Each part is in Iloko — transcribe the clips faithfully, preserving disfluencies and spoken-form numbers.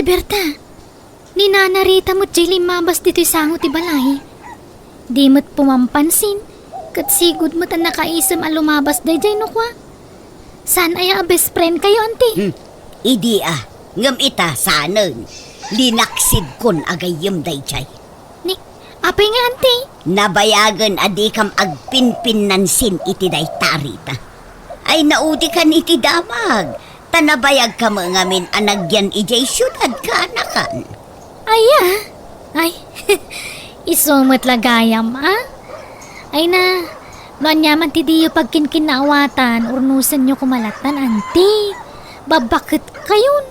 Berta, ni Nana Rita met diay limmabas ditoy sango ti balay. Di met pumampansin, ket sigud met a nakaisem a lumabas daydiay no kua. Saan aya a best friend kayo, Auntie? Hmm. Idi a, ngem ita, saanen. Linaksidkon a gayyem daydiay. Ni, apay nga, Auntie? Nabayagen a dikam agpinpinnansin iti dayta, Rita. Ay, naudikan iti damag, ta nabayagka met ngamin a nagyan idiay siudad kaanakan. Aya? Ay, isu met la gayam, a? Ay na, no aniaman ti diyo pagkinkinnaawatan, urnosenyo koma lattan, Auntie. Babbaket kayon.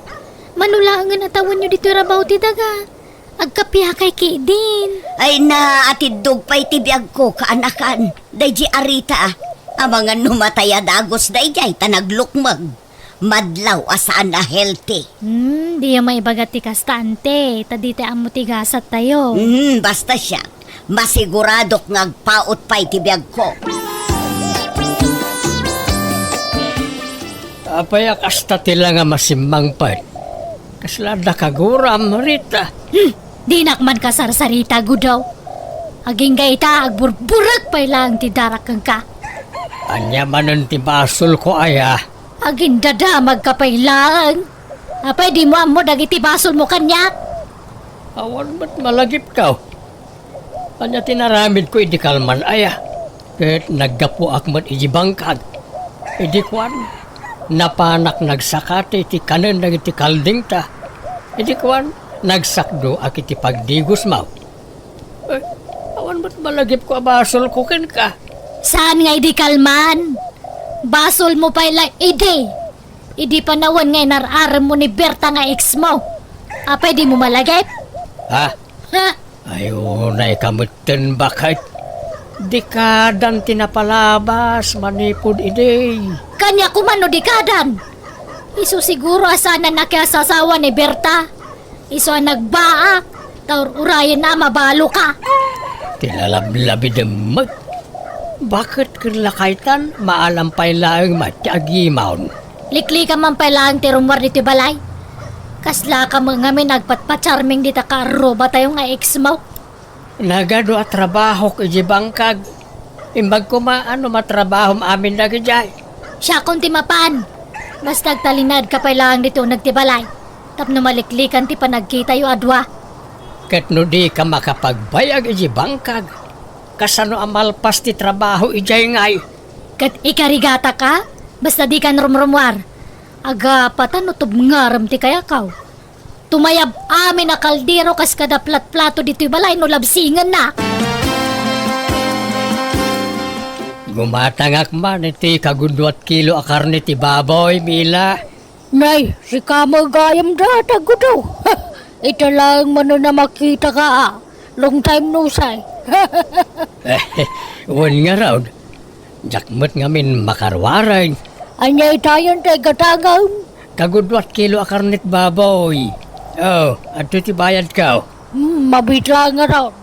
Mano laengen a tawenyo ditoy rabaw ti daga. Agkapiakay ketdin. Ay na, atiddog pay ti biagko, kaanakan. Daydi a Rita, a, amangan no matay a dagus daydiay ta naglukmeg. Madlaw a saan a healthy. Hmm, diyo maibaga ti kasta, Auntie, ta dita ammo ti gasattayo. Hmm, basta siak, masiguradok nga agpaut pay ti biagko. Apay a kasta ti la nga masimmangpet? Kasla adda kaguram, Rita? Hmm, dinak man kasarsarita, Gudaw. Agingga ita, agburburek pay laeng ti darak kenka. Ania manen ti basolko aya? Agindadamagka pay laeng. Apay dimo ammo dagiti basolmo kaniak? Awan met malagipko. Ania ti naramidko idi kalman aya? Ket naggapuak met idi bangkag. Idi kuan, napanak nagsakati iti kanen dagiti kaldingta. Idi kuan, nagsakdoak iti pagdigusmo. Eh, awan met malagipko a basolko kenka. Saan nga idi kalman? Basolmo pay la idi. Idi panawen nga inar-aremmo ni Berta nga ex mo. Apay dimo malagip? Ha? Ha? Ay, unayka metten, baket. Dekadan ti napalabas manipud idi. Kaniak koma no dekadan? Isu siguro a saan a nakiasasawa ni Berta. Isu a nagbaak, ta ur-urayenna a mabaloka. Ti lalablabidem met. Baket ken lakaytan, maalam pay laeng met ti agimon. Liklikam man pay laeng ti rummuar ditoy balay. Kaslaka met ngamin agpatpacharming dita kaarrubatayo nga ex mo. Nagadu a trabahok idiay bangkag. Imbag koma no matrabahom amin dagidiay. Siakon ti mapan. Basta agtalinaedka pay laeng ditoy uneg ti balay tapno maliklikan ti panagkitayo a dua. Ket no dika makapagbayag idiay bangkag, kasano a malpas ti trabaho idiay ngay? Ket ikarigataka? Basta dikan rumrumuar. Agapatan no tubngarem ti kayakaw. Tumayab amin a kaldero kas kada platplato ditoy balay no labsingennak. Gumatangak man iti kagudua a kilo a karne ti baboy, Mila. Nay, sika met gayam dayta, Gudaw. Ita laeng manen a makitaka, a. Long time no see. Wen ngarud, diak met ngamin makaruareng. Ania itayen ti gatangem? Kagudua a kilo a karne ti baboy. O, adtoy ti bayadko. Hmm, mabiit laeng ngarud.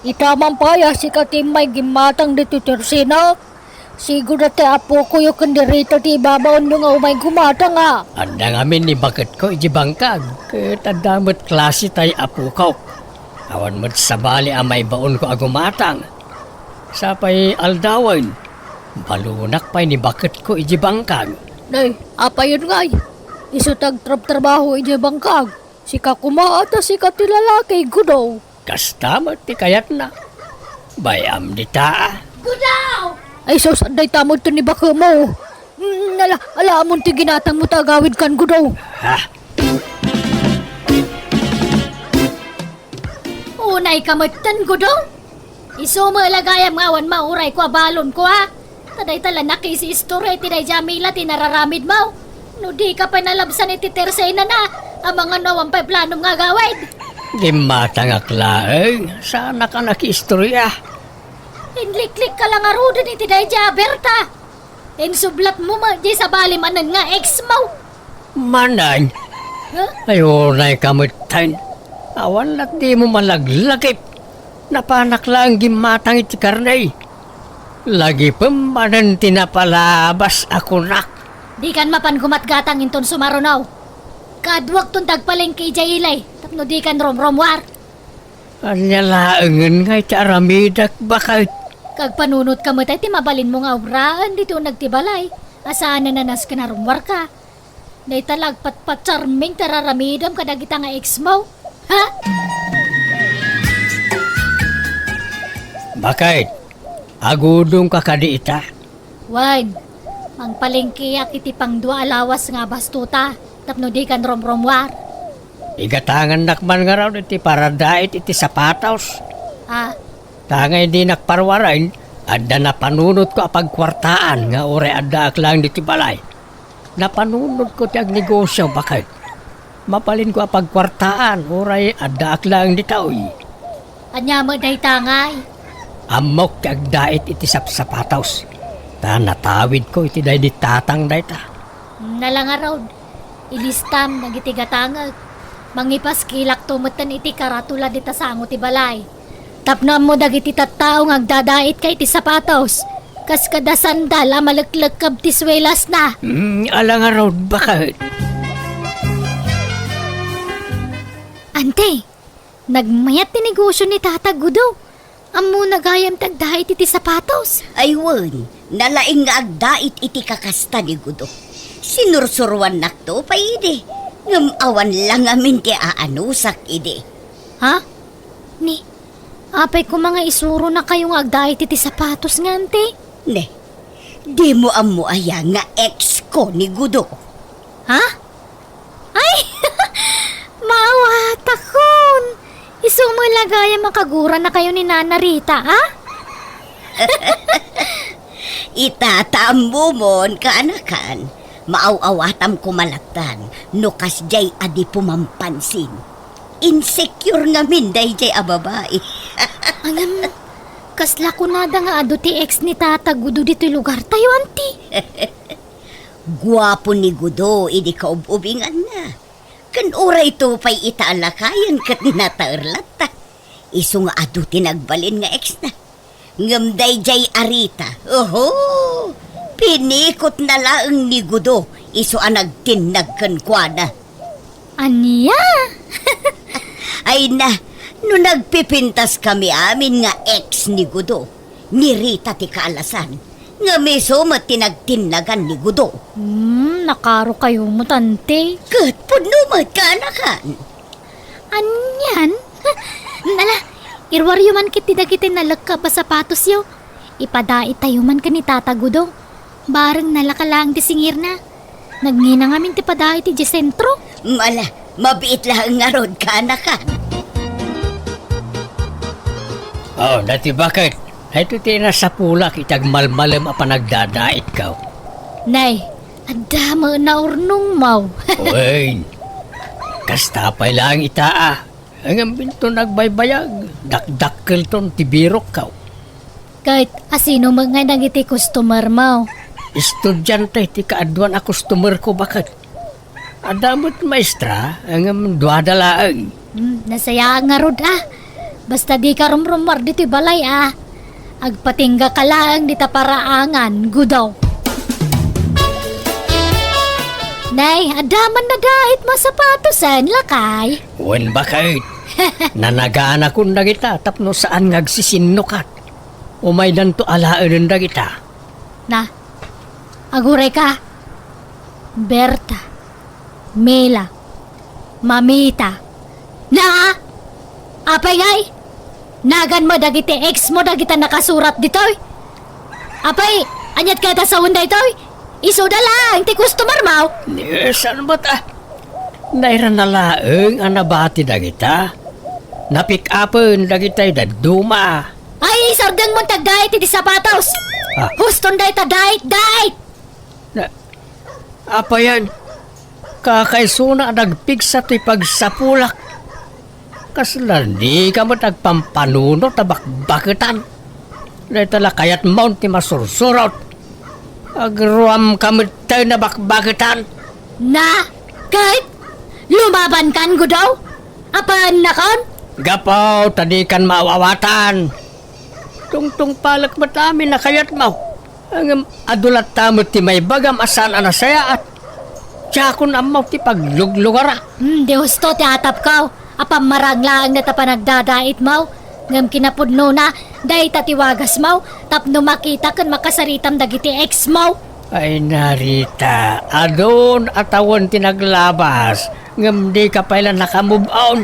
Ita man pay a sika ti immay gimmatang ditoy tersenak. Sigud a ti apokoyo ken ni Rita ti ibabaonyo nga umay gumatang, a. Adda ngamin ni baketko idiay bangkag, ket adda met klase tay apokok. Awan met sabali a maibaonko a gumatang. Sapay aldawen, balonak pay ni baketko idiay bangkag. Nay, apayen ngay? Isu ti agtrabtrabaho idiay bangkag. Sika koma a ta sika ti lalaki, Gudaw. Kasta met ti kayatna. Bay-am dita, a. Gudaw! Ay sus, dayta met ti ni bakemo. Mm, ala, ala, ammom ti ginatangmo ta agawidkan, Gudaw. Ha? Unayka metten, Gudaw? Isu met la gayam nga awan maurayko a balonko, a. Ta dayta la nakisiistorya iti daydi a Mila ti nararamidmo. No dika pay nalabsan iti tersenana, amangan no awan pay planom nga agawid. Gimmatangak laeng, saanak a nakiistorya. Inliklikka la ngaruden iti daydi a Berta. Insublatmo met diay sabali manen nga ex mo. Manen? Huh? Ay, unayka metten. Awan lat dimo malaglagip. Napanak laeng gimmatang iti karne. Lagipem manen ti napalabas a kunak. Dikan mapan gumatgatang inton sumaruno. Kaaduakton ti agpalengke idiay ili tapno dikan rumrummuar. Ania laengen nga iti aramidek, baket? Agpanunotka met ti mabalinmo nga obraen ditoy uneg ti balay, a saanen a nasken a rummuarka. Dayta la agpatpatsarming ti ar-aramidem kadagita nga ex mo. Ha? Baket, agudongka kadi ita? Wen, mangpalengkeak iti pangdua a lawas nga abastuta tapno dikan rumrummuar. Igatangannak man ngarud iti paradait iti sapatos. Ah. Ta nga idi nakparuaren, adda napanunotko a pagkuartaan nga uray addaak laeng ditoy balay. Napanunotko ti agnegosio, baket. Mabalinko a pagkuartaan uray addaak laeng ditoy. Ania met dayta ngay? Ammok ti agdait iti sapsapatos, ta natawidko iti daydi tatang dayta. Nala ngarud, ilistam dagiti gatangek. Mangipaskilakto metten iti karatula dita sango ti balay. Tapno ammo dagiti tattao nga agdadaitka iti sapatos, kas kada sandal a maleklekkeb ti suelasna. Mm, ala ngarud, baket. Ante, nagmayat ti negosio ni Tata Gudo. Ammona gayam ti agdait iti sapatos. Ay wen, nalaing nga agdait iti kakasta ni Gudo. Sinursuruannakto pay idi, ngem awan la ngamin ti aanusak idi. Ha? Ni, apay koma nga isuronakayo nga agdait iti sapatos nga, ante? Ne, dimo ammo aya nga ex ko ni Gudo? Ha? Ay! Maawatakon! Isu met la gayam a kaguranakayo ni Nana Rita, a? Ita, ta ammomon, kaanakan, maaw-awatam koma lattan no kasdiay a di pumampansin. Insecure ngamin daydiay a babai. Ngem, kasla kunada nga adu ti ex ni Tata Gudo ditoy lugartayo, anti? Guapo ni Gudo idi kaub-ubinganna. Ken urayto pay ita a lakayen ket nataer latta. Isu nga adu ti nagbalin nga exna. Ngem daydiay a Rita, oho, pinikotna laeng ni Gudo isu a nagtinnag kenkuana. Ania? Ay na, no nagpipintaskami amin nga ex ni Gudo, ni Rita ti kaalasan. Ngem isu met ti nagtinnagan ni Gudo. Hmm, nakarokayo met, anti. Ket pudno met, kaanakan. Anian? Ala, iruaryo man ketdi dagiti nalekkab a sapatosyo. Ipadaitayo man ken ni Tata Gudo. Bareng nalaka laeng ti singirna. Nagngina ngamin ti padaitayo idiay sentro. Ala, mabiit laeng ngarud, kaanakan. Oh, dati baket. Daytoy ti nasapulak iti agmalmalem a panagdadaitko. Nay, adda met naurnongmo. Wen, kasta pay laeng ita a. Ngem inton agbaybayag, dakdakkelton ti birokko. Ket asino met ngay dagiti customermo? Estudiante ti kaaduan a customerko, baket. Adda met maestra, ngem duada laeng. Hmm, nasayaat ngarud a. Basta dika rumrumuar ditoy balay a. Agpatinggaka laeng dita paraangan, Gudo. Nay, adda man nadaitmo a sapatosen, lakay. Wen, baket. Nanaganakon dagita tapno saan nga agsisinnukat. Umaydanto alaenen dagita. Na, agurayka. Berta, Mela, Mamita. Na? Apay ngay? Naganmo dagiti ex mo dagita nakasurat ditoy? Apay, aniat kayat a sawen daytoy? Isuda laeng ti customermo. Ni, saan met a? Nairana laeng a nabati dagita. Napick-upen dagitay dadduma. Ay, isardengmon ti agdait iti sapatos. Ah. Huston dayta, dait, dait! Na, apayan, kakaisuna a nagpigsa ti pagsapulak. Kasla dika met agpampanunot a bakbaketan. Dayta la kayatmon ti masursurot. Agruamka metten a bakbaketan. Na, ket lumabankan, Gudo? Apaannakon? Gapu ta dikan maaw-awatan. Tungtungpalek met amin a kayatmo. Ngem adu latta met ti maibagam a saan a nasayaat. diakon ammo ti pagluglugara. Hmm, di husto ti atapko. Apam marang laeng dayta panagdadaitmo. Ngem kinapudnona, dayta ti wagasmo, tapno makita ken makasaritam dagiti ex mo. Ay, Narita, adun a tawen ti naglabas, ngem dika pay la naka-move on.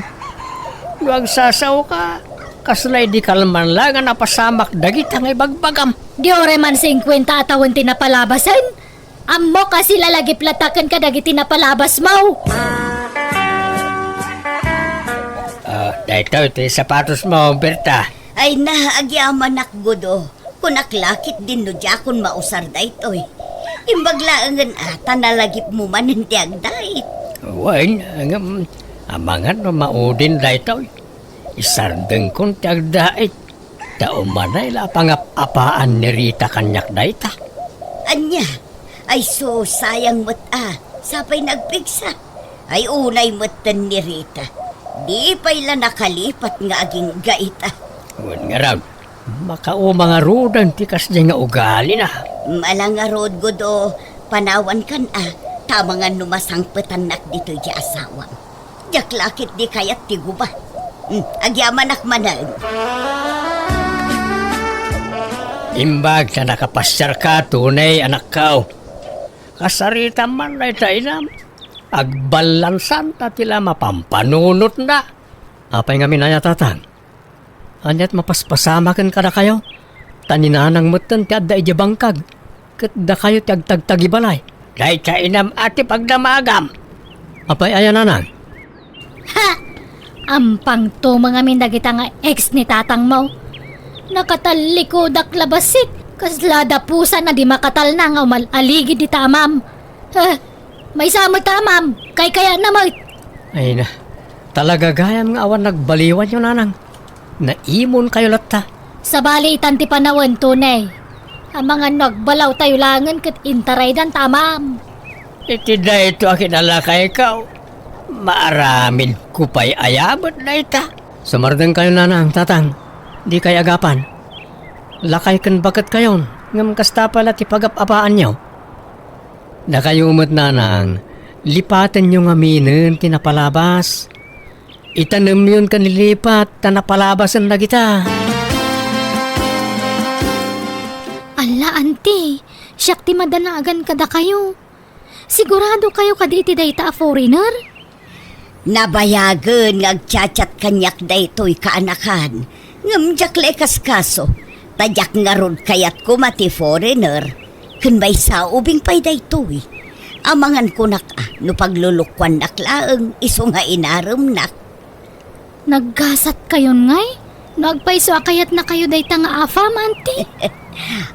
No agsasaoka, kasla idi kalman la nga napasamak dagita nga ibagbagam. Di uray man singkuenta a tawen ti napalabasen? Ammok a silalagip latta ken kadagiti napalabasmo. Ah, daytoy ti sapatosmo, Berta. Ay na, agyamanak, Gudo. Kunak la ketdin no diakon mausar daytoy. Imbag laengen a ta nalagipmo manen ti agdait. Wen, ngem, amangan no maudin daytoy. Isardengkon ti agdait. Ta umanay la a pangap-apaan ni Rita kaniak dayta. Ania? Ay sus, sayang met a, sapay nagpigsa. Ay unay metten ni Rita. Di pay la nakalipat nga aginggaita. Wen ngarud, makauma ngaruden ti kasdiay nga ugalina. Mala ngarud, Gudo, panawankan a, ta amangan no masangpetannak ditoy ti asawam. Diak la ketdi kayat ti guba. Hmm, agyamanak manen. Imbag ta nakapasiarka, Tunay, anakko. Kasaritam man dayta inam. Agballansanta ti la mapampanunotna. Apay ngamin aya, Tatang? Ania't mapaspasamaken kadakayo? Ta ni Nanang metten ti adda idiay bangkag, ket dakayo ti agtagtagibalay. Dayta inam a ti pagdamagam. Apay aya, Nanang? Ha! Ampangto ngamin dagita nga ex ni tatangmo. Nakatallikudak la bassit. Kasla dapusan a di makatalna nga umal-aligid dita amam. Ha! Maysa met ta amam, kaykayatna met. Ay na, talaga gayam nga awan nagbaliwanyo, Nanang. Naimonkayo latta. Sabali itan ti panawen, Tunay. Amangan no agbalawtayo laengen ket intaraydan ta amam. Iti daytoy a kinalakayko, maaramidko pay aya met dayta. Sumardengkayo, Nanang, Tatang. Dikay agapan. Lakay ken baketkayon, ngem kasta pay la ti pagap-apaanyo. Dakayo met, Nanang, lipatenyo ngaminen ti napalabas. Itanemyon ken lipat ta napalabasen dagita. Alla, Auntie, siak ti madanaagan kadakayo. Sigurado kayo kadi iti dayta a foreigner? Nabayagen nga agchat-chat kaniak daytoy kaanakan, ngem diak la ikaskaso, ta diak ngarud kayat koma ti foreigner, ken maysa ubing pay daytoy. Amangan kunak a, no paglulukuannak laeng, isu nga inaremnak. Naggasat kayon ngay? No agpayso a kayatna kayo dayta nga afam, Auntie?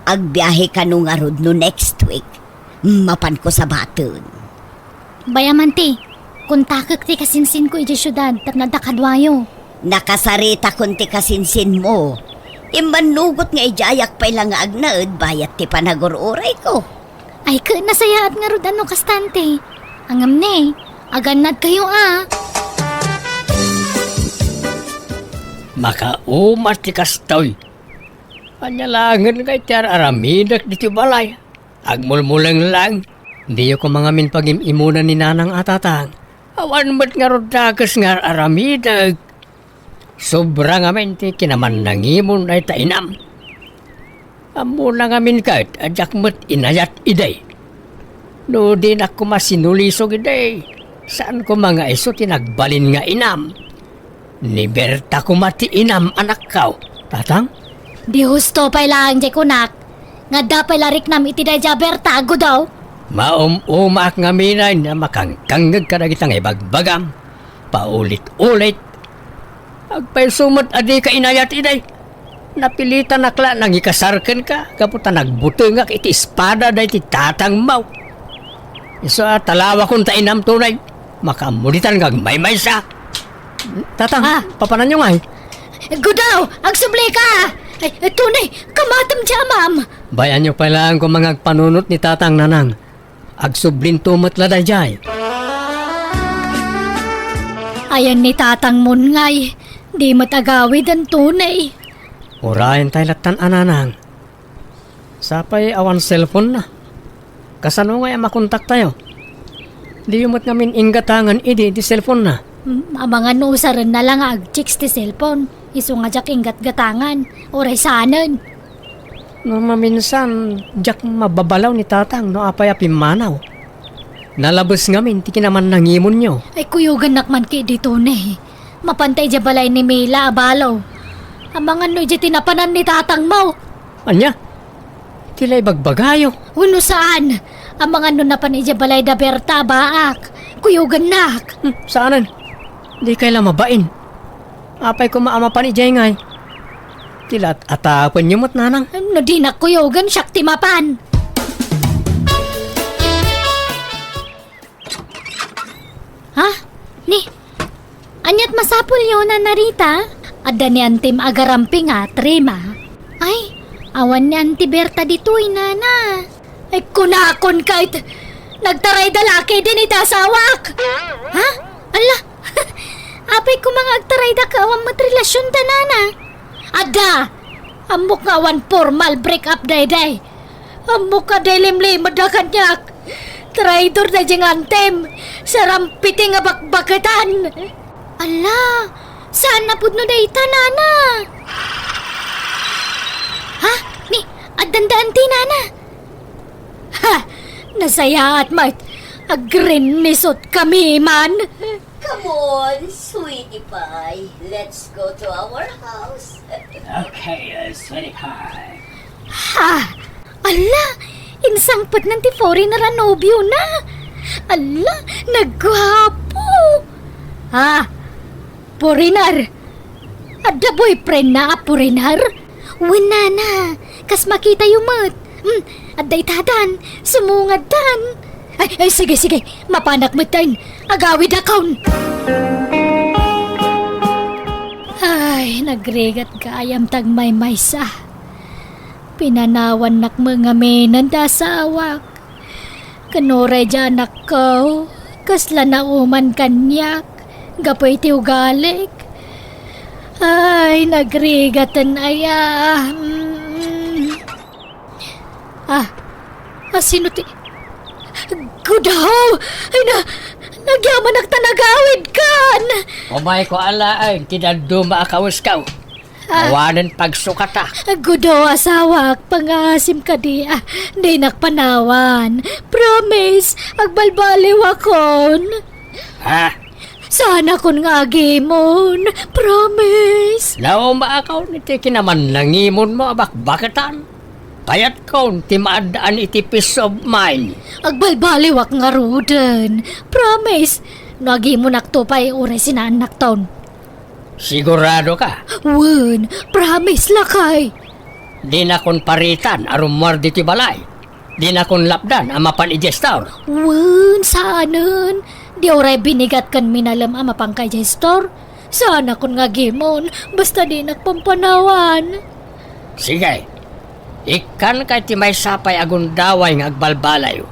Agbiahe kano ngarud no next week. Mapanko sabaten. Bay-am, Auntie, kontakek ti kasinsinko idiay siudad tapno adda kaduayo. Nakasaritakon ti kasinsinmo. Immannugot nga idiayak pay la nga agnaed bayat ti panagur-urayko. Ay, ket nasayaat ngarud a no kasta, Auntie. Ngem ne, agannadkayo a. Makauma ti kastoy. Ania laengen ngay ti ar-aramidek ditoy balay? Agmulmuleng laeng. Diyo koma ngamin pagim-imunan ni Nanang a Tatang. Awan met ngarud dakes nga ar-aramidek. Sobra ngamin ti kinamannangimon dayta inam. Ammona ngamin ket a diak met inayat idi. No dinak koma sinulisog idi, saan koma nga isu ti nagbalin nga inam. Ni Berta koma ti inam, anakko. Tatang? Di husto pay laeng diay kunak. Nga adda pay la riknam iti daydiay a Berta, Gudo? Maum-umaak ngamin a makangkangngeg kadagita nga ibagbagam. Paulit-ulit. Agpayso met a dika inayat idi. Napilitanak la nangikasar kenka gapu ta nagbutengak iti espada daydi tatangmo. Isu a talawakon ta inam Tunay. Makaammo ditan nga agmaymaysa. Tatang, ah, papananyo ngay? Gudo, agsublika! Ay, Tunay, kamatem diay amam! Bay-anyo pay laeng koma nga agpanunot ni Tatang, Nanang. Agsublinto met la daydiay. Ayan ni Tatang Mungay, di met agawiden Tunay. Urayen tay lattan a Nanang. Sapay awan cellphone na. Kasano ngay a makontaktayo? Diyo met ngamin inggatangan idi ti cellphone-na. Hmm, amangan no usarenna la nga ag-chicks ti cellphone. Isu nga diak inggatgatangan. Uray saanen. No maminsan, diak mababalaw ni Tatang no apay a pimmanaw. Nalabes ngamin ti kinamannangimonyo. Ay, kuyogannak man ketdi, Tony. Mapanta idiay balay ni Mila a balo. Amangan no idiay ti napanan ni Tatangmo. Ania? Ti la ibagbagayo? Wenno saan? Amangan no napan idiay balay da Berta a baak. Kuyogannak. Hmm, saanen? Dikay la mabain. Apay koma a mapan idiay ngay? Ti la at-atapenyo met, nanang. No dinak kuyogan, siak ti mapan. Ha? Ni, aniat masapulyo, Nana Rita? Adda ni Antim agaramping a trima. Ay, awan ni Anti Berta ditoy, Nana. Ay, kunakon kay, nagtarayda la ketdi iti asawak. Ha? Ala, apay koma nga agtarayda ket awan met relasionda, Nana? Adda! Ammok nga awan formal break up daydiay. Ammok a diay limlimedda kaniak. Traidor daydiay nga Antim. Sarampiti nga bakbaketan. Ala, saan a pudno dayta, Nana? Ha? Ni, addanda Anti, Nana? Ha! Nasayaat met. Agrinnisot kami man. Come on, sweetie pie. Let's go to our house. Okay, uh, sweetie pie. Ha! Ala! Insangpetnan ti foreigner a nobiona. Ala! Nagguapo! Ha! Foreigner! Adda boyfriendna a foreigner? Wen, Nana, kas makitayo met. Hmm, adda itadan, sumungadtan. Ay, ay, sige, sige, mapanak metten. Agawidakon. Ay, nagrigat gayam ti agmaymaysa. Pinanawannak met ngaminen ti asawak. Ken uray diay anakko, kasla nauman kaniak gapu iti ugalik. Ay, nagrigaten aya. Mm. Ah, ah, sino ti, Gudaw! Ay na, nagyamanak ta nagawidkan! Umayko alaen ti dadduma a kawesko. Ah. Awanen pagsukatak. Gudo, asawak, pangaasim kadi, ah, dinak panawan. Promise, agbalbaliwakon. Ha? Saanakon nga agimon. Promise. Naumaakon iti kinamannangimonmo a bakbaketan. Kayatkon ti maaddaan iti peace of mind. Agbalbaliwak ngaruden. Promise, no agimonakto pay uray sinaannakton. Sigurado ka? Wen, promise, lakay. Dinakon paritan a rummuar ditoy balay. Dinakon lapdan a mapan idiay store. Wen, saanen. Di uray binigat ken minalem a mapanka idiay store. Saanakon nga agimon, basta dinak pampanawan. Sige, ikkanka iti maysa pay a gundaway nga agbalbaliw.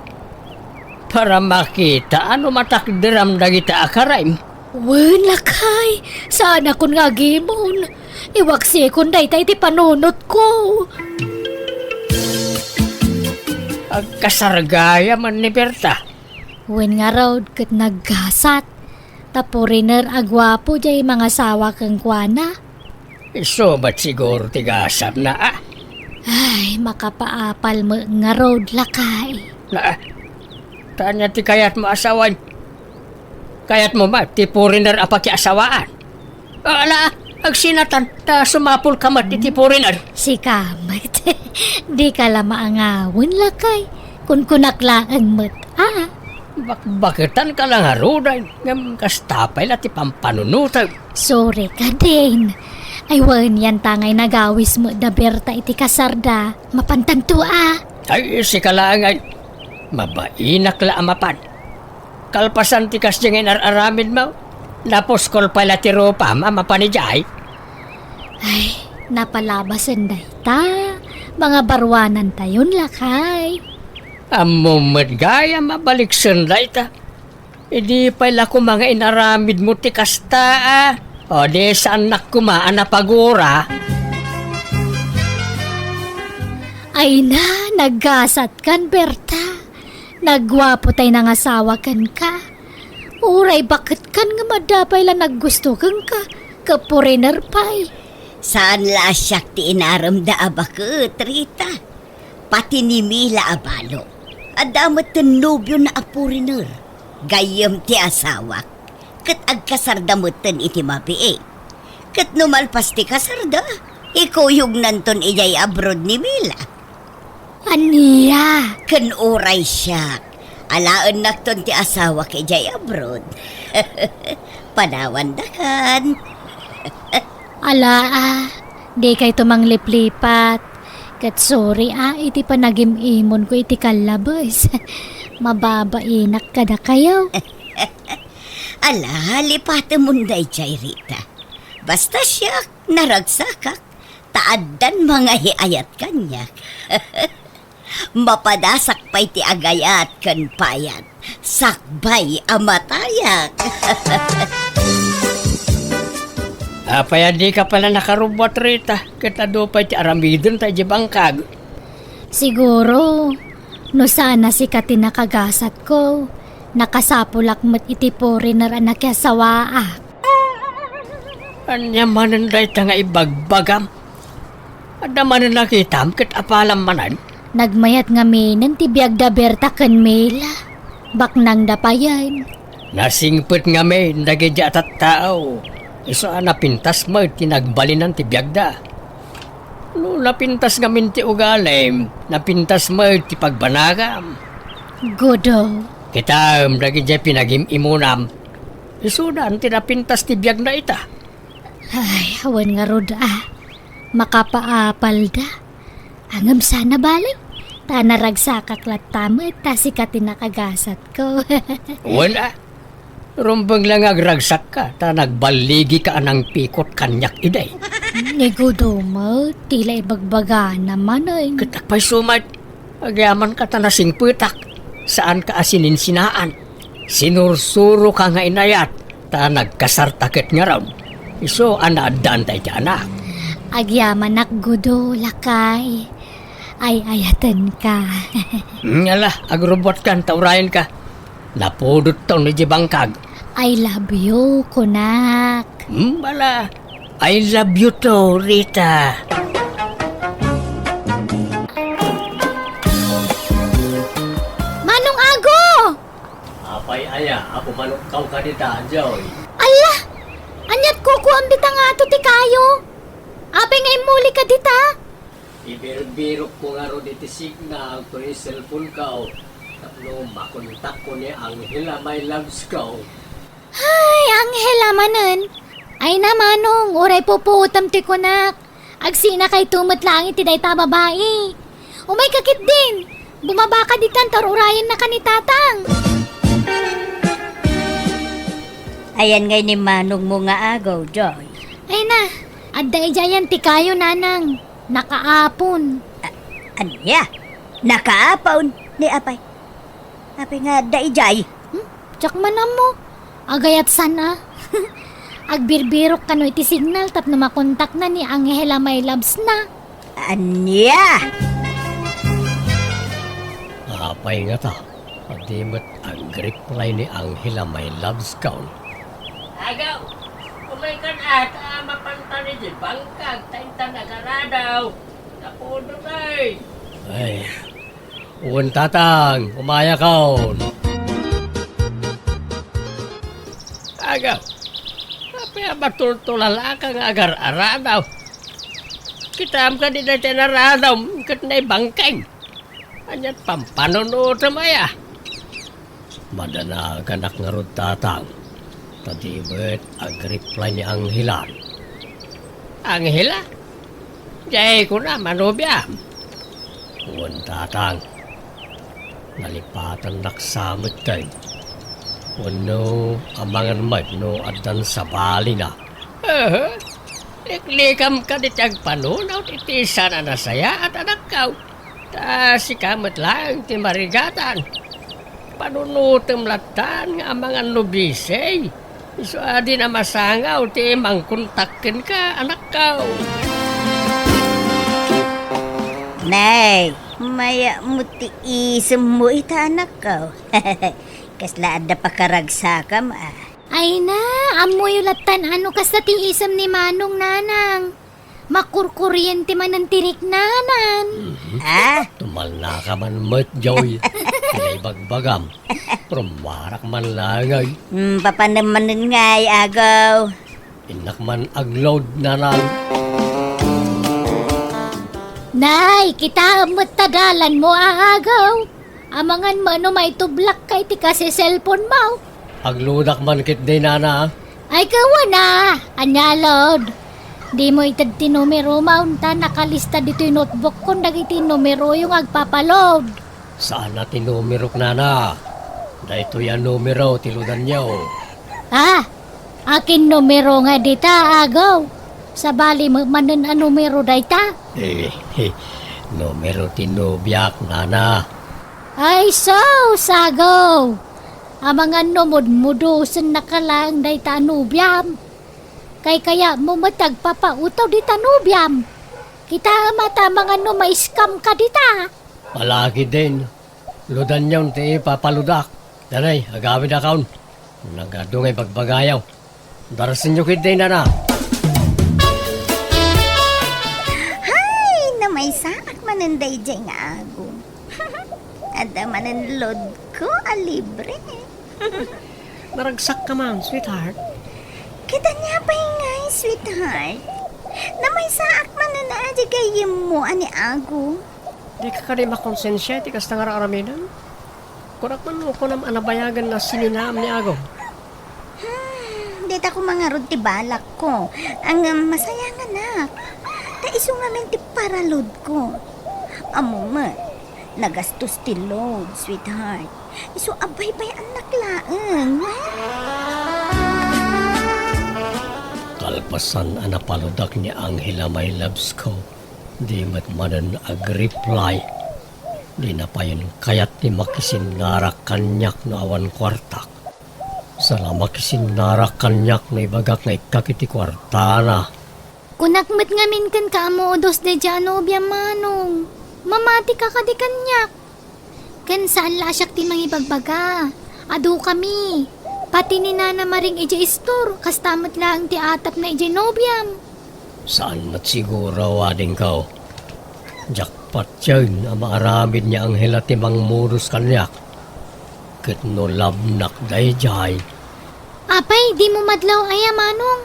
Para makita no matakderam dagita a karaem. Wen, lakay, saanakon nga agimon. Iwaksikon dayta iti panunotko. Agkasargayam ni Berta. Wen ngarud ket naggasat. Ta foreigner a guapo diay mangasawa kenkuana. Isu met siguro ti gasatna, a? Ay, makapaapal met ngarud, lakay. Na, ta ania ti kayatmo a sawen? Kayatmo met ti foreigner a pakiasawaan? Ala, agsinatan, ta sumapulka met iti foreigner. Sika met. Dika la maangawen, lakay. Kunkunak laeng met, a? Bakbaketanka la ngaruden, ngem kasta pay la ti pampanunotem. Sorry kadin. Ay, wen, yantangay nagawis met da Berta iti kasarda. Mapantanto, a? Ay, sika laeng ay. Mabainak la a mapan. Kalpasan ti kasdi nga inar-aramidmo, napuskol pay la ti rupam a mapan idiay. Ay, napalabasen dayta. Mangabaruanantayon, lakay. Ammom met gayam a baliksen dayta. Idi pay la koma nga inaramidmo ti kasta, a? O di saannak koma a napagura. Ay na, naggasatkan, Berta. Nagguapo tay nangasawa kenka. Uray baket kan nga madda pay la naggusto kenka, ket foreigner pay. Saan la a siak ti inaremda a baket, Rita. Pati ni Mila a balo, adda metten nobiona a foreigner. Gayyem ti asawak, ket agkasarda metten iti mabiit. Ket no malpas ti kasarda, ikuyognanton idiay abroad ni Mila. Ania? Ken uray siak, alaennakton ti asawak idiay abroad. Panawandakan. Ala a, dikayto mangliplipat. Ket sorry a, iti panagim-imonko iti kallabes. Mababainak kadakayo. Ala, lipatemon daydiay, Rita. Basta siak, naragsakak, ta addan mangahiayat kaniak. Mapadasak pay ti agayat ken payat, sakbay a matayak. Apay a dika pay la nakarubbuat, Rita, ket adu pay ti aramidenta idiay bangkag? Siguro, no saan a sika ti nakagasatko, nakasapulak met iti foreigner a nakiasawaak. Ania manen dayta nga ibagbagam? Adda manen nakitam ket apalam manen? Nagmayat ngaminen ti biag da Berta ken Mila. Baknangda payen. Nasingpet ngamin dagidi a tattao. Isu a napintas met ti nagbalinan ti biagda. No napintas ngamin ti ugalim, napintas met ti pagbanagam. Gudo. Kitam dagidi pinagim-imunam. Isudan ti napintas ti biagna ita. Ay, awan ngarud a. Makapaapalda. Ngem saan a bale. Ta naragsakak latta met ta sika ti nakagasatko. Wen a. Rumbeng la nga agragsakka ta nagballigika a nangpikot kaniak idi. Ni Gudo met, ti la ibagbagana manen. Ket apay sumat, agyamanka ta nasingpetak. Saanka a sininsinaan. Sinursuroka nga inayat, ta nagkasarta ket ngarud. Isu a naaddaanta iti anak. Agyamanak, Gudo, lakay. Ay-ayatenka. Ngala, agrubbuatkan ta urayenka. Napudotton iti bangkag. I love you, kunak. Hmm, bala. I love you too, Rita. Manong Ago! Apay aya, apo manokkaw ka dita, Joy? Ala! Aniat kukuam dita nga ato ti kayo? Apay nga immuli ka dita? Ibirbirok ko ngarud iti signal to ni cellphone ka, o. Tapno makontak ko ni Angela, my loves ko. Ay, Angela manen. Ay na, Manong, uray pupuotam ti kunak. Agsina kayto met laeng iti dayta a babai. Umay ka ketdin. Bumaba ka ditan ta ur-urayenna ka ni Tatang. Ayan ngay ni manong mo nga agaw, Joy. Ay na, adda idiayan ti kayo, Nanang. Nakaapon. A-, ania? Nakaapon? Ni apay? Apay nga adda idiay? Hmm? Diak man ammo. Agayat san a. Agbirbirok kano iti signal tapno makontakna ni Angela my loves na. Ania? Apay ngata, a di met agreply ni Angela my loves kaon? Agaw, umay kan ata a mapantan iti bangkag ta intan agaradaw. Napudot ay. Ay, wen, Tatang, umayakon. Agaw, apay a matultulalaka nga agar-aradaw? Kitaem kadi dayta a naradaw ket naibangkeng. Aniat pampanunutem aya? Madanaganak ngarud, Tatang, ta di met agreply ni Angela. Angela? Diay kuna manobiam? Wen, Tatang. Nalipatannak sa metten. Wenno, amangan met no addan sabalina. Aha. Liklikam kadi ti agpanunot iti saan a nasayaat, anakkaw. Ta sika met laeng ti marigatan. Panunutem lattan nga amangan no busy. Isu a dina masangaw ti mangkontak kenka, anakkaw. Nay, Mayat mo ti isemmo ita, anakko. Kasla adda pakaragsakam, a. Ay na, ammoyo lattan a no kasta ti isem ni Manong, Nanang. Makurkuriente manen ti riknanan. Mhm. Ah? Tumalnaka man met, Joy. Ti naibagbagam. Rumarak man laeng ay. Hmm, papanem manen ngay, Ago. Innak man agload, Nanang. Nay, kitaem met ta dalanmo, Ago. Amangan met no maitublakka iti kasi cellphone mo. Agloadak man ketdi, Nana. Ay, kawana, ania load? Dimo ited ti numero mo, ta nakalista ditoy notebook kon dagiti numeroyo nga agpapaload. Saan a ti numerok, Nana. Daytoy a numero ti loadanyo. Ah, akin numero nga dita, Ago? Sabali met manen a numero dayta? Eh, numero ti nobiak, Nana. Ay, sus, Ago! Amangan no mudmudosennaka laeng dayta a nobiam. Kaykayatmo met agpapautaw dita nobiam. Kitaem a ta amangan no ma-scam ka dita. Palagi din. Loadanyon ti ipapaloadak. Danay, agawidakon. Nagadu nga ibagbagayo. Darasenyo ketdi, Nana. Hay, namaysaak manen daydiay nga Ago. Adda manen loadko a libre. Naragsakka man, sweetheart. Ket ania pay ngay, sweetheart? Namaysaak manen a di gayyemmo a ni Ago. Dika kadi makonsensia iti kasta nga ar-aramidem? Kunak man no kunam a nabayagen a sininaam ni Ago. Hmm, dita koma ngarud ti balakko. Ngem masayanganak. Ta isu ngamin ti paraloadko. Ammom met, nagastos ti load, sweetheart. Isu a baybay-annak laeng. Kalpasan a napaloadak ni Angela, my loves ko, di met manen ag-reply. Dina payen kayat ti makisinnarak kaniak no awan kuartak. Saan a makisinnarak kaniak no ibagak nga ikkak iti kuartana. Kunak met ngamin kenka a modos daydiay a nobiam, Manong. Mamatika kadi kaniak. Ken saan la a siak ti mangibagbaga. Adukami. Pati ni Nana Maring idiay istor, kasta met laeng ti atapna idiay nobiam. Saan met siguro, adingko. Diak patien a maaramid ni Angela ti mangmodos kaniak. Ket no love-nak daydiay. Apay, dimo madlaw aya, Manong?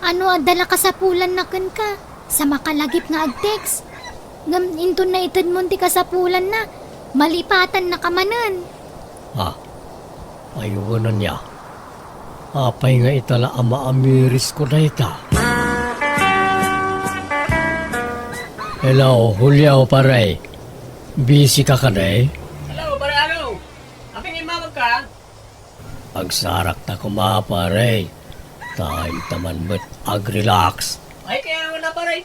Ano adda la kasapulanna kenka? Sa makalagip nga ag-text. Ngem inton naitedmon ti kasapulanna, malipatannaka manen. Ha? Ay, wen ania. Apay nga ita la a maamirisko dayta? Hello, Julio, pare. Busy ka kadi? Hello, pare Ago. Apay nga immawagka? Agsarakta koma, pare. Ta inta man met ag-relax. Ay, kaya nga na, pare.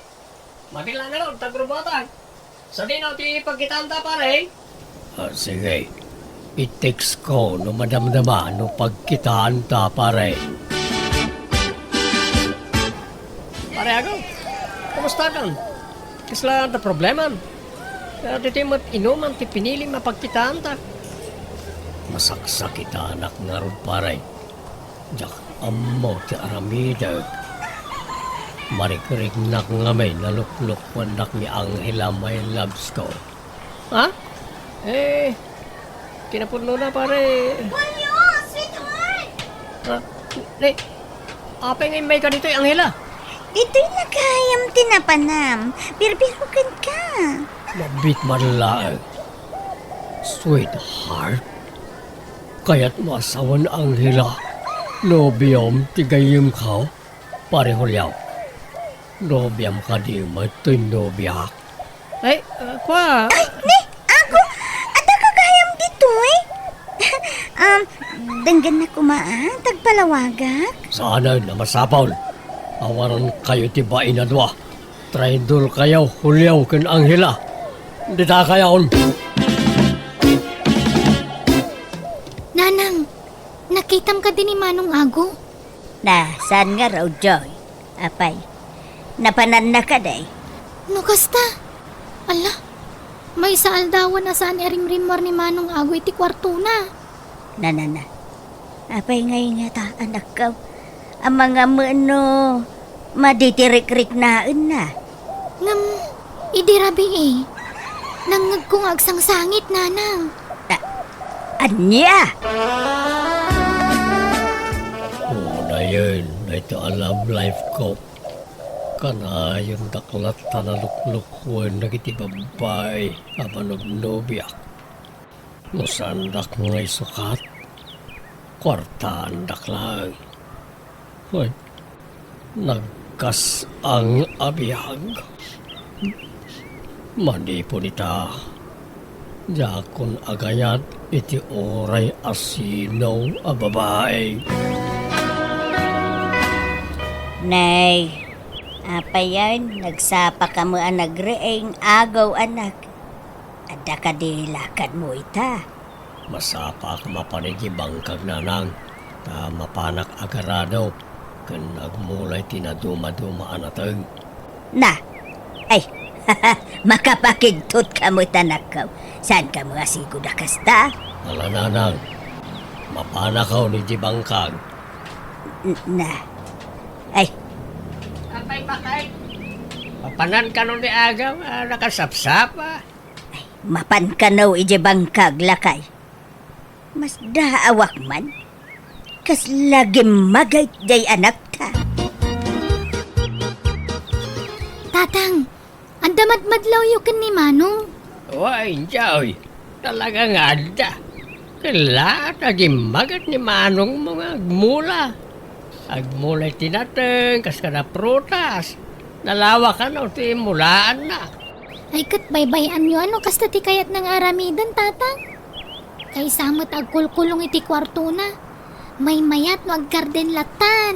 Mabilang nga raw, tagrubuatan. Sadino ti pagkitaanta, pare? Ah, sige. I-text ko no madamdama no pagkitaanta, pare. Pare Ago, kumusta kan? Kasla adda problemam? Ah, ditoy met inuman ti pinilim a pagkitaanta. Masaksakitanak ngarud, pare. Diak ammo ti aramidek. Marikriknak ngamin a luklukuennak ni Angela, my loves ko. Ha? Eh, kinapudnona, pare. Julio, sweetheart! Ha? Ne, apay nga immayka ditoy, Angela? Ditoy na gayam ti napanam. Birbiro kenka. Mabiit man laeng. Sweetheart, kayatmo a sawen, Angela? Nobiom ti gayyemko? Pare Julio, nobiam kadi met toy nobiak? Ay, ah, kua. Ay, ni, Ago, adda ka gayam ditoy? Um, denggennak koma, a, ta agpalawagak. Saanen a masapul. Awanan kayo ti bain a dua. Traidor kayo, Julio ken Angela. Dita kayon. Nanang, nakitam kadi ni Manong Ago? Na, saan ngarud, Joy? Apay, napananna kadi? No kasta, ala, Maysa aldawen a saan a rimrimmuar ni Manong Ago iti kuartona. Nanana. Apay ngay ngata, anakko? Amangan met no madi ti rikriknaenna. Ngem, idi rabii, nangngegko nga agsangsangit, Nanang. A-, ania? Unayen, dayta a love life ko. Kanayondak latta a luklukuen dagiti babbai a manobnobiak. No saandak nga isukat, kuartaandak laeng. Ay, nagkas-ang a biag. Manipud ita, diakon agayat iti uray a sino a babai. Nay, apayen, nagsapaka met a nagreeng, Ago, anak. Adda kadi lakadmo ita? Masapaak mapan idiay bangkag, Nanang, ta mapanak agarado ken agmulay ti nadumaduma a nateng. Na, ay, makapakigtotka met, anakko. Saanka met a sigud a kasta? Ala, Nanang, mapanakon idiay bangkag. N-, na, ay. Apay, Bakay? Mapanan kano ni Ago a nakasapsapa? Ay, mapan kano idiay bangkag, lakay. Masdaawak man. Kasla gimmagayt diay anakta. Tatang, adda madmadlawyo ken ni Manong? Wen, Joy. Talaga nga adda. Ken laat a gimmaget ni Manongmo nga agmula. Agmula iti nateng kas kada prutas. Nalawa kano ti immulaanna. Ay, ket baybay-anyo a no kasta ti kayatna nga aramiden, Tatang? Kaysa met agkulkulong iti kuartona. Maymayat no aggarden lattan.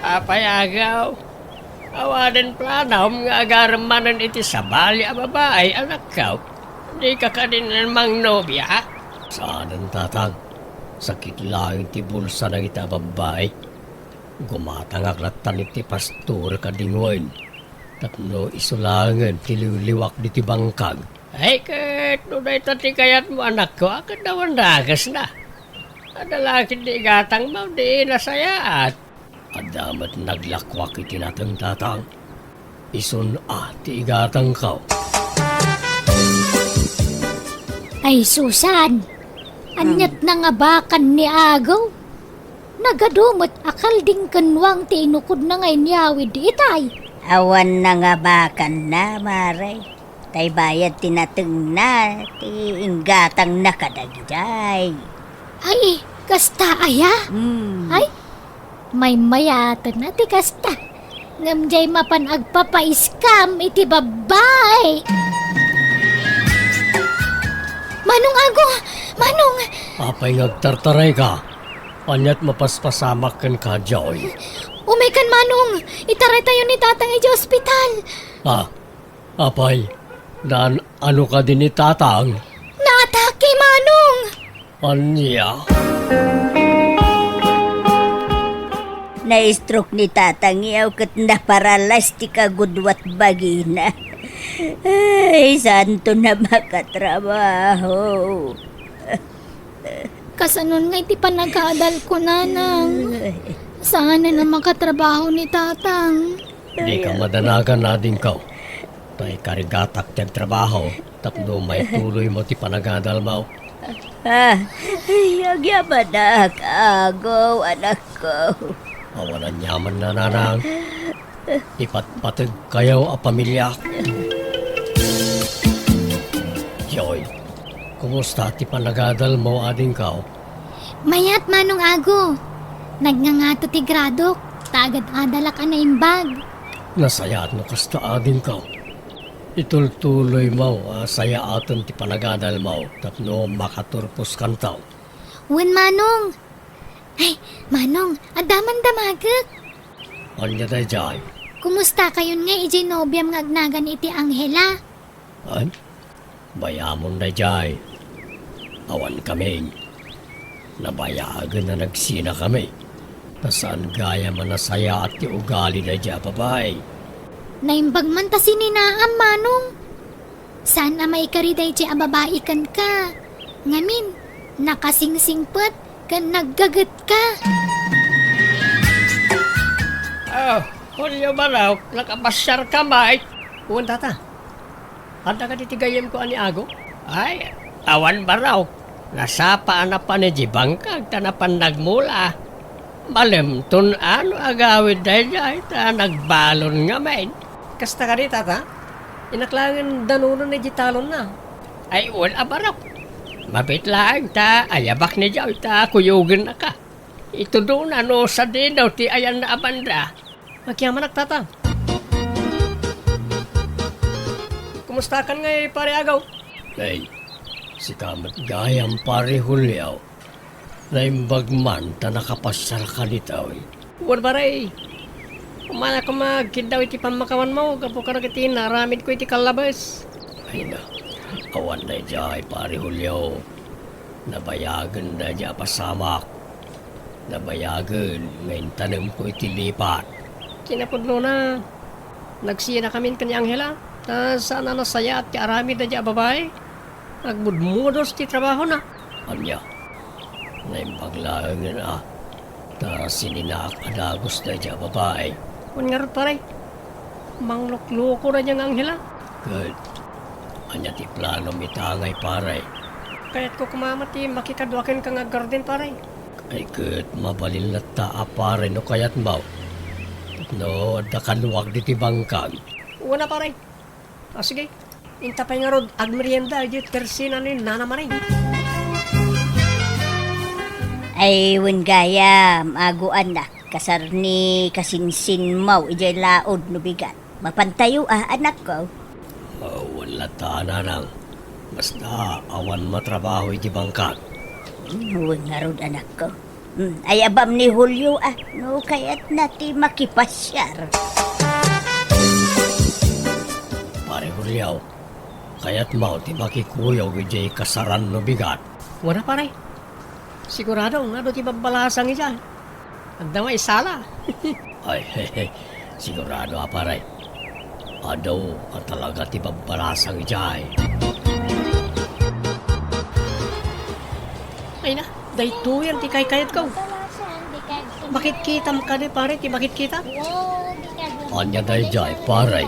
Apay, Ago? Awanen planom nga agarem manen iti sabali a babai, anakko? Dika kadi mangnobiak? Saanen, Tatang. Sakit laeng ti bulsa dagita a babbai. Gumatangak lattan iti pastorek a dingwen tapno isu laengen ti liwliwak ditoy bangkag. Ay, ket no dayta ti kayatmo, anakko, a ket awan dakesna. Adda la ket ti igatangmo, di nasayaat. Adda met naglakuak iti nateng, Tatang. Isun a ti igatangko. Ay, Susan! Aniat nga abakan ni Ago? Nagadu met a kalding ken nuang ti inukodna nga inyawid itay. Awan nangabakanna, Mare. Tay bayad ti natengna, ti inggatangna kadagidiay. Ay, kasta aya? Mm. Ay, maymayaten a ti kasta. Ngem diay mapan agpapaiskam iti babbai. Manong Ago! Manong! Apay nga agtartarayka? Aniat mapaspasamak kenka, Joy? Umaykan, Manong! Itaraytayo ni Tatang idiay ospital! Ah, apay, naan-ano kadi ni Tatang? Naatake, Manong! Ania? Na-stroke ni Tatang, yaw, ket naparalyze ti kagudua ket bagina. Ay, saanton a makatrabaho. Kasanon nga iti panagadalko, Nanang? Saanen a makatrabaho ni Tatang. Dika madanagan, adingko. Ta ikarigatak ti agtrabaho tapno maituloymo ti panagadalmo. Ah, ay, agyamanak, Ago, anakko. Awan aniamanna, Nanang. Ipatpategkayo a pamiliak. Joy, kumusta ti panagadalmo, adingko? Mayat, Manong Ago. Nagngangato ti gradok, ta agad-adalak a naimbag. Nasayaat no kasta, adingko. Itultuloymo a sayaaten ti panagadalmo tapno makaturposkanto. Wen, Manong. Ay, Manong, adda man damagek. Ania daydiay? Kumustakayon nga idiay nobiam nga agnagan iti Angela? Ay, bayamon daydiay. Awan kami. Nabayagen a nagsina kami. Ta saan gayam a nasayaat ti ugali daydiay a babai. Naimbag man ta sininaam, Manong. Saan a maikari daydiay a babai kenka. Ngamin, nakasingsingpet ken naggagetka. Ah, Julio Barok, nakapasiarka met? Wen, tata. Adda kadi ti gayyemko a ni Ago? Ay, awan, Barok. Nasapa a napan idiay bangkag ta napan nagmula. Malemton a no agawid daydiay ta nagbalon ngamin. Kasta kadi, tata? Innak laengen danunen idiay talonna. Ay, wen a, Barok. Mabiit laeng ta ayabak ni Joy ta kuyogennaka. Itudona no sadino ti ayanna a banda. Agyamanak, tata. Kumustakan ngay, Pare Agaw? Ay, sika met gayam, Pare Julio. Naimbag man ta nakapasiarka ditoy. Wen, pare. Umana koma agkiddaw iti pammakawanmo gapu kadagiti naaramidko iti kallabes. Ay na, awan daydiay, Pare Julio. Nabayagen daydiay a pasamak. Nabayagen nga intanemko iti lipat. Kinapudnona, nagsiinakamin ken ni Angela, ta saan a nasayaat ti aramid daydiay a babai. Agmudmudos ti trabahona. Ania? Naimbag laengen a, ta sininaak a dagus daydiay a babai. Wen ngarud, pare. Manglukloko daydiay nga Angela. Ket ania ti planom ita ngay, pare? Kayatko koma met ti makikadua kenka nga aggarden, pare. Ay ket mabalin latta a, pare, no kayatmo. Tapno adda kaduak ditoy bangkag. Wen a, pare. Ah, sige. Inta pay ngarud agmerienda idiay opisina ni Nana Maring. Ay, wen gayam, Ago, anak, kasar ni kasinsinmo idiay laod no bigat. Mapantayo a, anakko? Oh, wen latta, nanang. Basta, awan matrabaho idiay bangkag. Hmm, wen ngarud, anakko. Hmm, ay, abam ni Julio a, no kayatna ti makipasiar. Pare Julio, kayatmo ti makikuyog idiay kasaran no bigat? Wen a, pare. Sigurado nga adu ti babbalasang idiay. Adda maisala. Ay, sigurado a, pare. Adu a talaga ti babbalasang idiay. Ay na, daytoyen ti kaykayatko. Makitkitam kadi, pare, ti makitkita? Ania daydiay, pare?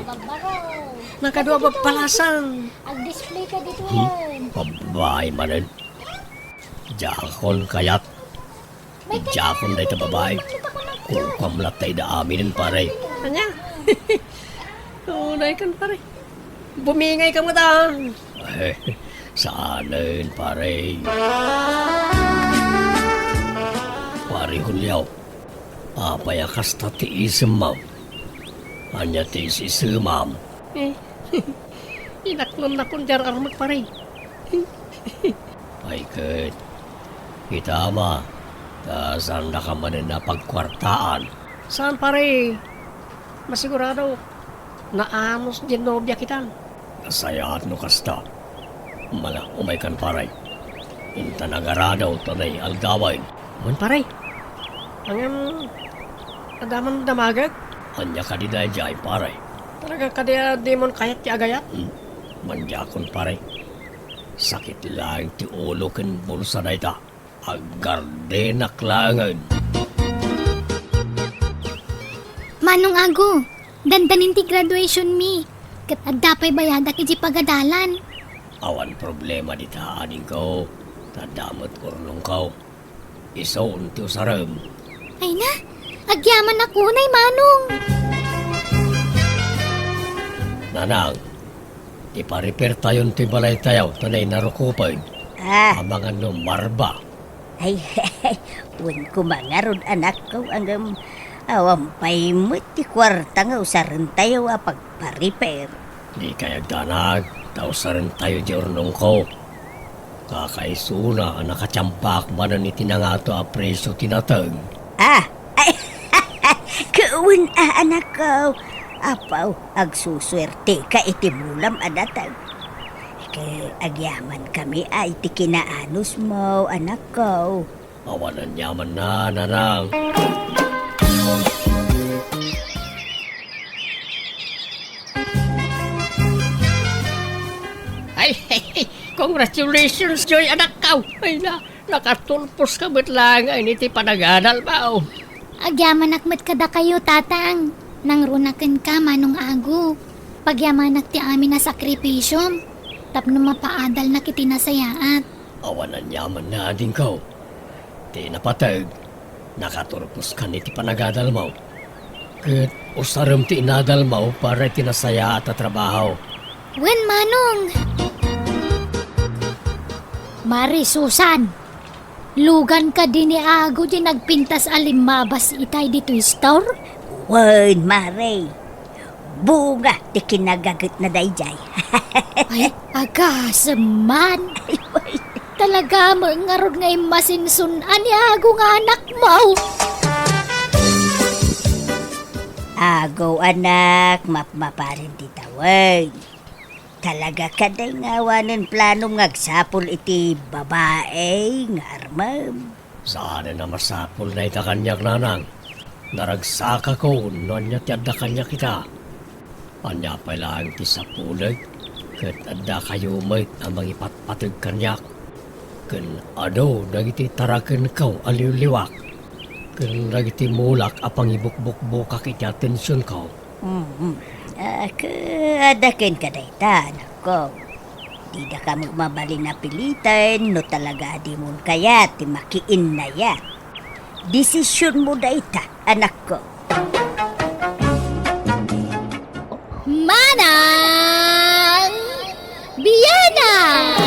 Nakadu a babbalasang. Ag-display ka dito. Hmm? Babae manen. Diakon kayat. Diakon dayta babae. Kukuam latta ida aminen, pare. Ania? Unay kan, pare. Bumingay ka met a. Eh, saanen, pare. Pare Julio, apay a kasta ti isemmam? Ania ti is-isemam? Eh, inaknonnakon ti ar-armek, pare. Ay ket, kitam a, ta saandaka manen a pagkuartaan. Saan, pare? Masigurado, naanus diay nobia kita. Nasayaat no kasta. Mala, umaykan, pare. Intan agarado ta nay aldawen. Wen, pare. Ngem, adda man damagek? Ania kadi daydiay, pare? Talaga kadi a dimon kayat ti agayat? Hmm. Mandiakon, pare. Sakit laeng ti ulo ken bulsa dayta. Aggardenak laengen. Manong Ago, dandanin ti graduation mi, ket adda pay bayadak idiay pagadalan. Awan problema dita, adingko, ta adda met urnongko. Isun ti usarem. Ay na, agyamanak unay, Manong. Nanang, ipa-repair tayon ti balaytayo ta nay narukupen. Ah. Amangan no marba. Ay, wen koma ngarud, anakko, ngem awan pay met ti kuarta nga usarentayo a pagpa-repair. Dikay agdanag, ta usarentayo diay urnongko. Kakaisuna a nakatiambak manen iti nangato a presio ti nateng. Ah, ay, ket wen a, anakko. Apo, agsusuerteka iti mulam a nateng. Ket agyamankami a iti kinaanusmo, anakko. Awan aniamanna, nanang. Ay, congratulations, Joy, anakko. Ay na, nakatulpos ka met laeng iti panagadalmo. Agyamanak met kadakayo, Tatang. Nangruna kenka, Manong Ago. Pagyamanak ti amin a sakripisiom tapno mapaadalnak iti nasayaat. Awan aniaman nga adingko. Ti napateg, nakaturpos kan iti panagadalmo. Ket usarem ti inadalmo para iti nasayaat a trabaho. Wen, Manong! Mari Susan, lugan kadi ni Ago ti nagpintas a limmabas itay ditoy store? Wen, Mari. Bunga ti kinagagetna daydiay. Ay, agasem man. Ay, ay. Talaga met ngarud nga immasinsun-an ni Ago nga anakmo. Ago, anak, mapmaparin ti tawen. Talaga kadi nga awanen planom nga agsapul iti babai nga armem? Saanen a masapul dayta kaniak, nanang. Naragsakakon no ania ti adda kaniak ita. Ania pay laeng ti sapulen ket addakayo met a mangipatpateg kaniak. Ken adu dagiti tarakenko a liwliwak ken dagiti mulak a pangibukbukbokak iti atensionko. Mm. Ah, ke-, adda kenka dayta, anakko. Didaka met mabalin a piliten no talaga a dimon kayat ti makiinnayat. Desisionmo dayta, anakko. Manang Bianang!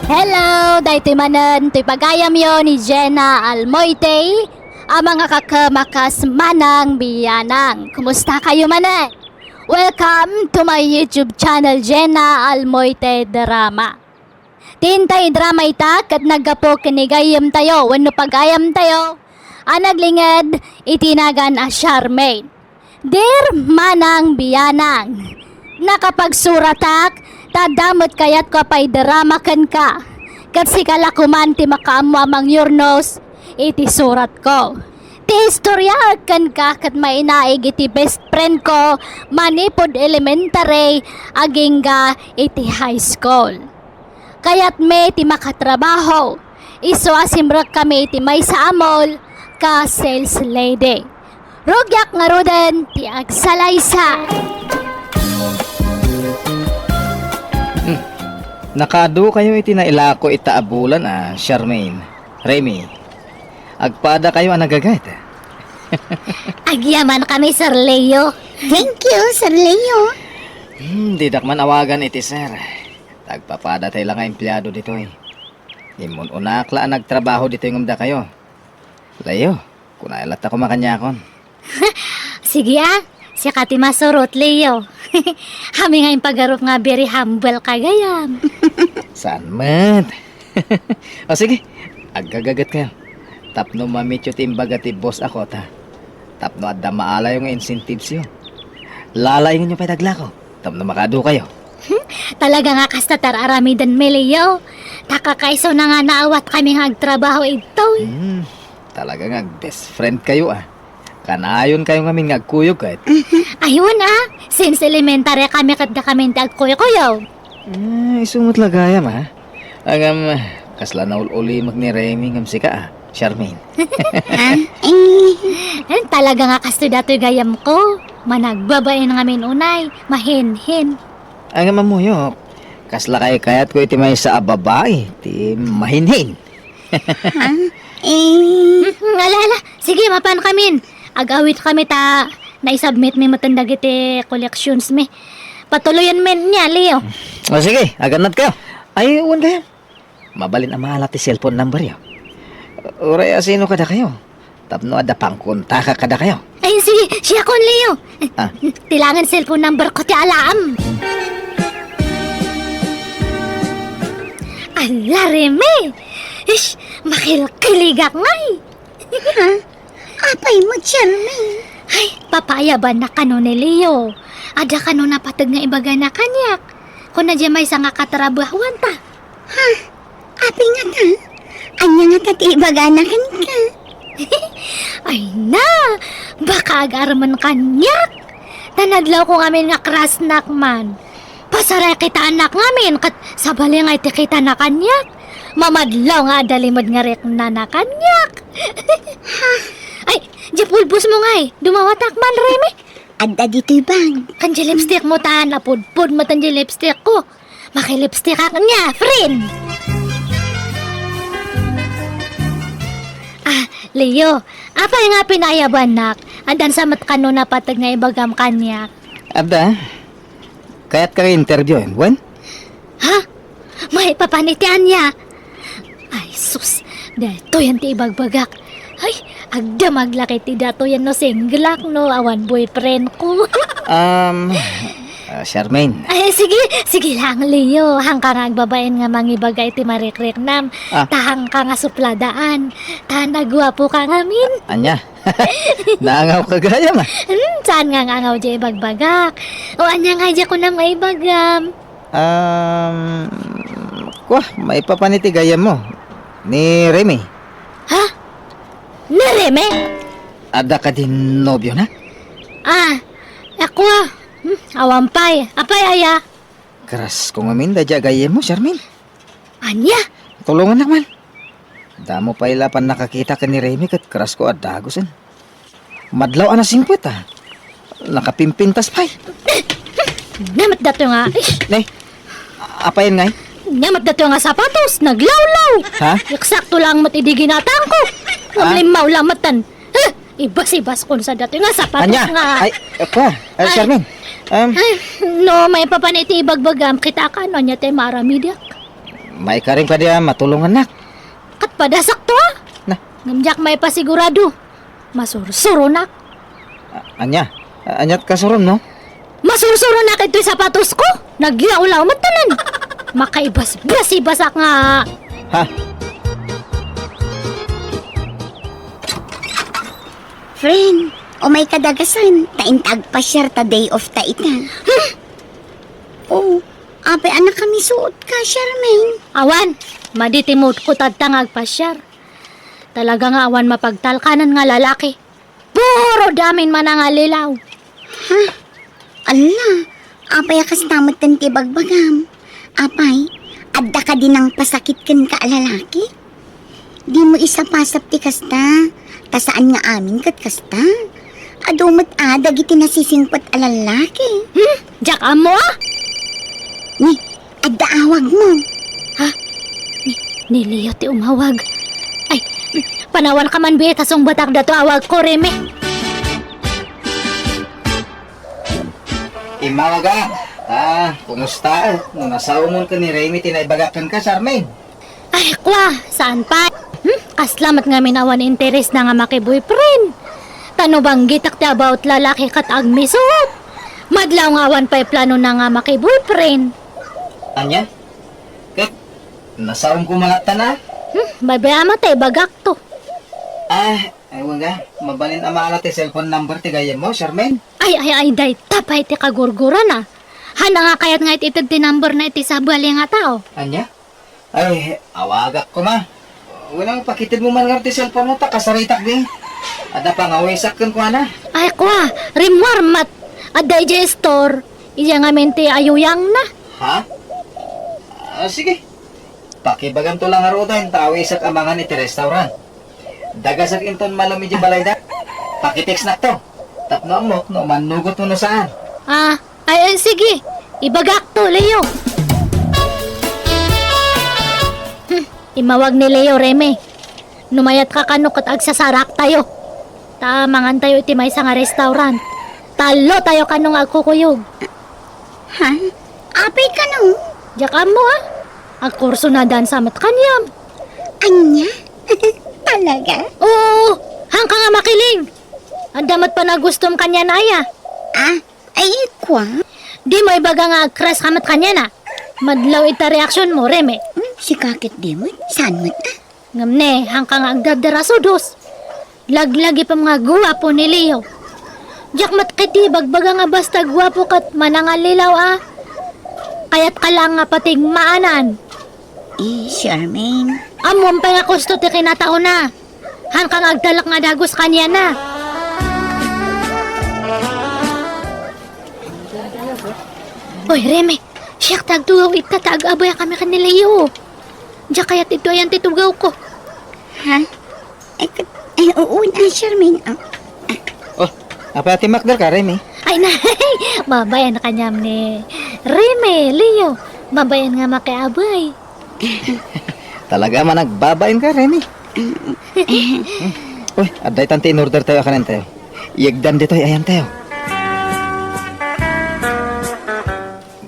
Hello! Daytoy manen toy pagayamyo ni Jenna Almoite, a mangakakem a kas Manang Bianang. Kumusta kayo manen? Welcome to my YouTube channel, Jenna Almoite Drama. Ti intay drama ita ket naggapu ken ni gayyemtayo wenno pagayamtayo a naglinged iti nagan a Charmaine. Dear Manang Bianang, nakapagsuratak ta adda met kayatko a paidrama kenka, ket sika la koman ti makaammo a mangyurnos iti suratko. Ti istoryaek kenka ket mainaig iti best friend ko manipud elementary agingga iti high school. Kayatmi ti makatrabaho. Isu a simrekkami iti maysa a mall kas sales lady. Rugiak ngaruden ti agsalaysay. Hmm. Nakaadu kayo iti nailako ita a bulan a, Charmaine. Remy, agpada kayo a nagaget. Agyaman kami, Sir Leo. Thank you, Sir Leo. Hmm, didak man awagan iti sir. Tagpapada tay la nga empleado ditoy. Immun-unak la a nagtrabaho ditoy ngem dakayo. Leo, kunay latta koma kaniakon. Sige a, sika ti masurot, Leo. Amin nga impagarup nga very humble ka gayam. Saan met? O sige, aggagaget kayo. Tapno mamityo ti imbaga ti boss ako ta. Tapno adda maalayo nga incentives yo. Lalaingan yo pay daglako. Tapno makaadu kayo. Talaga nga kasta ti ar-aramiden mi, Leo. Ta kakaisuna nga naawat kami nga agtrabaho idtoy. Hmm, talaga nga best friend kayo, ah. Kanayon kayo ngamin nga agkuyog ket. Aywan, ah. Since elementary kami ket da kami ti agkuykuyaw. Ah, isu met la gayam, ah. Ngem, kasla naul-ulimek ni Remy ngem sika, ah, Charmaine. Ah, eh. Eh, talaga nga kastoy datoy gayam ko. Managbabain ngamin unay, mahinhin. Ngem ammok, kasla kayat ko iti maysa a babai, ti mahinhin. Ha? Eh. Mm, ala, ala. Sige, mapan kamin. Ag-awit kami ta naisubmit mi metten dagiti collections mi. Patuloyen mi nia, Leo. O sige, agannad kayo. Ay, wen kayo. Mabalin a maala ti cellphone number yo. Uray asino kada kayo. Tapno adda pangkontakak kada kayo. Ay, sige, siakon, Leo. Ah. Ti laeng cellphone number ko ti alaam. Ala, Remy! Ish, makilkiligak ngay! Ha? Apay met, Charmaine? Ay, papayabannak kano ni Leo. Adda kano napateg nga ibagana kaniak. Kuna diay maysa nga katrabahuanta. Ha? Apay ngata? Ania ngata ti ibagana kenka? Ay na, baka agarman kaniak. Tanadlaw ko ngamin nga crush nak man. Pasaray kitaannak ngamin, ket sabali nga iti kitana kaniak. Mamadlaw nga adda limed nga riknana kaniak. Ay, di pulbos mo ngay, dumawatak man, Remy. Adda ditoy bag. Kan di lipstick mo tan, apudpod mo tan di lipstick ko. Makilipstick ak niya, friend. Ah, Leo, apay nga pinayabannak? Addan sa met kano napateg nga ibagam kaniak. Adda, kayat ka interview, wen? Ha? Maipapan iti ania? Ay, sus, daytoy ti ibagbagak. Ay, agdamag la ket ti daytoy no single ak no awan boyfriend ko. Um, ah, Charmaine. Ay, sige, sige lang, Leo. Hangka nga agbabain nga mangibaga iti marikriknam. Ah. Ta hangka nga supladaan. Ta naguapo ka ngamin. Ania? Naangaw ka gayam, ah. Hmm, saan nga angaw di ibagbagak? O ania nga di kunam nga ibagam? Um, kwa, maipapan iti gayam mo. Ni Remy. Ha? Ni Remy? Adda ka din nobio na? Ah, ako ah. Hmm, awan pay. Apay aya? Crush ko ngamin, da dia gayam mo, Charmaine. Ania? Tulungan nak man. Damo pay la pan nakakita ken ni Remy ket crush ko a dagusen. Madlaw a nasingpet, ah. Nakapimpintas pay. Nia met daytoy nga, ish. Ne, apayen ngay? Nia met daytoy nga sapatos, naglawlaw. Ha? Eksakto lang met idi ginatangko. Ngem Ah? limmaw lang met tan. Huh, ibas-ibas kon sa daytoy nga sapatos Ania? nga. Ay, ako, ay, Ay. Charmaine. Um, Ay, no, maipapan iti ibagbagam, kita ka, no, ania ti maaramidak. Maikarim ka diya, matulungan nak. Kat padasakto, ah. Na. Ngem diak maipasigurado. Masursuronak. A-, ania? A-, aniat kasuron, no? Masursuronak itoy sapatos ko. Nagyawlaw met tanan. Makaibas-basibasak nga. Ha? Friend, umay ka dagasan, ta inta agpasiar ta day off ta ita. Hmm? Oh, apay a nakamisuot ka, Charmaine? Awan, madi ti mood ko tatta nga agpasiar. Talaga nga awan mapagtalkanan nga lalaki. Puro damin manangallilaw. Ha? Alla, apay a kasta met ti ibagbagam? Apay, adda kadi nangpasakit kenka a lalaki? Dimo isapasap ti kasta, ta saan nga amin ket kasta. Adu met a dagiti nasisingpet a lalaki. Hmm? Diak ammo, ah? Ni, adda awagmo. Ha? Ni, ni Leo ti umawag. Ay, panawan ka man biit a sungbatak dato awag ko, Remy. Immawagak. Ah, kumusta? No nasaomon ken ni Remy ti naibagak kenka, Charmaine? Ay, kwa, saan pay? Hmm? Kasla met ngamin awan interes na nga maki-boyfriend. Ta no banggitak ti about lalaki ket agmisuot. Madlaw nga awan pay plano na nga maki-boyfriend. Ania? Ket, nasaom ko mangatta na? Hmm, bay-bay a met ta ibagak to. Ah, ay, wala. Mabalin a maala ti cellphone number ti gayyem mo, Charmaine? Ay, ay, ay, dayta pay ti kagurgurana. Hana nga kayat nga it-ited ti number na iti sabali nga tao. Ania? Ay, awagak koma. Wala, pakited mo man nga ti cellphone mo, ta kasaritak di. Adda pangawisak kenkuana. Ay, kwa, rimmuar met. Adda idiay store. Iya ngamin ti ayuyang na. Ha? Ah, sige. Pakibagam to lang ngaruden, ta awisak a mangan iti restaurant. Dagasak inton malem iti balayda. Pakitext nak to. Tapno ammok no mannugot mo no saan. Ah, ay, ay, sige. Ibagak to, Leo. Hmm, imawag ni Leo, Reme. No mayat ka kano ket agsasarak tayo. Ta mangan tayo iti maysa nga restaurant. Tallo tayo kano nga agkukuyog. Ha? Apay kano? Diak ammo, ah. Agkurso na dansa met kaniam. Ania? Talaga? Oo, hangka nga makiling. Adda met panagustom kaniana aya. Ah, ay, ikwa? Di mo ibaga nga agkras ka met kaniana. Madlaw ita reaksyon mo, Reme. Hmm, sika ket di met. Saan met, ah? Ngem ne, hangka nga agdardarasudos. Laglagi pay nga guwapo ni Leo. Diak met ket ibagbaga nga basta guwapo ket manangallilaw a. Kayat ka lang nga patigmaanan. Eh, Charmaine. Ammom pay nga kusto ti kinataona. Haan ka nga agtalek nga dagus kaniana. Oy, Reme, siak ti agtugaw ita ta agabay a kami ken ni Leo. Diak kayat ditoy ayan ti tugawko. Ha? Eh, kat-, eh, oo na, Charmaine. Ah, ah. Oh, apay a timmakder ka, Reme? Ay, na, babayan kaniam ni Reme, Leo. Babayan nga makiabay. Talaga man agbabain ka, Rene. Uy, adda itan ti in-order tayo a kanen tayo. Yegdan ditoy ayan tayo.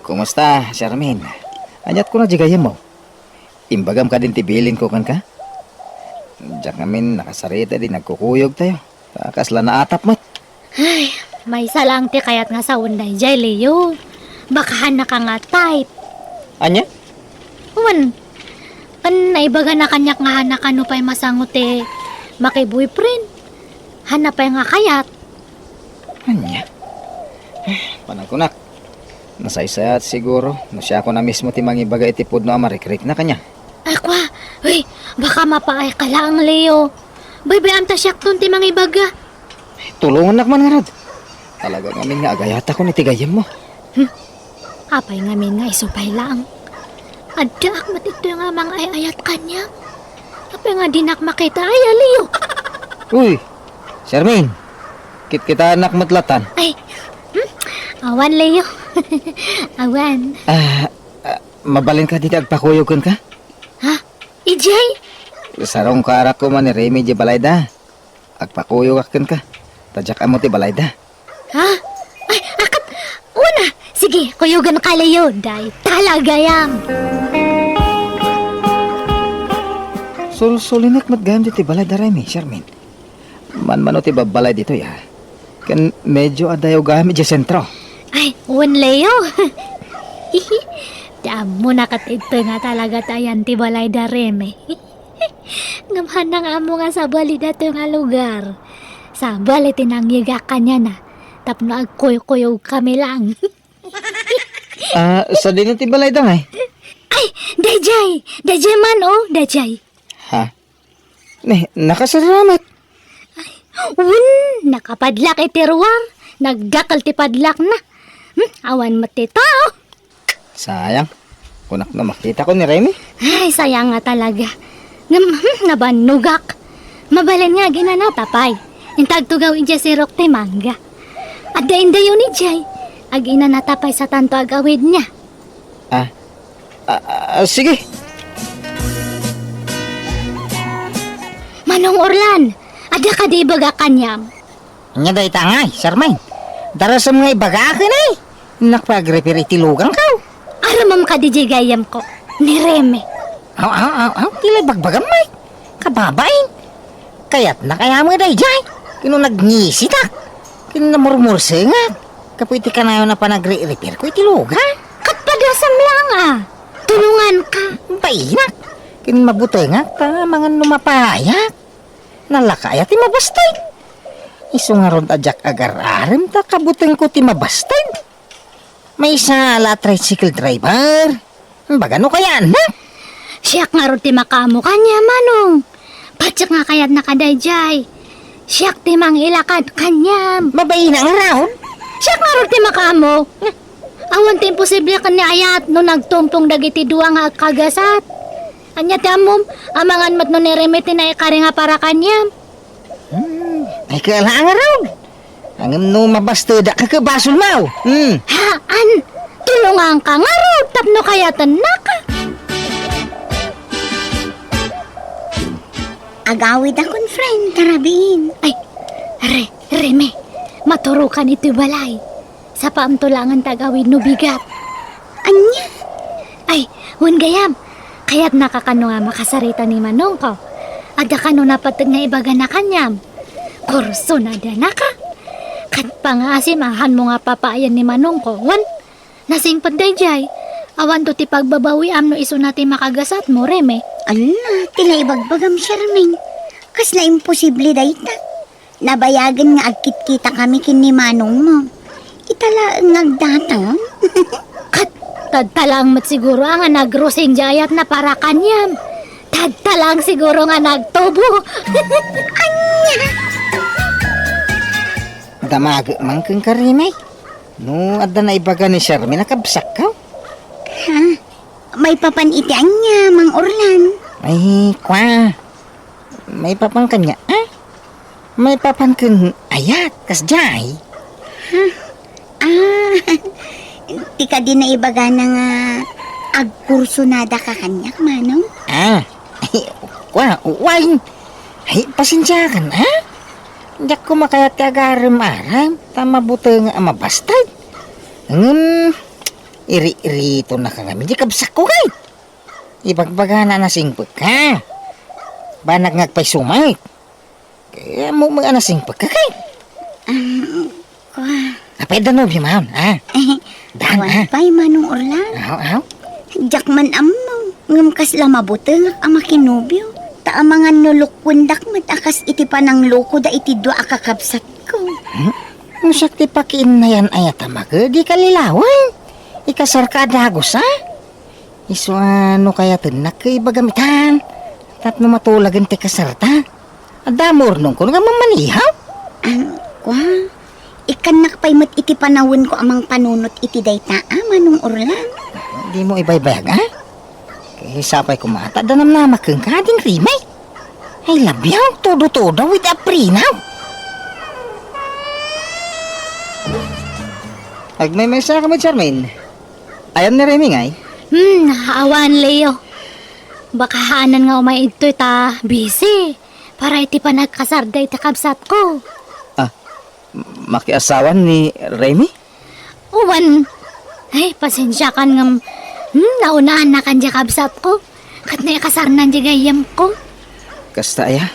Kumusta, Charmaine? Aniat kuna di gayyemmo? Imbagam kadin ti bilin ko kenka? Diak ngamin nakasarita di nagkukuyog tayo. Ta kasla naatap met. Ay, maysa laeng ti kayat nga sawen daydiay, Leo. Baka haanna ka nga type. Ania? Wen, ken naibagana kaniak nga haanna kano pay masango ti maki-boyfriend. Haanna pay nga kayat. Ania? Eh, panagkunak. Nasaysayat siguro no siakon a mismo ti mangibaga iti pudno a marikrikna kaniak. Ay, kwa, uy, baka mapaay ka laeng, Leo. Baybay-am ta siakton ti mangibaga. Tulongannak man ngarud. Talaga ngamin nga agayatakon iti gayyemmo. Hmm? Apay ngamin nga isu pay laeng? Addaak met ditoy nga mangay-ayat kaniak. Apay nga dinak makita aya, Leo? Uy, Charmaine, kitkitaennak met latan. Ay, hmm? Awan, Leo. Awan. Ah, ah, mabalin ka dita agpakuyog kenka? Ha? Idiay? Sarungkarak koma ni Remy idiay balayda. Agpakuyogak kenka. Ta diak ammo ti balayda. Ha? Ay, akat! Una! Sige, kuyogan ka, Leo. Dayta la gayam. Sulsulinek met gayam ditoy balayda, Remy, Charmaine. Manmano ti babbalay ditoy, ha? Ken medyo adayo gayam idiay sentro. Ay, wen, Leo. Ti ammona ket ditoy nga talaga ti ayan ti balayda, Remy. Ngem haanna nga ammo nga sabali datoy nga lugar. Sabali ti nangyegak kaniana tapno agkuykuyog kami laeng. Ah, sadino ti balayda ngay? Ay, daydiay! Daydiay man, oh, daydiay. Ha? Ne, nakasarramat. Ay, wen, nakapadlak iti ruar. Nagdakkel ti padlakna. Hmm, awan met ti tao. Sayang. Kunak no makitakon ni Remy. Ay, sayang nga talaga. Ngem, hmm, nabannogak. Mabalin nga aginanata pay. Inta agtugaw idiay sirok ti mangga. Adda indayon idiay. Aginanata pay satanto agawidna. Ah, ah, ah, sige. Manong Orlan, adda kadi ibaga kaniam? Ania dayta ngay, Charmaine? Darasem nga ibagak ken ay. Innak pay agrefer iti lugangko. Aramem kadi diay gayyemko, ni Remy. Aw, aw, aw, aw, ti la ibagbagam, Mike. Kababain. Kayatna kayam nga daydiay? Ken no nagngisitak. Ken namurmursengak. Gapu iti kanayon a panagrereferko iti lugang. Ket padasem laeng a. Tulonganka. Bainak. Ken mabutengak ta amangan no mapayak. Nalaka aya ti mabasted? Isu ngarud a diak agar-arem ta kabutengko ti mabasted. Maysa la a tricycle driver. Baga no kayatna. Siak ngarud ti makaammo kaniam, Manong. Patiek nga kayatna kadaydiay. Siak ti mangilakad kaniam. Babaina ngarud. Siak ngarud ti makaammo. Awan ti imposible ken ni ayat no nagtumpong dagiti dua nga agkagasat. Ania ti ammom, amangan met no ni Remy ti naikari nga para kaniam. Hmm, ay, kala ngarud. Ngem no mabastedak, ket basolmo. Hmm. Haan, tulonganka ngarud tapno kayatennaka. Agawidakon, friend, karabin. Ay, Re-, Remy, maturokan iti balay. Sapaamto laengen ti agawid no bigat. Ania? Ay, wen gayam, kayatnaka kano nga makasarita ni Manongko? Adda kano napateg nga ibagana kaniam? Kurso na danaka? Ket pangaasim a haanmo nga papaayan ni Manongko, wen? Nasingpet daydiay, awanto ti pagbabawiam no isuna ti makagasatmo, Remy. Ala, ti naibagbagam, Charmaine. Kasla imposible dayta. Nabayagen nga agkitkitakami ken ni manongmo. Ita laeng nga agdatang. Ket, tadta laeng met siguro a nga nagrusing diay ayatna para kaniam. Ta Adda lang siguro nga nagtubo. Ania? Damagek man kenka, Remy. No adda naibaga ni Charmaine a kabsatko. Ha? Maipapan iti ania, Mang Orlan? Ay, kua. Maipapan kaniak, a? Maipapan ken ayat, kasdiay? Ha? Ah, ti kadi naibagana nga agkursunadaka kaniak, Manong? Ah, ay, kua, uwain. Ay, pasensiakan, a? Diak koma kayat ti agarem-arem, ta mabuteng a mabastag. Ngem, iri-iritonaka ngamin ti kabsatko, kay. Ibagbagana a nasingpet, ha? Banag nga agpaysuma. Kaya mo, mo a nasingpet ka, kay? Ah, kua. Apay da nobyo man, ha? Dan, Awan ha? Pay, Manong Orlan. Aw, aw. Diak man ammo, ngem kasla mabutengak a makinobyo. Ta amangan no lukwendak met a kas iti panangloko da iti dua a kakabsatko. Hmm? No siak ti pakiinnayan aya ta makedi kalilawen. Ikasarka a dagus, ha? Isu a no kayatennak ket ibagam itan, tapno matulagen ti kasarta. Adda mo urnongko nga mamanihaw? Ah, kua, ikkannak pay met iti panawenko a mangpanunot iti dayta, a, Manong Orlan. Dimo ibaybayag, a? Kay sapay koma ta adda namnamak kenka, Ading Remy. I love you, todo-todo with a prenup. Agmaymaysaka met, Charmaine. Ayan ni Remy ngay? Hmm, awan, Leo. Baka haanan nga umay idtoy ta busy para iti panagkasarda iti kabsatko. Ah, makiasawan ni Remy? Wen. Ay, pasensiakan ngem, hmm, naunaannakan diay kabsatko. Ket naikasarnan diay gayyemko. Kasta aya?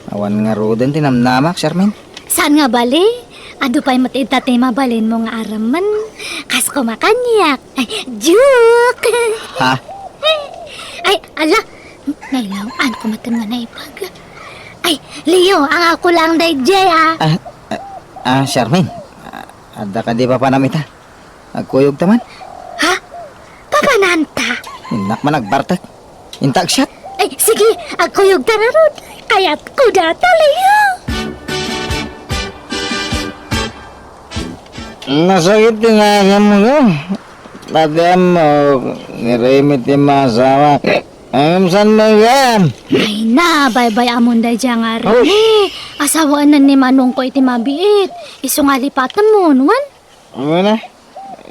Awan ngaruden ti namnamak, Charmaine. Saan nga bali? Adu pay met ita ti mabalinmo nga arammen. Kas kumakaniak. Ay, joke! Ha? Ay, ala! Nailaw-an ko met nga naibaga. Ay, Leo, angawko lang daydiay, a. Ah, ah, ah, Charmaine. Ah, adda kadi papanam ita? Agkuyogta man. Ha? Papananta? Innak man agbartek. Inta agsiat. Ay, sige, agkuyogta ngarud. Kayatko dayta, Leo. Nasakit ti nagam ko. Pati ammo, ni Remy ti masawa. Ngem saan met gayam? Ay na, baybay-amon daydiay nga Remy. Asawaen ni manongko iti mabiit. Isu nga lipatemmo, wen? Wen a.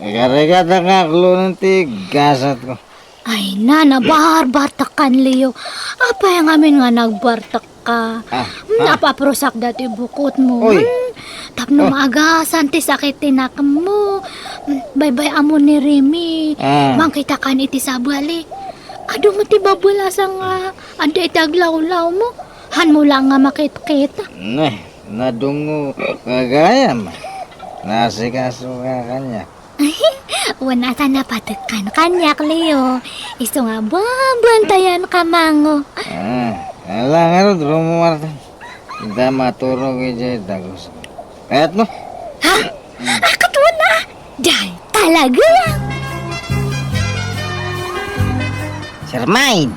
Ikarigata nga aklonen ti gasatko. Ay na, nabarbartekkan, Leo. Apay ngamin nga nagbartekka? Ah, hmm, ah. Napaparusak daytoy bukotmo. Oy. Hmm, tapno maagasan ti sakit ti nakemmo. Hmm, baybay-amon ni Remy. Ah. Mangkitakan iti sabali. Adu met ti babelasa nga adda iti aglawlawmo. Hanmo la nga makitkita. Neh, nadungngo gayam. Naasikasoka kaniak. Wen a ta napatekkan kaniak, Leo. Isu nga babantayanka, mango. Ah, ala ngarud, rumuarta. Inta maturog idiay dagus. Kayatmo? Ha? Akat wen a? Dayta laeng. Charmaine,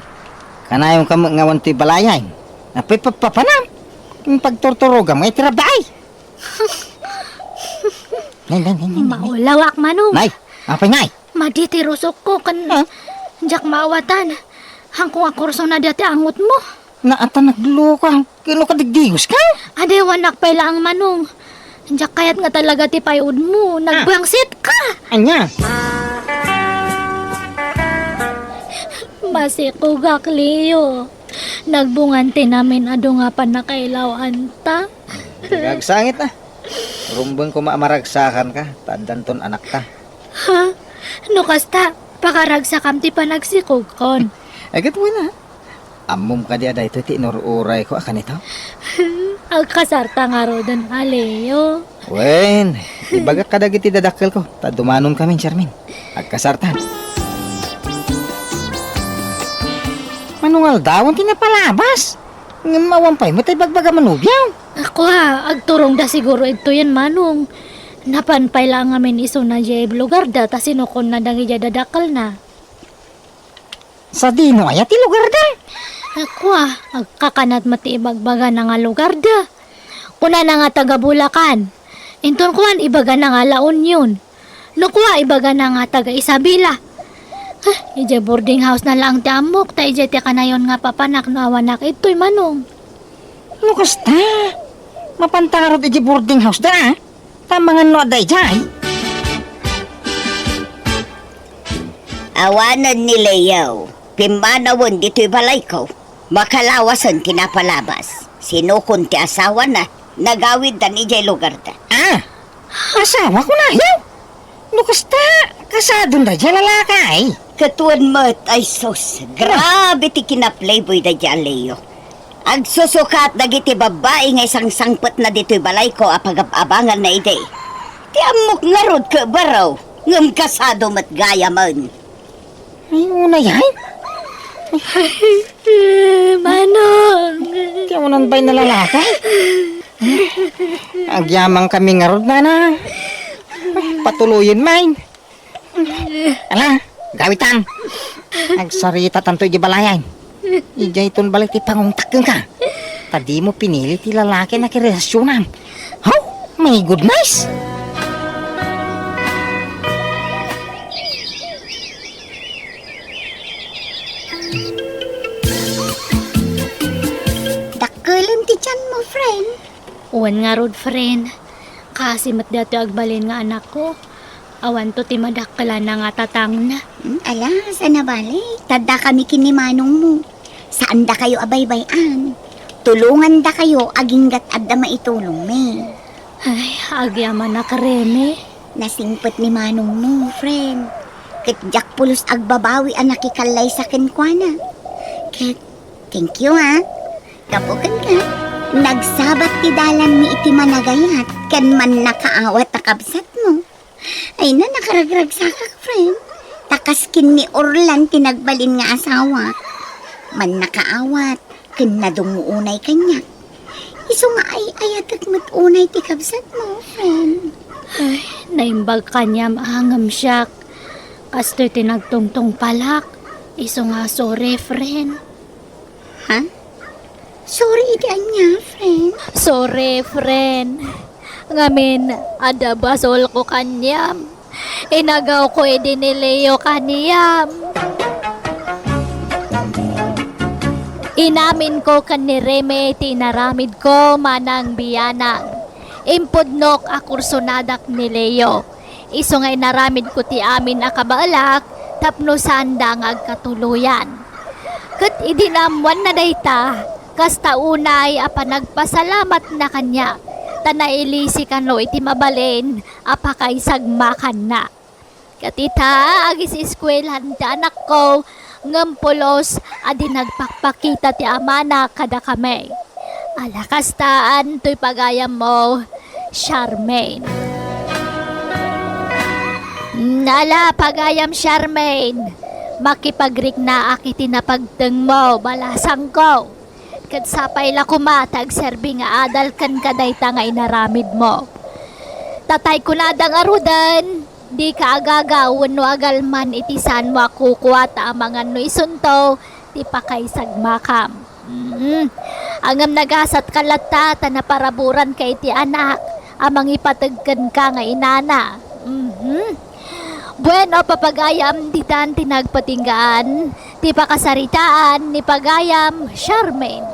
kanayonka met nga awan toy balayen. Apay papapanam? Pagturturogam nga iti rabdaay. Nay, nay, nay, nay, nay. Maulawak, manong. Nay, apay, nay? Madi ti rusokko ken diak maawatan. Hanko nga kursona dayta angutmo. Naata nagluka. Kano ka digdigoska? Adi, awanak pay laeng, manong. Diak kayat nga talaga ti pay-odmo. Ah. Nagbangsitka. Ania? Masikogak, Leo. Nagbungan ti namin adu nga pannakailawanta. Di ka agsangit a. Rumbeng koma a maragsakanka, ta addanton anakta. Ha? No kasta, pakaragsakam ti panagsikogkon. Ay, ket wen a. Ammom kadi a daytoy ti inur-urayko a kanito? Agkasarta ngaruden a, Leo. Wen, ibagak kadagiti dadakkelko, ta dumanonkamin, Charmaine. Agkasarta. Mano nga aldawen ti napalabas? Ngem awan pay met ti ibagbaga a nobiam. Kua, agturongda siguro idtoyen, manong. Napan pay la ngamin isuna diay lugarda ta sinukonna dagidiay dadakkelna. Sadino aya ti lugarda? Kua, agkakanat met ti ibagbagana nga lugarda. Kunana nga taga Bulacan. Inton kuan, ibagana nga La Union. No kua, ibagana nga taga Isabela. Ah, idiay boarding house na laeng ti ammok, ta idiay ti kanayon nga papanak no awanak idtoy, Manong. No kasta, mapanta ngarud idiay boarding house da, ah. Ta mangan no adda idiay. Awanen ni Leo, pimmanawen ditoy balayko. Makalawasen ti napalabas. Sinukon ti asawana, nagawiddan idiay lugarda. Ah, asawa kunayo? No kasta, kasadon daydiay lalaki. Ket wen met, ay sus, grabe ti kinaplayboy daydiay a Leo. Agsusukat dagiti babbai nga isangsangpetna ditoy balayko a pagab-abanganna idi. Ti ammok ngarud ket baro, ngem kasado met gayamen. Ay, unay, ay. Manong. Ti unan bay na lalaki? Agyamankami ngarud, nana. Patuloyen, may. Ala, gawitan. Agsaritatanto iti balayan. Idiay ton balik ti pangungtak kenka. Ta dimo pinili ti lalaki a nakirelasyonan. Oh, my goodness! Dakkelem ti tianmo, friend. Wen ngarud, friend. Kaasi met daytoy agbalin nga anakko. Awanto ti madakkelana nga tatangna. Hmm, ala, saan a bale? Ta addakami ken ni manongmo. Saandakayo a baybay-an. Tulongandakayo aginggat adda maitulongmi. Ay, agyamanak, Reme. Nasingpet ni manongmo, friend. Ket diak pulos agbabawi a nakikallaysa kenkuana. Ket, thank you, ha. Gapu kenka, nagsabat ti dalanmi iti managayat ken mannakaawat a kabsatmo. Ay na, nakaragragsakak, friend. Ta kas ken ni Orlan ti nagbalin nga asawak. Mannakaawat ken nadungngo unay kaniak. Isu nga ay-ayatek met unay ti kabsatmo, friend. Ay, naimbag kaniam a ngem siak. Kastoy ti nagtungtungpalak. Isu nga sorry, friend. Ha? Sorry iti ania, friend? Sorry, friend. Ngamin, adda basolko kaniam. Inagawko idi ni Leo kaniam. Inaminko ken ni Reme ti inaramidko manang biyanang. Impudnok a kursonadak ni Leo. Isu nga inaramidko ti amin a kabaelak tapno saanda nga agkatuloyan. Ket idi naammoanna dayta, kasta unay a panagpasalamatna kaniak, ta nailisi kano iti mabalin a pakaisagmakanna. Ket ita, agis-eskuelahan ti anakko, ngem pulos a di nagpakpakita ti amana kadakami. Ala kastaan toy pagayammo, Charmaine. Nala pagayam, Charmaine. Makipagriknaak iti napagtengmo, balasangko. Ket sapay la koma ta agserbi nga adal kenka dayta nga inaramidmo. Tatay kunada ngaruden, dika agaga wenno agalman iti saanmo a kukua ta amangan no isunto ti pakaisagmakam. Mm. Ngem nagasatka latta ta naparaburanka iti anak a mangipateg kenka nga inana. Mhm. Bueno, papagayam, ditan ti nagpatinggaan ti pakasaritaan ni pagayam Charmaine.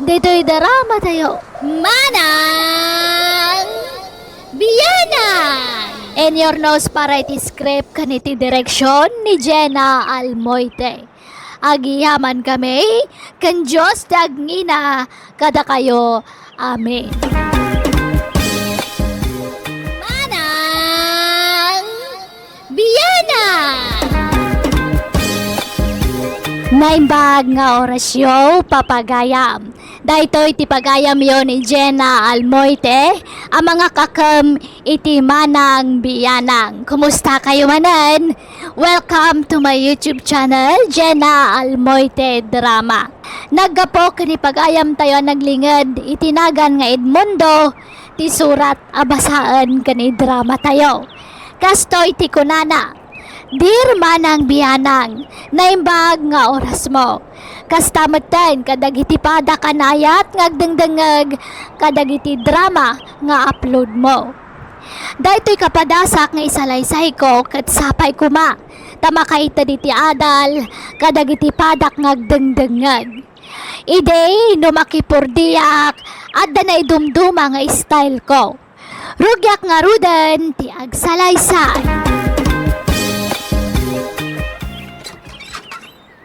Ditoy drama tayo. Manang Biyanang! In your nose para iti script ken iti direksyon ni Jenna Almoite. Agyamankami, ken Dios ti agngina kadakayo. Amen. Manang Biyanang! Naimbag nga orasyo, papagayam. Daytoy ti pagayamyo ni Jenna Almoite a mangakakem iti Manang Biyanang. Kumusta kayo manen? Welcome to my YouTube channel, Jenna Almoite Drama. Naggapu ken ni pagayamtayo a naglinged iti nagan nga Edmundo, ti surat a basaen ken idramatayo. Kastoy ti kunana, Dear Manang Bianang, naimbag nga orasmo. Kasta metten kadagiti padak a naayat nga agdengdengngeg kadagiti drama nga upload mo. Daytoy kapadasak nga isalaysayko ket sapay koma ta makaited iti adal kadagiti padak nga agdengdengngeg. Idi no makipurdiak, adda naidumduma nga style ko. Rugiak ngaruden ti agsalaysay.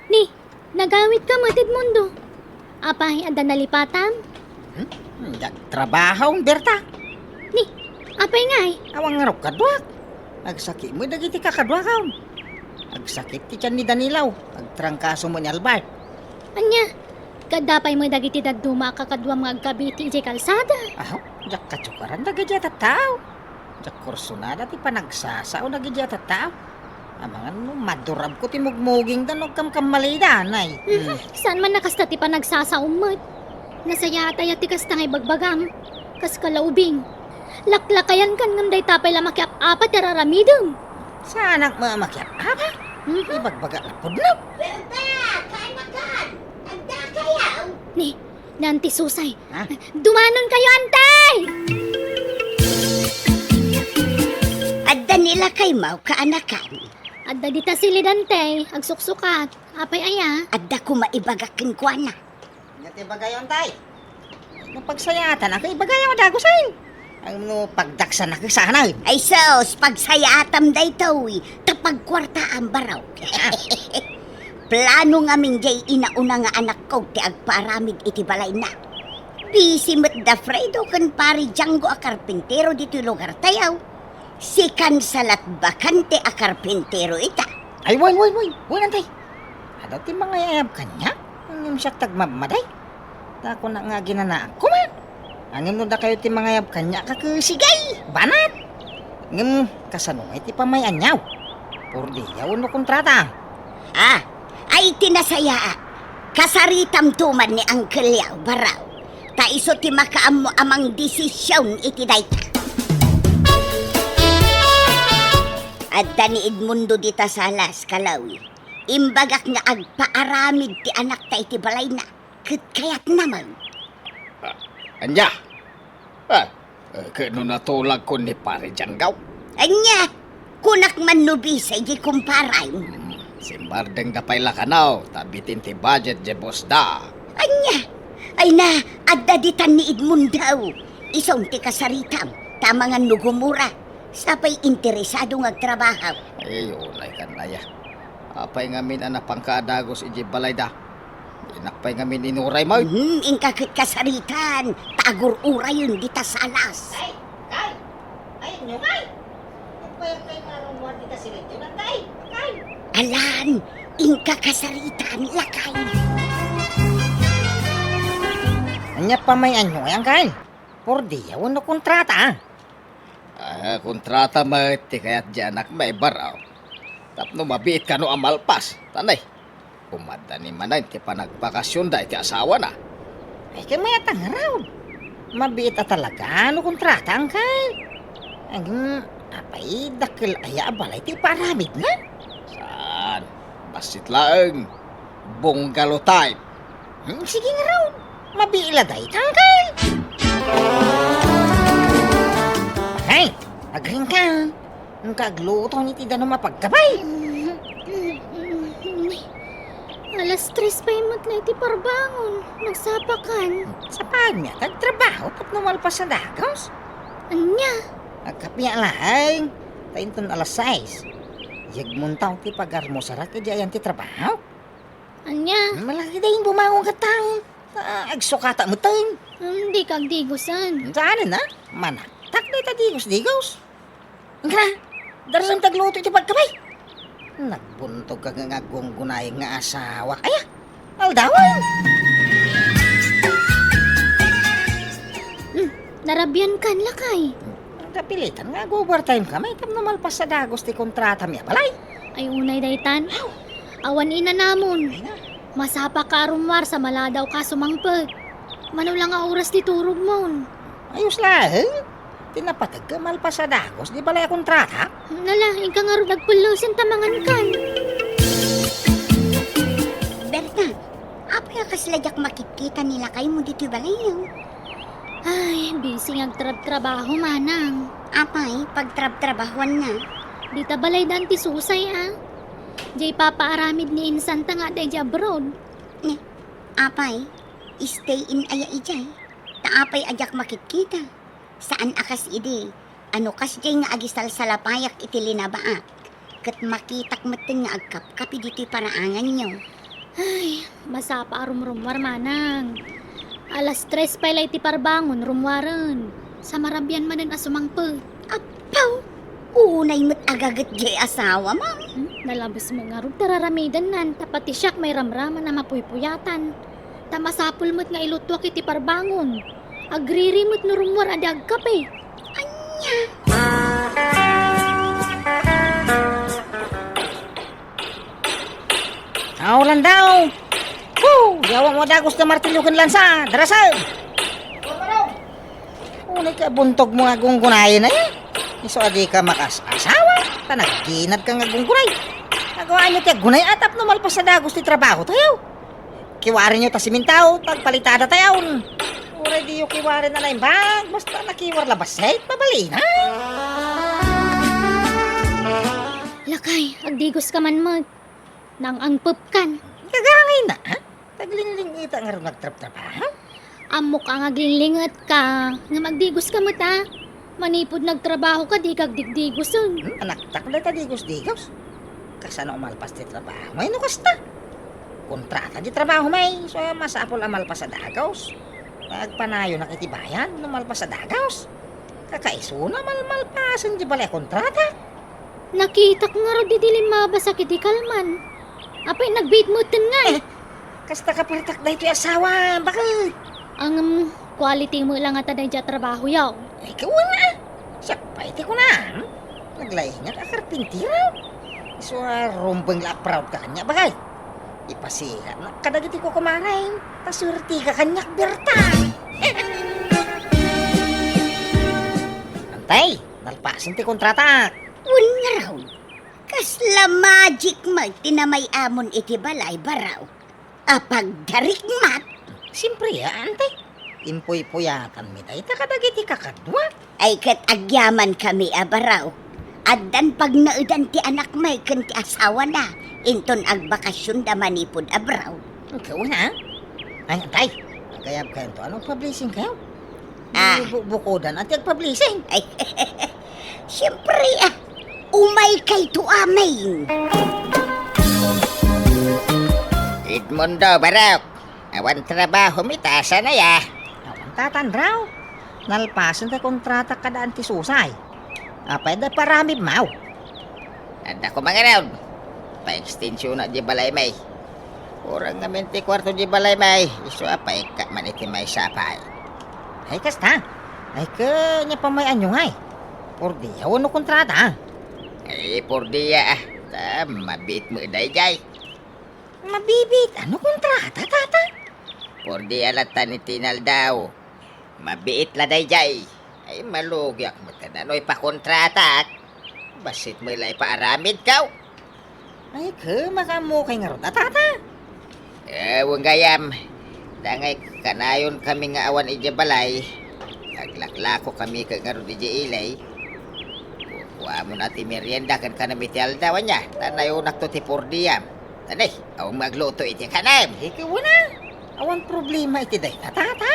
Ni, nagawidka met, Edmundo. Apay, adda nalipatam? Hmm? Nagtrabaho, Berta. Ni, apay ngay? Awan ngarud kaduak. Agsakit met dagiti kakaduakon. Agsakit ti tian ni Danilo. Agtrangkaso met ni Albert. Ania, adda pay met dagiti dadduma a kakaduam nga agkabiti idiay kalsada? Aho, diak katukaran dagiti a tattao. Diak kursunada ti panagsasao dagiti a tattao. Amangan no madurabko ti mugmugingda no agkamkammalida, nay. Mhm, hmm. Saan man a kasta ti panagsasaom met. Nasayaat aya ti kasta nga ibagbagam? Kas kalaubing. Laklakayankan ngem dayta pay la makiap-apa ti ar-aramidem. Saanak met a makiap-apa? Mhm. Ibagbaga la pudno. Berta, kaanakan! Adda kayaw? Ni, ni Auntie Susay. Ha? Dumanon kayo, Auntie! Adda ni lakay mo, kaanakan. Adda dita silid, Auntie. Agsuksukat. Apay aya? Adda koma ibagak kenkuana. Ania ti ibagayo, Auntie? No pagsayaatan, ket ibagayo a dagusen. Ay, no pagdaksan, ket saan? Ay sus, pagsayaatam daytoy, ta pagkuartaam, baro. Plano ngamin diay inauna nga anakko ti agpaaramid iti balayna. Busy met da Fredo ken Pari Django a karpintero ditoy lugartayo. Sikan sa lat bakante a karpintero ita. Ay, wen, wen, wen, wen, Auntie. Adda ti mangayab kaniak, ngem siak ti agmammaday. Ta kunak nga aginanaak koma. Ngem no dakayo ti mangayab kaniak, ket sige, banat. Ngem kasano ngay ti pamay-aniaw? Purdia wenno kontrata? Ah, ay ti nasayaat. Kasaritamto man ni Uncle Yao, baro. Ta isu ti makaammo a mangdesision iti dayta. Adda ni Edmundo dita salas, kalawi. Imbagak nga agpaaramid ti anakta iti balayna, ket kayatna man. Ah, ania? Ah, eh, ket no natulagko ni Pare Django? Ania? Kunak man no bisa idiay kumparay. Hmm, simmardengda pay la kano, ta bitin ti budget diay bossda. Ania? Ay na, adda ditan ni Edmundo. Isu ti kasaritam, ta amangan no gumura. Sapay interesado nga agtrabaho. Ay, unay kan aya. Apay ngamin a napangka a dagus idiay balayda? Dinak pay ngamin inuray met. Hmm, inka ket kasaritan, ta agur-urayen dita salas. Kay, kay, ay, inyo, kay. Agpayag kay marumuar dita si Legion, kay, kay. Alan, inka kasaritan, lakay. Ania pamay-anyo, ayan, kay? Purdia wenno kontrata? Ah, kontrata met ti kayat diay anakmi, baro. Tapno mabiit kano a malpas, ta nay, umadda ni manen ti panagpakasionda iti asawana. Ay, kay mayat a ngarud. Mabiit a talaga no kontrata, angkay. Ngem, apay, dakkel aya a balay ti ipaaramidna? Saan? Bassit laeng. Bungalow type. Hmm, sige ngarud. Mabiit la dayta, angkay. Hey, agriingkan. Inka agluto iti danum a pagkabay. Alas tres pay met la iti parbangon. Nagsapakan. Sapaanmi a ti agtrabaho tapno malpas a dagus. Ania? Agkapia laeng. Ta inton alas sais, yegmontaw ti pagarmusarak idiay ayan ti trabaho. Ania? Malaki dayta bumangon ket taon. Ah, agsukata metten. Hmm, dika agdigusen. Saan a? Manaktak dayta digus-digus. Inka, darsem ti agluto iti pagkabay. Nagbuntog ka nga aggungguna nga asawa. Aya, aldawen. Hmm, narabiankan, lakay. Napilitan nga ag-overtime kami tapno malpas a dagus ti kontratami a balay. Ay, unay daytan. Aw. Awan inanamon. Ay na. Masapaka a rummuar sa maladaw ka sumangpet. Mano la nga oras ti turogmon? Ayos laeng. Ti napateg ket malpas a dagus diay balay a kontrata. Nala, inka ngarud agpellesen ta mangankan. Berta, apay a kasla diak makitkita ni lakaymo ditoy balayyo? Ay, busy nga agtrabtrabaho, manang. Apay, pagtrabtrabahoanna? Dita balay da Anti Susay, a. Diay papaaramid ni insanta nga adda idiay abroad. Ne, apay, stay in aya idiay? Ta apay a diak makitkita? Saan a kas idi, ano kasdiay nga agisalsalapayak iti linabaak, ket makitak metten nga agkapkapi ditoy paraanganyo. Ay, masapa a rumrummuar, manang. Alas tres pay la iti parbangon, rummuaren. Sa marabian manen a sumangpet. Appaw! Unay met agaget diay asawam. Hmm? Nalabes met ngarud ta raramidennan, ta pati siak mairamraman a mapuypuyatan. Ta masapul met nga iluttuak iti parbangon. Agriri met no rummuar a di agkape. Ania? Aw, Landau! Woo! Yawa mo dagus ti martilyo ken lansa! Darasem! Unay ka buntog mo nga gunggunayen, ay? Isu a di ka makas-asawa, ta nagginad ka nga gunggunay. Nagawaanyo ti aggunay a tapno malpas a dagus ti trabaho tayo. Kiwarenyo ta simintaw, ta agpalitada tayon. Uray diyo kiwaren a naimbag, basta nakiwar la bassit, mabalin, ha? Lakay, agdigos ka man met. Nang-angpepkan. Gagangayna, ha? Taglinglingeta ngarud nga agtrabtrabaho? Ammok a nga aglinglingeta, ngem agdigos ka met, a. Manipud nagtrabaho ka, di ka agdigdigosen. Hmm, anaktak dayta digos-digos. Kasano a malpas ti trabaho? Ay, no kasta. Kontrata ti trabaho, may. So, masapul a malpas a dagus. Agpanayonak iti bayan no malpas a dagus. Kakaisuna, malmalpasen ti balay a kontrata. Nakitak ngarud idi limmabasak iti kalman. Apay, nagbiit metten ngay. Eh, kasta ka paritak daytoy asawa, baket? Ngem, quality met la ngata daydiay a trabahoyo. Ay, kawan a. Siak pay ti kunam. Naglaingak a karpintero. Isu a rumbeng la a proud ka kaniak, baket? Ipasigatnak kadagiti kukumarem, ta suerte ka kaniak, Berta. Antay, nalpasen ti kontrataak. Wen ngarud, kasla magic met ti namay-amon iti balay, Baraw. Apagdarik met. Siempre, a, antay. Impuypuyatanmi dayta kadagiti kakadua. Ay ket agyamankami a Baraw. Addan pagnaedan ti anakmi ken ti asawana inton agbakasionda manipud abroad. Ikaw na? Ay, antay. Agayabkayon to. Ano, publishing kayo? Ah. Bu-, bukodan at agpublishing. Ay, siyempre, a. Umaykayto amin. Edmundo, Barok. Awan trabaho mi, ta saan aya? Awan, Tata Andraw. Nalpasen ti kontratak kada Anti Susay. Apay da paramib maw? Adda ko mangaron. Pa-extension na di balay may. Kurang ngamin ti kwarto di balay may. Isu a paikka man iti maysa pay. Ay, kasta. Ay, ket ania pay may anyo ngay? Pordia wenno kontrata? Ay, pordia, a. Ta, mabiit met daydiay. Mabibiit? Ano kontrata, Tata? Pordia latta ni tinaldaw. Mabiit la daydiay. Ay, malugiak met no ipakontratak. Bassit met la ipaaramidko. Ay, ket makaammo kay ngarud a, Tata? Eh, wen gayam. Dangay kanayon kami nga awan idiay balay. Aglaklako kami ket ngarud idiay ili. Kukuamon a ti merienda ken kanam iti aldaw, ania? Ta nayonakto ti pordiam. Tanay, awan magluto iti kanam. Ikaw na. Awan problema iti dayta, Tata.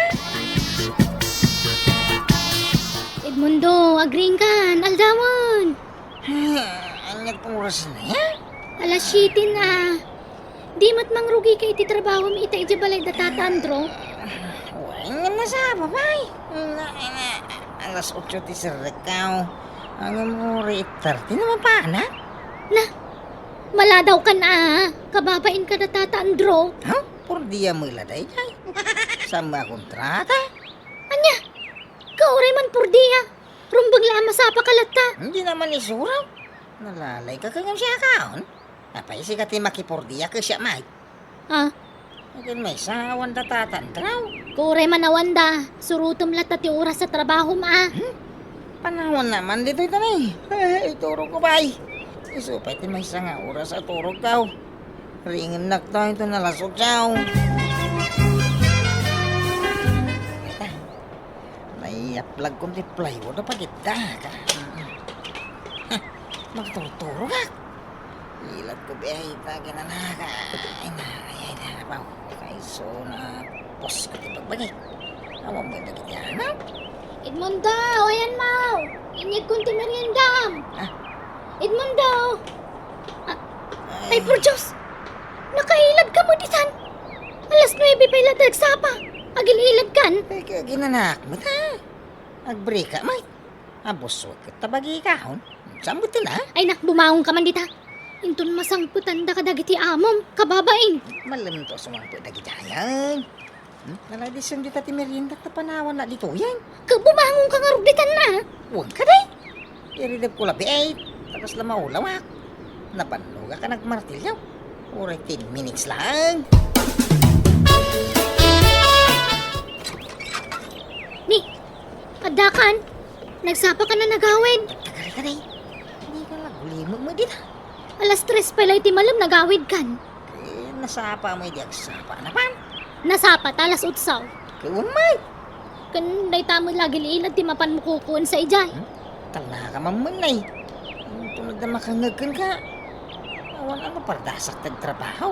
Edmundo, agriingkan, aldawen. Ah, ania ti oras na ya? Alas siete na. Di met mangrugika iti trabahom ita idiay balay da Tata Andro? Wen, nga nasapa pay. Na, na, alas otso ti serrekko. Ngem uray eight thirty na mapanak. Na, maladawkan a. Kababain kada Tata Andro. Ha? Pordia met la daydiay. Saan a kontrata? Ania? Kauray man pordia. Rumbeng la a masapaka latta. Dina man isurok. Nalalayka ket ngem siakaon. Apay, sika ti makipordia ket siak met? Ah. Ket maysa, awanda Tata Andraw. Kauray man awanda. Surotem latta ti oras a trabahom a. Hmm? Panawan naman ditoy, Tanay. Eh, iturogko pay. Isu pay ti maysa nga oras a turogko. Ringennak to, ito na alas otso. Ita, naiaplagkon ti plywood a pagidda, ka. Hah, makaturturogak. Ilatko biya ita kinanaka. Ay na, ay, ay na, apaw. Kaiso na pos ka ti bagbagik. Awan mo dagiti anak? Edmundo, ayan mo! Inyegkon ti meriendam! Ah? Edmundo! Ah, ay, por Dios! Nakailad ka mo ditan! Alas nuebe pay la ti agsapa! Agil-ilad kan! Ay, kaginanak mo ta! Agbrika, may! Abuswek ket ta bagikahon. Saan mo tina? Ay nak, bumangon ka man dita. Inton masangpetan da kadagiti amom, kababain. Malem to sumangpet dagiti ayan. Hmm? Naladisan dita ti merienda ta panawan na ditoyen. Ka bumangon ka ngarud ditan na. Wen ka, day. Iridep ko labi, eh. Takas la maulawak. Nabannoga ka nagmartilyo. Uray ten minutes lang. Ni, adda kan? Nagsapa ka na nagawid? Tagarika, day. Hindi ka nagulimo mo dita. Alas tres pa la iti malem nagawid kan. Eh, nasapa mo idi agsapa na pan? Nasapa ta alas otso. Kaumay. Kan dayta mo lagi ilad ti mapan mo kukuon sa ijay. Hmm? Talna ka mamman, nay. Ang tunod na makangagkan ka. Awan ano pardasak tagtrabaho.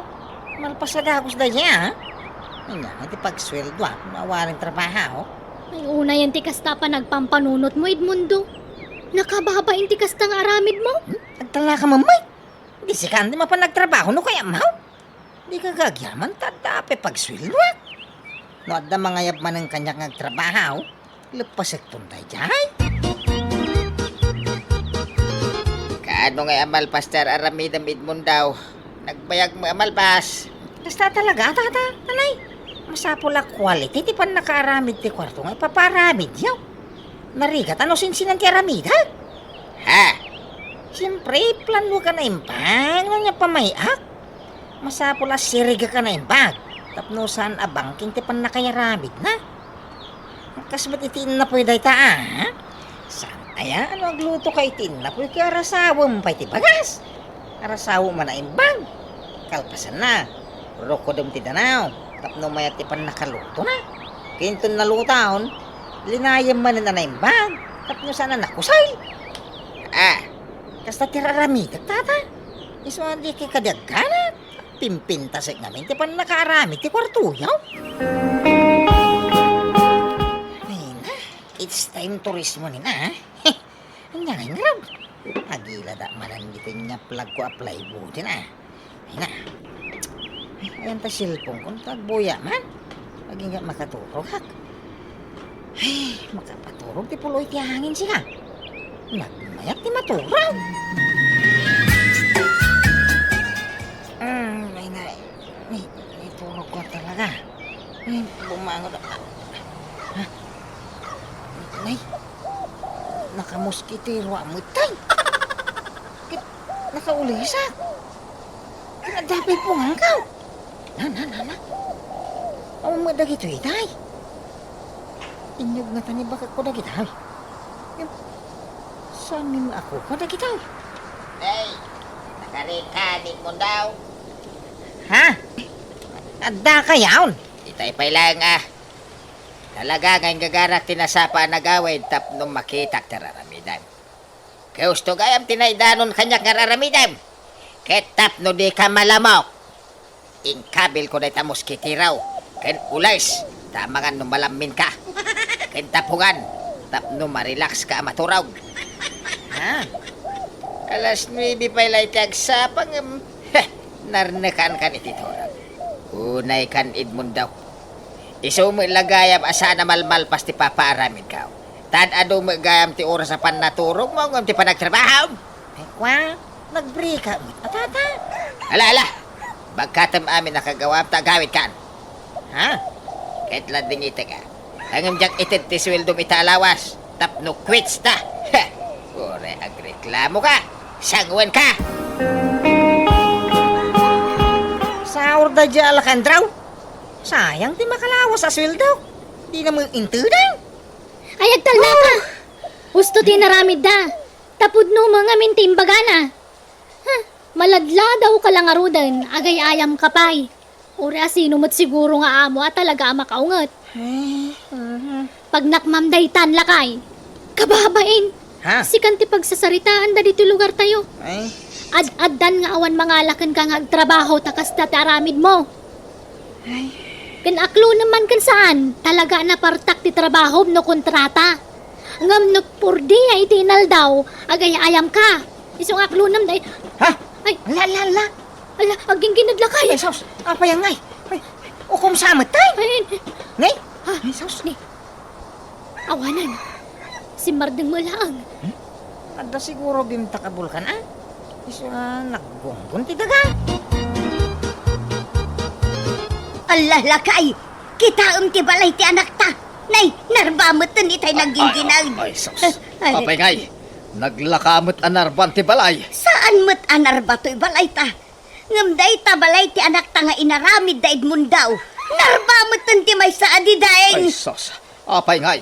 Malpas a dagus da niya, ha? Anya, ti pagsweldo, ha? Mawaring trabaho. Ay, unayan ti kasta pa nagpampanunot mo, Edmundo. Nakababain ti kasta nga aramid mo? Hmm? Agtalna ka mamay. Di sika ti mapan nagtrabaho no kaya maw? Di ka gagyaman ta adda pay pagsweldoak. No adda mangayab manen kaniak nga agtrabaho, leppasek ton daydiay. Kaano ngay a malpas ti ar-aramidem, Edmundo? Nagbayag mo a malpas. Kasta talaga, tata, anay. Masapul a quality ti pannakaaramid ti kuarto nga ipapaaramidyo. Narigat a no sinsinan ti aramidek. Ha? Siempre, plano ka naimbag no ania pamay-ak. Masapul a sirigek a naimbag tapno saan a bangking ti pannakayaramidna. Kas met iti innapuy dayta, a? Saan aya a no agluto ka iti innapuy ket arasawem pay ti bagas? Arasawem a naimbag. Kalpasanna, rukodem ti danaw tapno mayat ti pannakalutona. Ket inton nalutaon, linayem manen a naimbag tapno saan a nakusay. A, kasta ti ar-aramidek, tata. Isu a di kay kadi agganat. Pimpintasek ngamin ti pannakaaramid ti kuartoyo. Ay na, it's time to rest mo ni na, ha? Anya ngay ngarud? Agilada manen ditoy nga plagko a plywood, ha? Ay na. Ay, ayan ta cellphone ko, tagbuya man. Agingga makaturog, hak. Ay, makapaturog ti puloy ti hangin, sika. Nagmayat ti maturog. Mm, ay, nay, nay, nay, turog ko talaga. Ay, bumangon ako. Ha? Nay, nakamuskitero a met, tay. Ket nakaulisak. Ket adda pay pungankaw. Na, na, na, na. Awan met dagitoy, tay. Inyog nga tanibakak ko dagitoy. Em, saan mi maakupa dagitoy? Nay, nakarika ni Mundaw. Ha? Adda kayaon? Itay pay lang, ah. Talaga nga inggagarak ti nasapa a nagawid tapno makitak ti ar-aramidem. Gusto gayam ti naidanon kaniak nga ar-aramidem. Ket tapno dika malamok, inkabilko dayta moskitero ken ules ta amangan no malamminka. Ken ta pungan tapno marelakska a maturog. Ha? Alas nuebe pay la iti agsapa ngem, heh, narnekan kan iti turog. Unay kan Edmundo. Isu met la gayam a saan a malmalpas ti papaaramidko. Tan adu met gayam ti oras a pannaturogmo ngem ti panagtrabahom. Ay, kwa, nagbrika met a tata. Ala, ala! Bagkatem amin a kagawam ta agawidkan. Ha? Ket la dingitek, a. Ngem diak ited ti sueldom ita a lawas tapno quits ta. Heh! Uray agreklamoka. Sanguenka! Saor da dia, Alejandro. Sayang ti makalawas a sueldo. Di na mo intedang. Ay, agtalnaka! Husto ti inaramidda. Ta pudno met ngamin ti imbagana. Ha, maladladaw ka la ngaruden, agay-ayam ka pay. Uray a sino met siguro nga amo a talaga a makaunget. Ay, mhm. Pagnakmam daytan, lakay. Kababain. Ha? Sikan ti pagsasaritaanda ditoy lugartayo. Ay. Ad-addan nga awan mangala kenka nga agtrabaho ta kasta ti aramidmo. Ay. Ken aklonem man ken saan, talaga a napartak ti trabahom no kontrata. Ngem no purdia iti inaldaw, agay-ayam ka. Isu nga aklonem day. Ha? Ay. Ala, ala, ala. Ala, agginggined lakay. Ay, sus. Apay ngay? Ay, ukom sa met, tay. Ay, Ni? Ha? Ay, sus. Ni. Awanen. Simmardeng mo laeng. Hmm? Adda siguro bimtak a bulkan, ah? Isu nga naggunggon ti daga. Ala, lakay! Kitaem ti balay ti anakta. Nay, narba metten itay nagginggined. Ay, ay, sus. Ay. Apay ngay, naglaka met a narban ti balay. Saan met a narba toy balayta? Ngem dayta balay ti anakta nga inaramid da Edmundo. Narba metten ti maysa a didaing. Ay, sus. Apay ngay?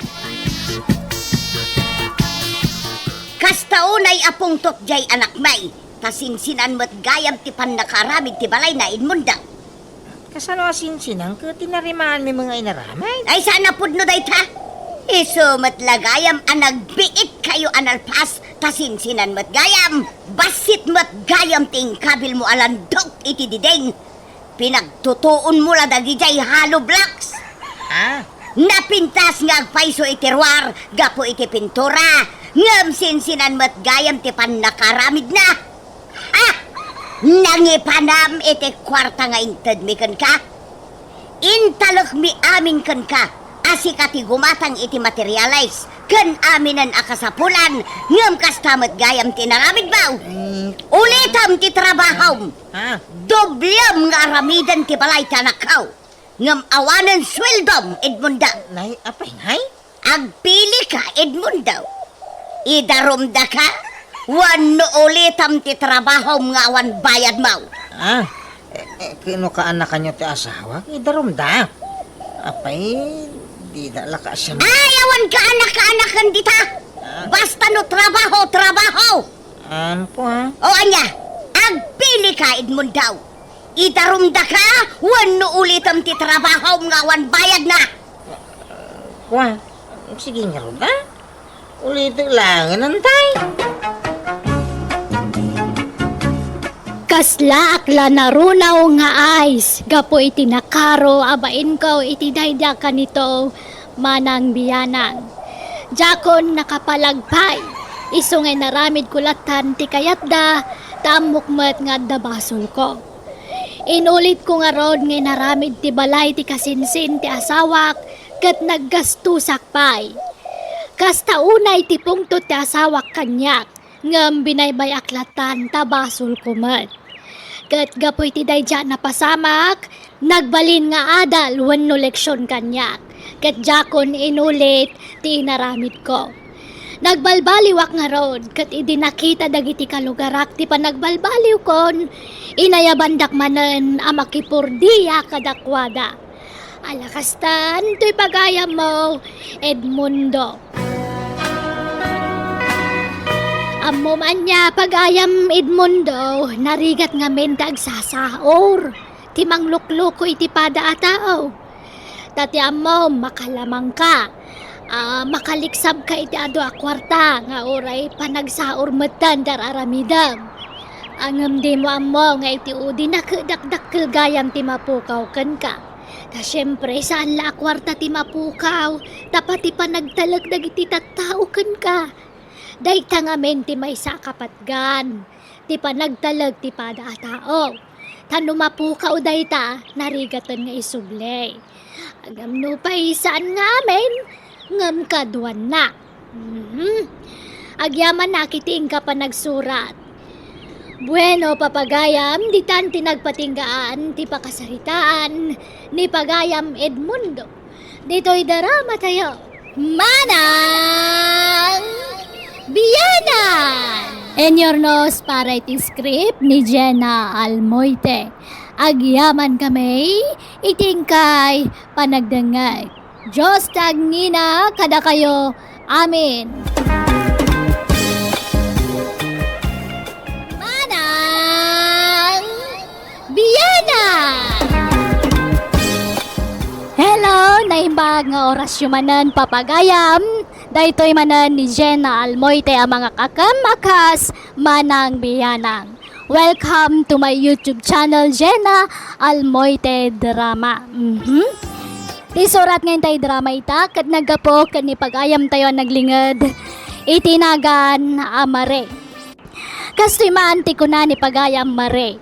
Kasta unay a pungtot jay anakmi, ta sinsinan met gayam ti pannakaaramid ti balayna Edmundo. Kasano a sinsinan ket tinarimaanmi nga inaramid? Ay, saan a pudno dayta? Isu met la gayam a nagbiit kayo a nalpas, ta sinsinan met gayam, bassit met gayam ti inkabilmo a landok iti diding. Pinagtutuonmo la dagidiay hollow blocks. Ah? Napintas nga agpayso iti ruar gapu iti pintura, ngem sinsinan met gayam ti pannakaaramidna. Ah! Nangipanam iti kuarta nga intedmi kenka? Intalekmi amin kenka a sika ti gumatang iti materials ken aminen a kasapulan, ngem kasta met gayam ti inaramidmo. Mm. Ulitem ti trabahom. Ah. Doblem nga aramiden ti balay ti anakko. Ngem awanen sueldom, Edmundo. Nay, apay, nay? Agpilika, Edmundo. Idarumdaka wenno ulitem ti trabahom nga awan bayadmo. Ah, eh, eh, kano kaanakanyo ti asawak? Idarumda. Apay, dida la kaasian. Ay, awan kaanakaanakan dita. Ah. Basta no trabaho, trabaho. Ampo, ah. O ania, agpilika, Edmundo. Idarumdaka wenno ulitem ti trabahom nga awan bayadna. Kua, sige ngarud, ah. Ulitek laengen, tay. Kaslaak la narunaw nga ice gapu iti nakaro a bainko iti daydi a kanito, manang bianang. Diakon nakapalagpay. Isu nga inaramidko lattan ti kayatda, ta ammok met nga adda basolko. Inulitko ngarud nga inaramid ti balay ti kasinsin ti asawak ket naggastosak pay. Kasta unay ti pungtot ti asawak kaniak, ngem binaybay-ak lattan ta basolko met. Ket gapu iti daydi a napasamak, nagbalin nga adal wenno leksion kaniak, ket diakon inulit ti inaramidko. Nagbalbaliwak ngarud, ket idi nakita dagiti kalugarak ti panagbalbaliwkon, inayabandak manen a makipurdia kadakuada. Ala kastan toy pagayammo, Edmundo. Ammom ania, pagayam Edmundo, narigat ngamin ti agsasaor, ti manglukloko iti pada a tao. Ta ti ammom, makalamangka, a, makaliksabka iti adu a kuarta nga uray panagsaor metten ti ar-aramidem. Ngem dimo ammo nga iti udi nakedakdakkel gayam ti mapukaw kenka. Ta siempre, saan la a kuarta ti mapukaw, ta pati panagtalek dagiti tattao kenka. Dayta ngamin ti maysa a kapatgan ti panagtalek ti pada a tao. Ta no mapukaw dayta, narigaten nga isubli. Ngem nupay saan nga amin, ngem kaduanna. Mhm. Agyamanak iti inka panagsurat. Bueno, papagayam, ditan ti nagpatinggaan ti pakasaritaan ni pagayam Edmundo. Ditoy drama tayo. Manang Bianan! Inurnos para iti script ni Jenna Almoite. Agyaman kami iti inkay panagdengngeg. Dios ti agngina kadakayo. Amen. Nga orasyo manen, papagayam, daytoy manen ni Jenna Almoite a mangakakem a kas Manang Bianang. Welcome to my YouTube channel, Jenna Almoite Drama. Mhm. Ti surat nga intay drama ita, ket naggapu ken ni pagayamtayo a naglinged iti nagan a Mare. Kastoy man ti kuna ni pagayam Mare.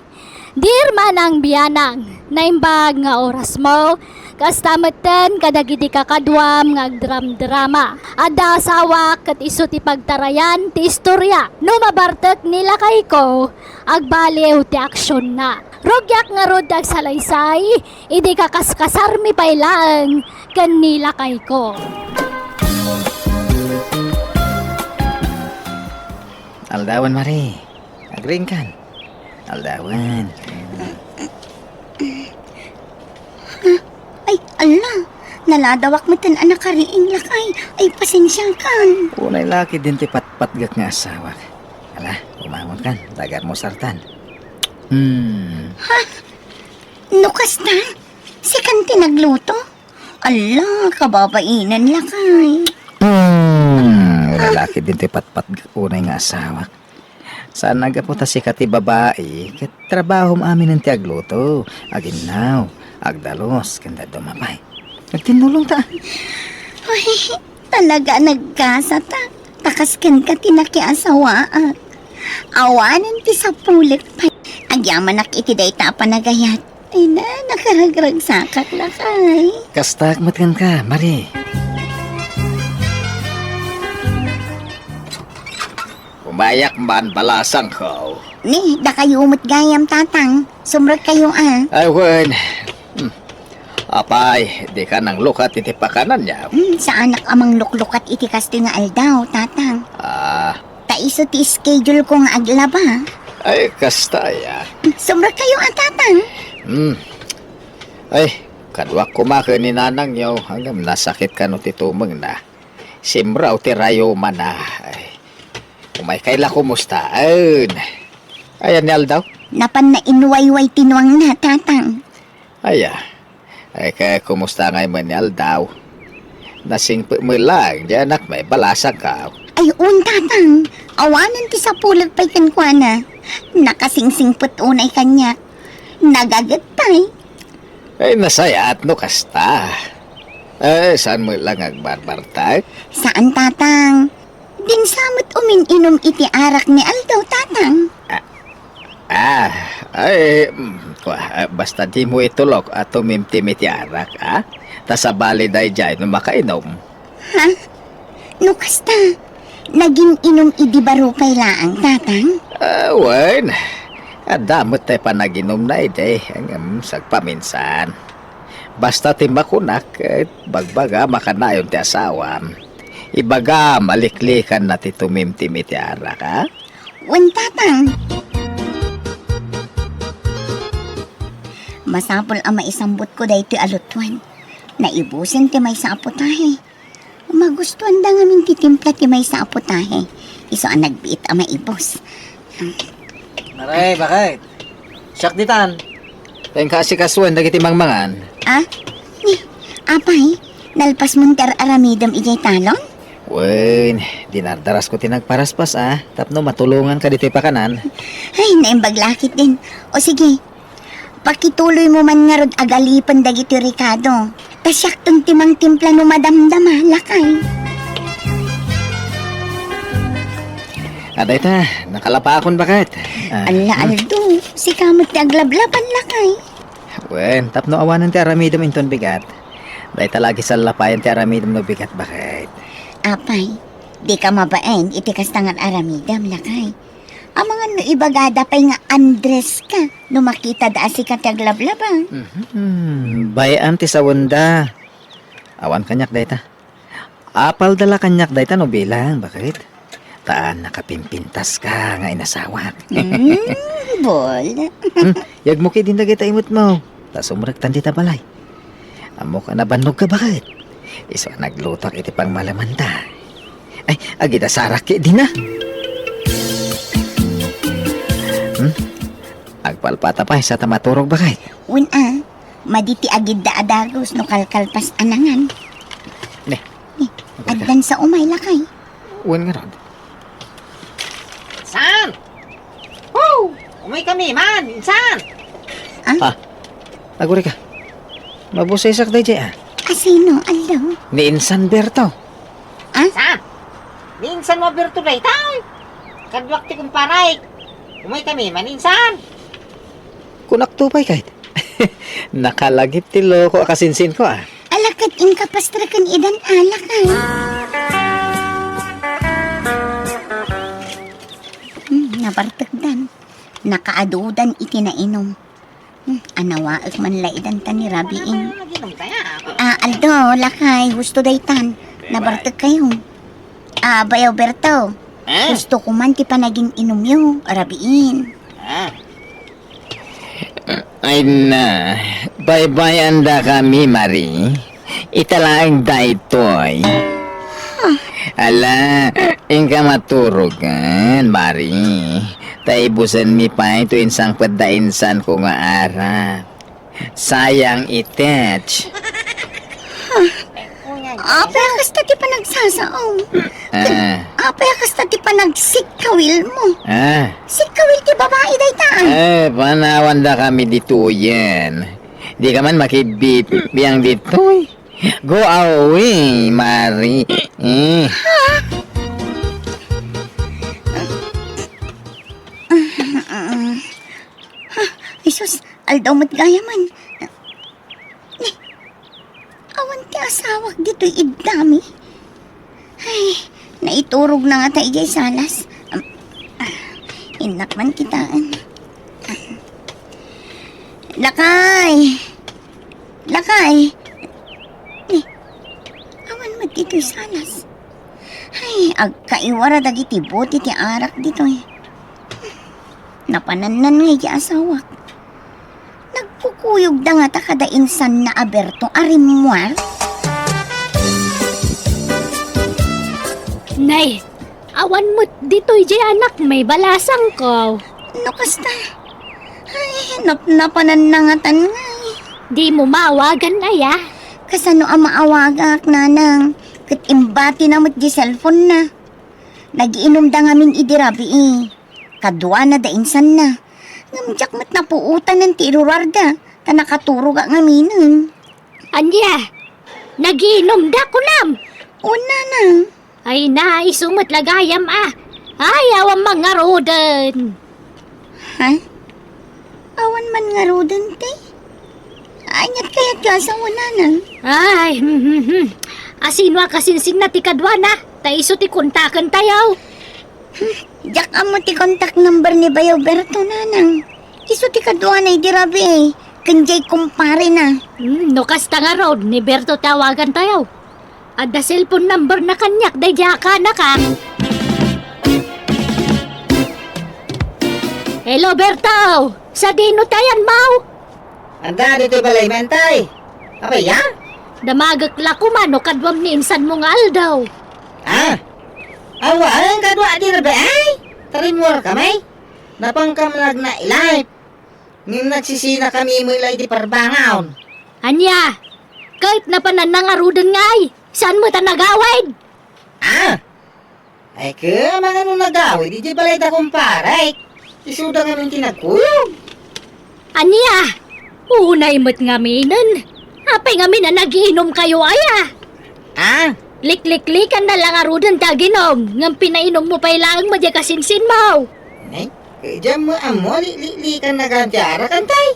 Dear Manang Bianang, naimbag nga orasmo, kasta metten kadagiti kakaduam nga agdramdrama. Adda asawak ket isu ti pagtarayan ti istorya. No mabartek ni lakayko, agbaliw ti aksionna. Rugiak ngarud ti agsalaysay, idi kakaskasarmi pay laeng ken ni lakayko. Aldawen, Mare. Agriingkan. Aldawen. Ay, ala! Naladawak metten a nakariing, lakay. Ay, pasensiakan. Unay la ketdin ti patpatgek nga asawak. Ala, umangonkan. Dagar mo sartan. Hmm. Ha? No kasta? Sikan ti nagluto? Ala, kababainen, lakay. Hmm, lalaki din ti patpat unay nga asawak. Saan naggapu ta sika ti babai, ket trabahom aminen ti agluto, aginnaw, agdalus, ken dadduma pay. Agtinnulongta. Uy, talaga nagkasata. Ta kas kenka ti nakiasawaak. Awanen ti sapulek pay. Agyamanak iti dayta a panagayat. Ay na, nakaragragsakak, lakay. Kastak met kenka, Mare. Umayak man, balasangko. Ni, dakayo met gayam, Tatang. Sumrekkayo, a. Ay, wen. Hmm. Apay, dika nanglukat iti pakananyo? Hmm, saanak a mangluklukat iti kastoy nga aldaw, Tatang. Ah. Ta isu ti schedule ko nga aglaba. Ay, kasta aya. Sumrekkayo a, Tatang. Hmm. Ay, kaduak koma ken ni nanangyo, ngem nasakit kano ti tumengna. Simrek ti rayumana. Ay, umaykay la kumustaen. Ayan ni aldaw? Napanna inwayway ti nuangna, Tatang. Aya. Ay, kaya kumusta ngay met ni aldaw? Nasingpet met laeng ti anakmi, balasangko. Ay, wen, Tatang. Awanen ti sapulek pay kenkuana. Nakasingsingpet unay kaniak. Nagaget pay. Ay, nasayaat no kasta. Ay, saan met la nga agbarbartak? Saan, Tatang. Dinsa met umin-inum iti arak ni aldaw, Tatang. Ah, ah, ay, mm, kua, ah, basta dimo itulok a tumimtim iti arak, a? Ta sabali daydiay no makainum. Ha? No kasta, nagin-inum idi baro pay laeng, Tatang? Ah, wen. Adda met tay panaginumna idi, ngem sagpaminsan. Basta ti makunak, ket bagbagam a kanayon ti asawam. Ibagam a liklikanna ti tumimtim iti arak, a? Wen, Tatang. Masapul a maisambutko daytoy a lutoan. Naibusen ti maysa a putahe. Magustuanda ngamin ti timpla ti maysa a putahe. Isu a nagbiit a maibus. Aray, bakit? Siak ditan. Ken kaasikasoen dagiti mangmangan. Ah? Ni, apay, nalpasmon ti ar-aramidem idiay talon? Wen, dinardarasko ti nagparaspas, a, tapno matulonganka ditoy pakanan. Ay, naimbag la ketdin. O sige, pakituloymo man ngarud a galipen dagitoy rekado. Ta siakton ti mangtimpla no madamdama, lakay. A, dayta, nakalapakon, baket. A. Alla, Aldo, sika met ti aglablaban, lakay. Wen, tapno awanen ti aramidem inton bigat. Dayta la agisallapayan ti aramidem no bigat, baket. Apay, dika mabain iti kasta nga aramidem, lakay. Amangan no ibagada pay nga Andres ka no makitada a sika ti aglablaba. Mhm. Bay-an ti sawenda. Awan kaniak dayta. Apalda la kaniak dayta no bilang, baket? Ta nakapimpintas ka nga inasawak. Mm, bol. Hmm, yagmo ketdin dagita imutmo. Ta sumrektan dita balay. Ammok a nabannog ka, baket? Isu a naglutoak iti pangmalemanta. Ay, agidasarak ketdin a. Hmm? Agpalpata pay sa ta maturog, baket? Wen a, madi ti agidda a dagus no kalkalpas a nangan. Ne. Ne, addan sa umay, lakay. Wen ngarud. Insan! Woo! Umay kami man, insan! Ah? Ah, agurayka. Mabusesak daydiay, ah. Asino, aldaw? Ni Insan Berto. Ah? Insan! Ni Insan Berto daytoy! Kaduak ti kumparay. Umay kami man, insan! Kunak to pay, kayat. Nakalagip ti loko a kasinsinko, ah. Ala ket inkapastreken idan alak, ah. Hmm, nabartekdan. Nakaadudan iti nainom. Hmm, anawaek man la idan ta ni Rabiin. Ah, aldaw, lakay, husto daytan. Nabartek kayo. Ah, Bayaw Berto. Ah? Husto ko man ti panagin-inumyo, Rabiin. Ah. Ay na, baybay-andakami, Mari. Ita laeng daytoy. Ala, inka maturogan, Mari. Ta ibusenmi pay to insangpet da insanko nga arak. Sayang itech. Apay a kasta ti panagsasaom? Ah. Apay a kasta ti panagsikkawil mo? Ah. Sikkawil ti babai dayta, ah. Eh, panawandakami ditoyen. Di ka man makibit biang ditoy. Go away, Mari. Eh. Ay, sus, aldaw met gayam. Ni, awan ti asawak ditoy iddami. Ay, naiturog na ngata idiay salas. Am, ah, innak man kitaen. Lakay! Lakay! Ni, awan met ditoy salas. Ay, agkaiwara dagiti bote ti arak ditoy. Napanannan nga iti asawak. Nagkukuyogda ngata kada insanna a Berto a rimmuar? Nay, awan met ditoy diay anakmi, balasangko. No kasta, ay, napnapananna ngatan ngay. Dimo maawagan aya? Kasano a maawagak, nanang? Ket imbatina met di cellphone na. Nagiinumda ngamin idi rabii. Kaduana da insanna. Ngem diak met napuotanen ti iruruarda, ta nakaturogak ngaminen. Ania? Nagiinumda, kunam? Wen, nanang. Ay na, isu met la gayam a. Ay, awan man ngaruden. Ha? Awan man ngaruden ti? Aniat kayat nga asawa, nanang? Ay, hmm, hmm, hmm. Asino a kasinsinna ti kaduana? Ta isu ti kontaken tayo. Hmm, diak ammo ti contact number ni Bayaw Berto, nanang. Isu ti kaduana idi rabii, ken diay kumparena. Hmm, no kasta ngarud, ni Berto ti awagan tayo. Adda cellphone number na kaniak daydiay a kanak, a. Hello, Berto! Sadino ti ayanmo? Adda ditoy balay, Mentay. Apay a? Damagek la koma no kaduam ni insanmo nga aldaw. Ah? Awan, kadua di rabii? Tarimmuar kami? Napankam nagna-life. Ngem nagsisinakami met la iti parbangon. Ania? Ket napanan nangaruden ngay? Saan met a nagawid? Ah! Ay, ket amangan no nagawid idiay balay da kumparek. Isuda ngamin ti nagkuyog. Ania? Unay met ngaminen. Apay ngamin a nagiinumkayo aya? Ah? Likliklikanna la ngaruden ti aginum, ngem pinainommo pay laeng met diay kasinsinmo. Nay, diak ammo, likliklikanna gayam ti arak, Entay.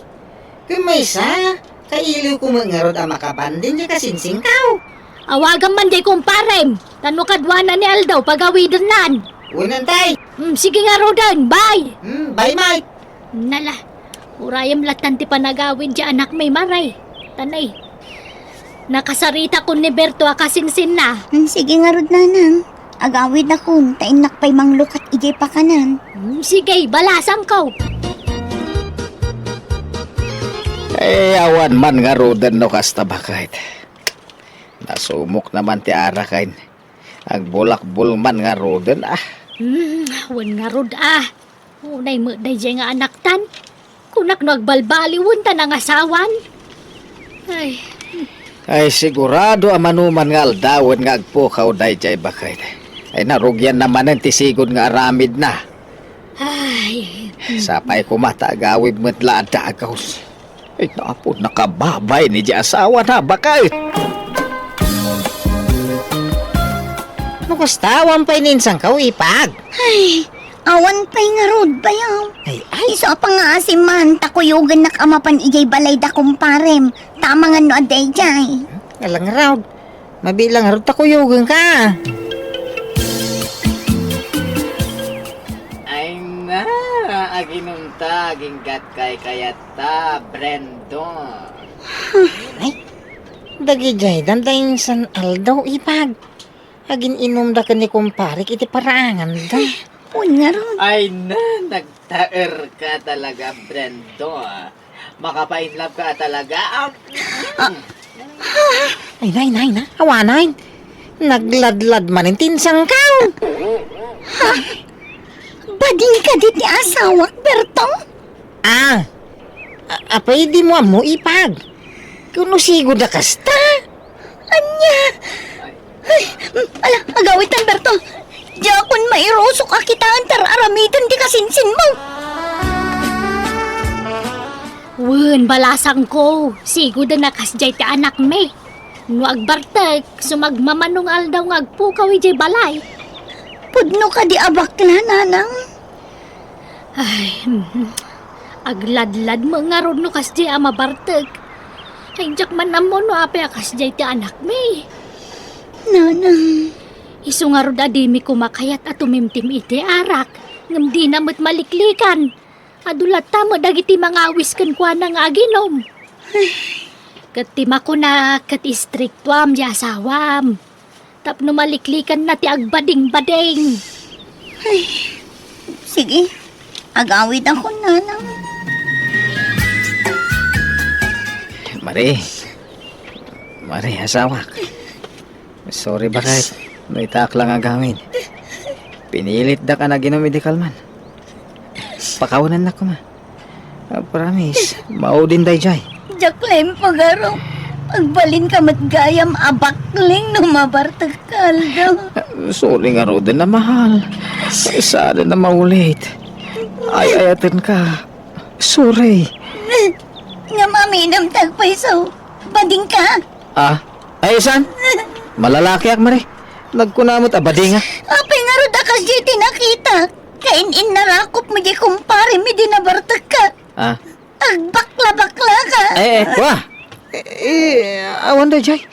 Ken maysa, kailiwko met ngarud a makabanding diay kasinsinko. Awagam man diay kumparem, ta no kaduana ni aldaw pagawidennan. Wen, Entay. Hmm, sige ngaruden, bye. Hmm, bye, Mike. Nala, urayem lattan ti panagawid diay anakmi, Mari. Tanay. Nakasaritakon ni Berto a kasinsinna. Hmm, sige ngarud, nanang. Agawidakon, ta innak pay manglukat idiay pakanan. Hmm, sige, balasangko. Eh, awan man ngaruden no kasta, baket. Nasumok na man ti arak, a. Agbulakbol man ngaruden, a. Hmm, wen ngarud, a. Unay met daydiay nga anaktan. Kunak no agbalbaliwen ta nangasawan. Ay, hmm. Ay, sigurado a manuman nga aldawen nga agpukaw daydiay baket. Ay, narugianna manen ti sigud nga aramidna. Ay. Sapay koma ta agawid met la a dagus. Ay, napo, nakababay ni di asawana, baket. No kasta, awan pay ni insangkaw, Ipag. Ay, awan pay ngarud, bayaw. Ay, ay. Isu a pangngaasim man, ta kuyogennak a mapan idiay balay da kumparem. Tama nga no adda idiay. Alang ngarud. Mabilang ngarud ta kuyogenka. Ay na, aginumta, aginggatkay kayatta, Brendo. Ay, dagidiay, danda insan aldaw, Ipag. Agin-inumda ken ni kumparek iti paraanganda. Wen ngarud. Ay na, nagtaerka talaga, Brendo. Makapainlove ka talaga. Ah, ay, nay, nay, na. Awanen. Nagladlad manen ti insangkaw. Ha? Bading kadi ti asawak, Berto? Ah, a-, apay dimo ammo, Ipag? Kuno sigud a kasta? Ania? Ay, ala, agawid, Berto. Diakon mairusok a kitaen ta ar-aramiden ti kasinsinmo. Wen, balasangko, sigud a nakasdiay ti anakmi. No agbartek, sumagmamano nga aldaw nga agpukaw idiay balay. Pudno kadi a bakla, nanang? Ay, mhm. Agladlad met ngarud no kasdiay a mabartek. Ay, diak man ammo no apay a kasdiay ti anakmi. Nanang. Isu ngarud a dimi koma kayat a tumimtim iti arak, ngem dina met maliklikan. Adu latta met dagiti mangawis kenkuana nga aginum. Ket ti makuna, ket istriktuam ti asawam. Tapno maliklikanna ti agbadingbading. Ay, sige, agawidakon, nanang. Mari, Mari, asawak. Sorry, baket. No itaak lang agawid. Pinilitdak a naginum idi kalman. Pakawanennak koma. Ah, promise, maudin daydiay. Diak la impagaro. Agbalinka met gayam a bakling no mabartek ka aldaw. Ah, sorry ngaruden a mahal. Saan a maulit. Ay-ayatenka. Sorry. Ngem aminem ti agpayso. Badingka. Ah, ay, saan? Malalakiak, Mari. Nagkuna met a badinga. Apay ngarud a kasdiay ti nakitak? Kain-innarakop mo di kumparem idi nabartekka. Ah. Agbakla-bakla ka. Eh, eh, kua. Eh, eh, awan daydiay.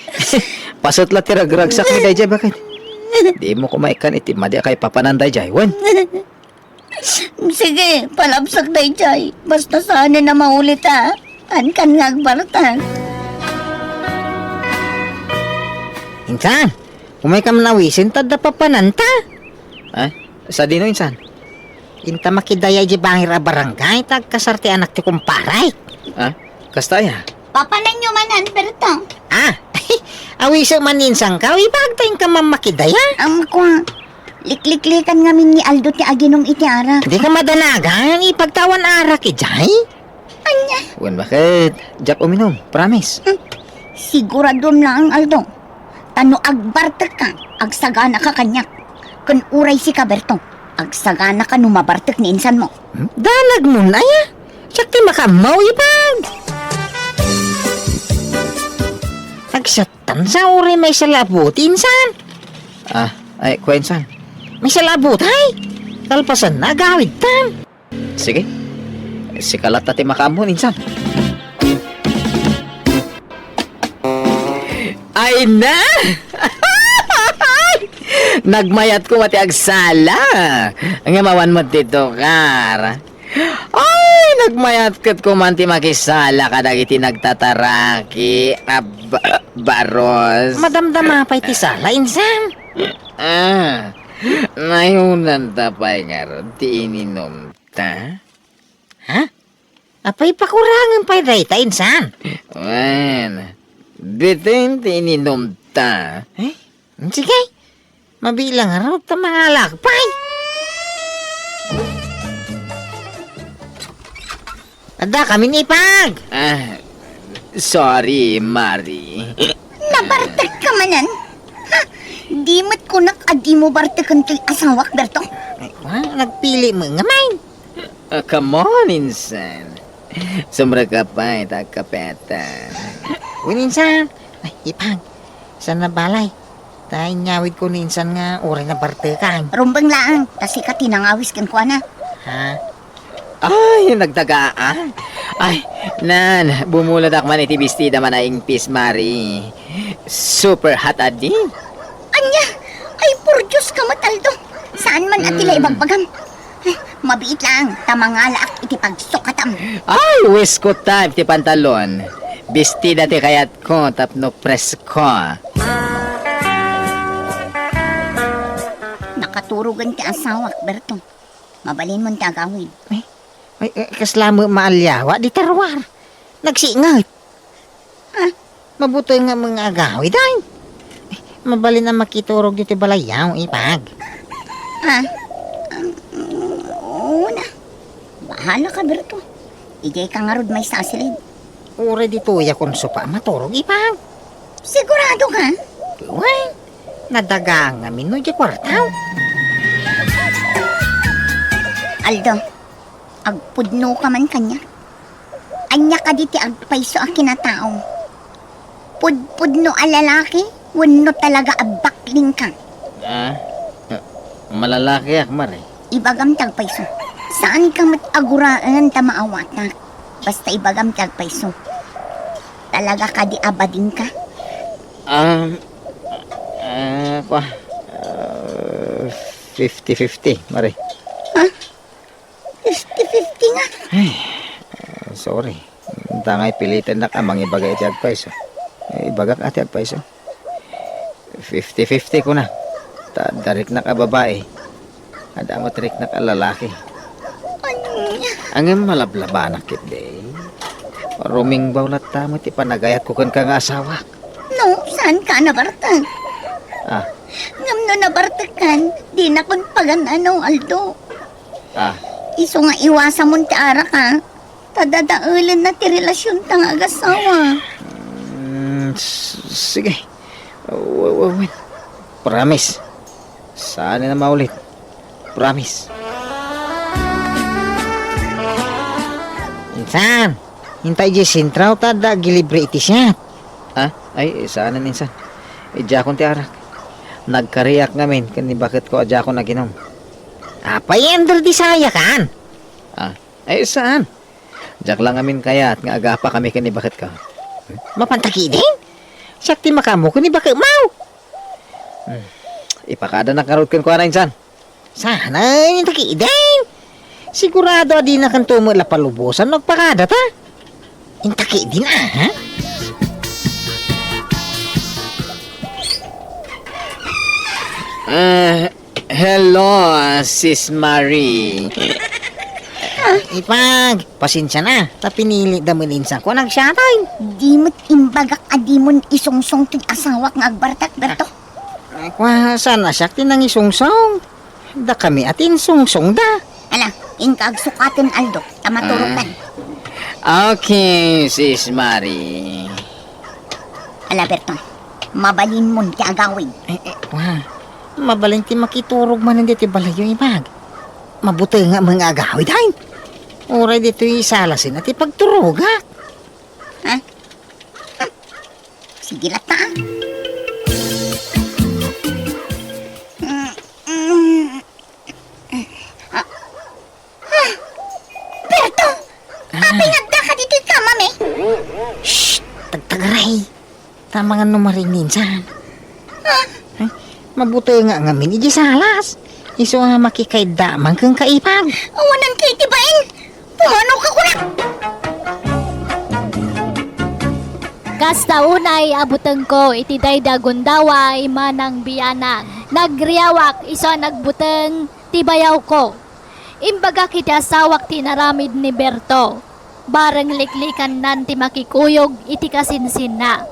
Paset la ti ragragsak mi daydiay, baket. Dimo koma ikkan iti madi a kaipapanan daydiay, wen. Sige, palabsak daydiay. Basta saan a maulit, a. Kaankan nga agbartek. Insan, umayka man awisen ta adda papananta. Ah, sadino, insan? Inta makidaya idiay bangir a barangay ta agkasar ti anak ti kumparek. Ah, kasta aya? Papananyo manen, Berto. Ah, awisem man ni insangkaw, Ipag, ta inka man makidaya. Amko, likliklikan ngamin ni Aldo ti aginum iti arak. Dika madanagan, Ipag, ta awan arak idiay. Ania? Wen, baket? Diak uminum, promise. Hmm. Siguradom laeng, Aldo. Ta no agbartekka, agsaganaka kaniak. Ken uray sika, Berto, agsaganaka no mabartek ni insanmo. Hmm? Danagmon aya? Siak ti makaammo, Ipag. Agsattan sa uray maysa la a buti, insan. Ah, ay, kua, insan. Maysa la a buti, ay. Kalpasanna, agawidtan. Sige. Sika latta ti makaammo, insan. Ay na! Nagmayat koma ti agsala. Ngem awan met ti tukar. Ay, nagmayat ket koma ti makisala kadagiti nagtataraki a ba-, baros. Madamdama pay ti sala, insan. Ah, nayunanta pay ngarud ti ininum. Ta? Ha? Apay, pakurangen pay dayta, insan? Wen, bitin ti ininumta. Eh? Sige. Mabilang ngarud ta mangalak pay. Adda kami ni Pag. Ah, sorry, Mari. Bartek ka manen? Ha? Di met kunak a dimo barteken toy asawak, Berto? Ay, wa, nagpili met ngamin. Ah, come on, insan. Sumrek ka pay, ta agkapeta. Wen, insan. Ay, Ipag. Saan na balay? Ta inyawidko ni insan nga uray nabartekan. Rumbeng laeng, ta sika ti nangawis kenkuana. Ha? Ay, nagdagaan. Ay, nan, bumuladak man iti bestida man a ingpis, Mari. Super hot a di. Ania? Ay, por Dios ka met, Aldo. Saan man a ti la ibagbagam? Ay, mabiit laeng, ta mangalaak iti pagsukatam. Ay, wisko time ti pantalon. Bestida ti kayatko tapno presko. Nakaturogen ti asawak, Berto. Mabalinmon ti agawid. Ay, ay, eh, kasla met maaliawa, di taruar. Nagsinget. Ah. Mabuteng nga mga agawid, ay. Mabalin a makiturog ditoy balayyo, Ipag. Ah, um, oo na. Bahala ka, Berto. Idiay ka ngarud maysa a silid. Uray ditoy a konsupa a maturog, Ipag. Sigurado ka? Wen, nadagaan ngamin no diay kuartaw. Aldo, agpudno ka man kaniak. Ania kadi ti agpayso a kinataom? Pudpudno a lalaki wenno talaga a baklingka? Ah, eh, malalakiak, Mari. Ibagam ti agpayso. Saan ka met a guraen ta maawatak. Basta ibagam ti agpayso. Talaga kadi a badingka? Um, ah, kwa, ah, fifty fifty, Mari. Ha? Fifty fifty nga. Ay, ah, sorry. Ita nga ipilitennak a mangibaga iti agpayso. Eh, ibagak a ti agpayso. Fifty fifty kuna. Ta adda riknak a babai. Adda met riknak a lalaki. Ania? Ngem malablabanak ketdi. Rumingbaw latta met ti panagayatko kenka nga asawa. No, saan ka nabartek? Ah. Ngem no nabartek kan, dinak pagan-ano, Aldo. Ah. Isu nga iwasamon ti arak, ha? Ta dadaelenna ti relasionta nga agasawa. Mm, s-, sige. W-, w-, wait. Promise. Saan na maulit? Promise. Insan, intay di sentraw ta adda agilibre iti siak. Ah, ay, saan, insan. Idiakon ti arak. Nagkariak ngamin ken ni baketko a diakon aginom. Apay, Ender, di sayakan? Ah, ay, saan? Diak la ngamin kayat nga agapa kami ken ni baketko. Mapanta ketdin? Siak ti makaammo ken ni baketmo. Hmm. Ipakadanak ngarud kenkuana, insan. Saan, inta ketdin? Sigurado a dinakanto met la palubosan no agpakadata. Inta ketdin, a, ha? Ah, hello, Sis Marie. Ipag, pasensia na, ta pinilitda met ni insan a agsiatay. Di met imbagak a dimon isungsong ti asawak nga agbartek, Berto. Ay, kwa, saan a siak ti nangisungsong? Dakami a ti insungsongda. Ala, inka agsukaten, Aldo, ta maturogkan. Ah. Okay, Sis Marie. Ala, Berto, mabalinmon ti agawid. Eh, eh, wa. Mabalin ti makiturog manen ditoy balayyo, Ipag. Mabuteng nga mga agawid, ay. Uray ditoy salasen a ti pagturogak. Ha? Sige latta, ah. Mm, mm. Ah, ah, Berto! Ah. Apay nga addaka ditoy kamami? Shh! Tagtagaray! Tama nga no maringinsan. Ah. Ay, mabuteng nga ngamin iti salas. Isu nga makikaidda man ken ka, Ipag. Awanan ka iti bain. Pumano ka kunak? Kasta unay a butengko iti daydi a gundaway manang bianag. Nagriawak isu a nagbuteng ti bayawko. Imbagak iti asawak ti inaramid ni Berto. Bareng liklikannan ti makikuyog iti kasinsinna.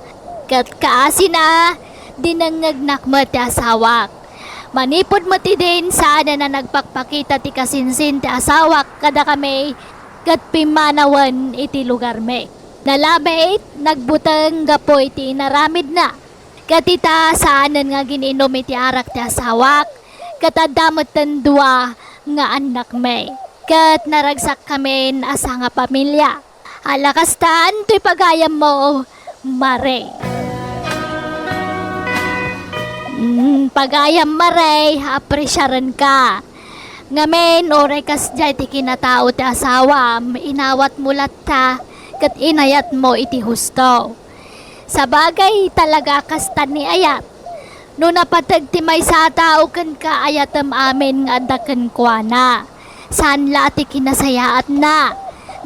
Ket kaasina, dinengngegnak met ti asawak. Manipud met idin, saanen a nagpakpakita ti kasinsin ti asawak kadakami ket pimmanawen iti lugarmi. Nalabit, nagbuteng gapu iti inaramidna. Ket ita, saanen nga agin-inum iti arak ti asawak, ket adda metten dua nga annakmi. Ket naragsakkamin a sangapamilia. Ala kastan toy pagayammo, Mare. Mm, pagayam, Mare, apresiarenka. Ngamin, uray kasdiay ti kinatao ti asawam, inawatmo latta, ket inayatmo iti husto. Sabagay, talaga a kastan ni ayat. No napateg ti maysa a tao kenka, ayatem amin nga adda kenkuana. Saan la a ti kinasayaatna.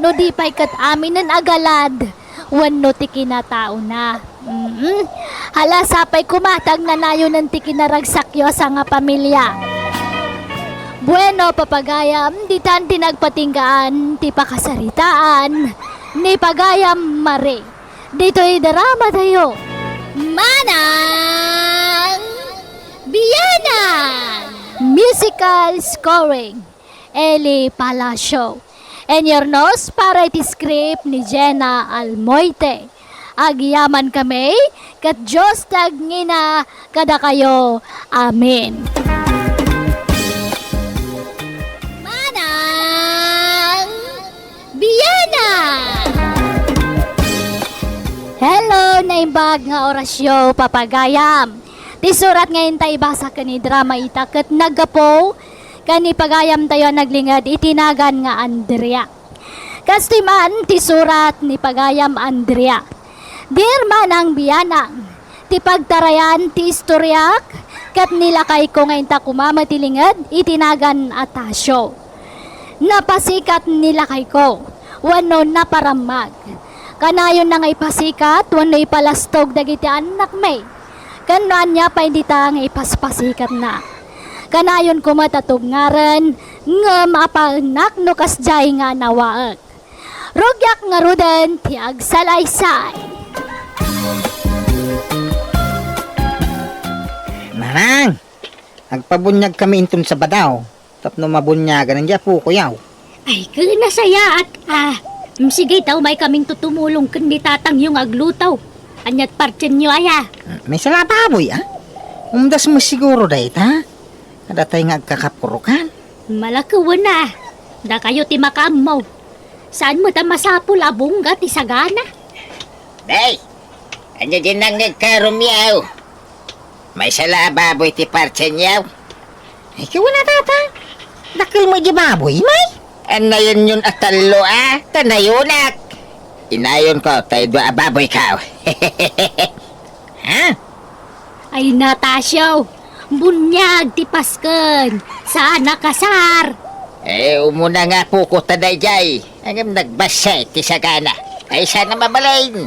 No di pay ket aminen a galad wenno ti kinataona. Mm. Hala, sapay koma ta agnanayonen ti kinaragsakyo a sangapamilia. Bueno, papagayam, ditan ti nagpatinggaan ti pakasaritaan ni pagayam Mare. Ditoy drama tayo. Manang Bianang! Musical scoring, Eli Palacio. Inurnos para iti script ni Jenna Almoite. Agyamankami, ket Dios ti agngina kadakayo. Amen. Manang Bianang! Hello, naimbag nga orasyo, papagayam. Ti surat nga inta ibasa ken idrama ita ket naggapu ken ni pagayamtayo a naglinged iti nagan nga Andrea. Kastoy man ti surat ni pagayam Andrea. Dear Manang Bianang, ti pagtarayan ti istoriak ket ni lakayko nga inta koma met ti linged iti nagan a Tasio. Napasikat ni lakayko wenno naparammag. Kanayonna nga ipasikat wenno ipalastog dagiti annakmi. Ken no ania pay dita nga ipaspasikatna. Kanayon koma ta tubngaren, ngem apaennak no kasdiay nga nawaek. Rugiak ngaruden ti agsalaysay. Manang, agpabuniagkami inton Sabado tapno mabuniagan daydi apoko, yaw. Ay, ken nasayaat, ah. Mm, sige, ta umaykamin tumulong ken ni tatangyo nga agluto. Aniat partienyo aya? Mm, maysa la a baboy, ah. Umdas met siguro dayta. Kadatay nga agkakapurokan. Malakewen a. Dakayo ti makaammo. Saan met a masapul a bungga ti sagana? Day, ania di nangngegka, Romeo? Maysa la a baboy ti partienyo? Ay, kiwala, tata. Dakkel met di baboy, may? Annayonyon a tallo a, ta nayonak. Inayonko, tay dua a baboyko. Ha? Ay, Natasio, buniag ti pasken, saan a kasar. Eh, umuna nga apoko ta daydiay, ngem nagbassit ti sagana. Ay, saan a mabalin.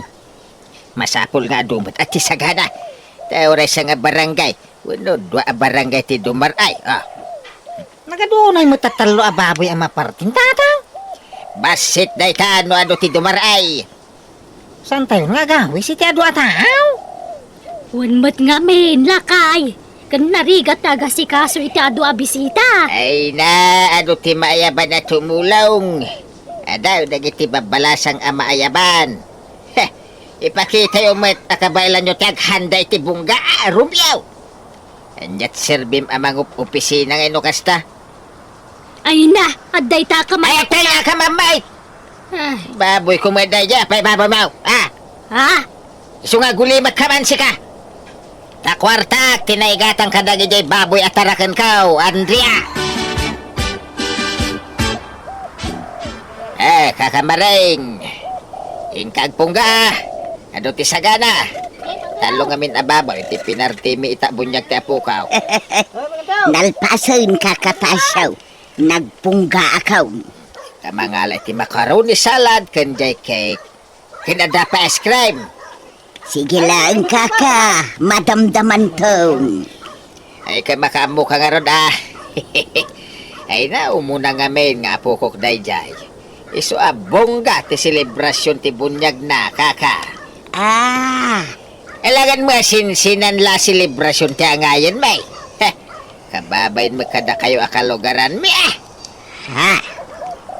Masapul nga adu met a ti sagana. Ta uray sanga barangay wenno dua a barangay ti dumar-ay, ah. Nagadunay met a tallo a baboy a mapartin, tata. Bassit dayta no adu ti dumar-ay. Saantayon nga agawis iti adu a tao? Wen met ngamin, lakay, ken narigat ti agasikaso iti adu a bisita. Ay na, adu ti maayaban a tumulong. Adu dagiti babbalasang a maayaban. Heh, ipakitayo met a kabaelanyo ti aghanda iti bungga, a, Romeo. Aniat serbim a mangup-opisina nga no kasta? Ay na, adda ita ka man. Ay, adda ita ka man, may! Ah. Baboy ko met daydiay, apay baboy mo? Ah! Ha? Isu nga agulimek ka man sika. Ta kuartak ti naigatang kadagiti baboy a tarakenko, Andrea. Eh, kakamareng. Inka agpungga. Adu ti sagana. Tallo ngamin a baboy ti pinartimi ita buniag ti apoko. Nalpasen, kaka Tasio. Nagpungga ako. Ta mangala iti macaroni salad ken jay cake. Ken adda pay ice cream. Sige laeng, kaka, madamdamanton. Ay, ket makaammoka ngarud, a. Ay na, umuna ngamin nga apokok daydiay. Isu a bungga ti selebrasion ti buniagna, kaka. Ah. Alangan mo a sinsinan la selebrasion ti angayen, may. Heh, kababain met kadakayo a kalugaranmi, a. Ha?